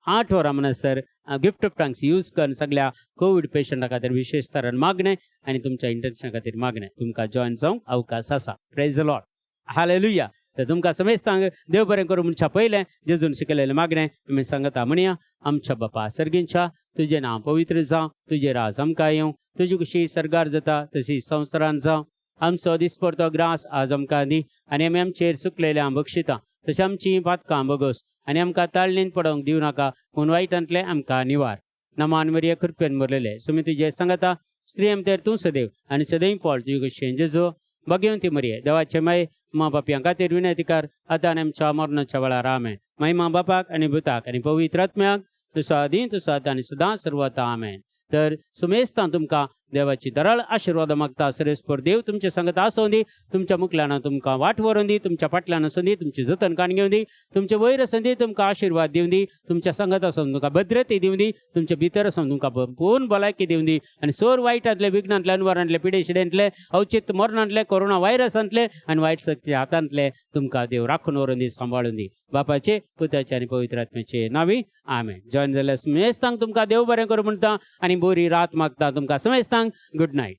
8 वरां म्हणसर गिफ्ट ऑफ टंग्स यूज करून सगळ्या कोवीड पेशंटा खातीर विशेष तरेन मागणें आनी तुमच्या इंटेन्शना खातीर मागणें. तुमकां जॉयन जावंक अवकाश आसा. Praise the Lord, hallelujah. तर तुमकां समेस्तांक देव बरें करूं म्हणच्या पयलें जेजून शिकयलेलें मागणें आमी सांगता म्हणया. आमच्या बापा सर्गींच्या, तुजें नांव पवित्र जावं, तुजें राज आमकां येवं, तुजी खुशी सर्गार जाता तशी संवसारान जावं. आमचो दिसपडतो ग्रास आज आमकां दी आनी आमी आमचेर चुकलेलें आम बक्षिता तशें आमची पातकां बगोस आनी आमकां ताळणीन पडोवंक दिवं नाका, पूण वायटांतलें आमकां निवार. नमान मरिया, कृपेन भरलेले, सुमी तुजें सांगता. स्त्री आमतेर तूं सदैव आनी सदैव फळ तुजे कशें जेजो. भगवंती मरिये, देवाचे माय, मा पापयां खातीर विनंती कर, आतां आनी आमच्या मरणाच्या वेळार. आमेन. महिमा बापाक आनी पुताक आनी पवित्र आत्म्याक, तुजो आदी तुजो आतां आनी सदां सर्वता. आमेन. तर सुमेस्तां तुमकां देवाची दराळ आशिर्वाद मागता. सरेस्पर देव तुमचे सांगत आसूं दी. तुमच्या मुखल्यान तुमकां वाट व्हरून दी, तुमच्या फाटल्यान आसूं दी, तुमची जतन काण घेवन दी, तुमचे वयर आसूं दी, तुमकां आशिर्वाद दिवन दी, तुमच्या संगत आसून तुमकां भद्रते दिवन दी, तुमच्या भितर आसून तुमकां पूर्ण भलायकी दिवन दी आनी सोर वायटांतले, विघ्नांतले, अनवरांतले, पिडेशिडेंतले, अवचित मरणांतले, कोरोना व्हायरसांतले आनी वायट शक्ती हातांतले तुमकां देव राखून व्हरून दी, सांबाळून दी. बापाचे, पुताचे आनी पवित्र आत्म्याचे नावी, आमेन. जॉयन जाल्ल्या समेस्तांक तुमकां देव बरें करूं म्हणटा आनी बरी रात मागता. तुमकां समेस्तांक गुड नायट.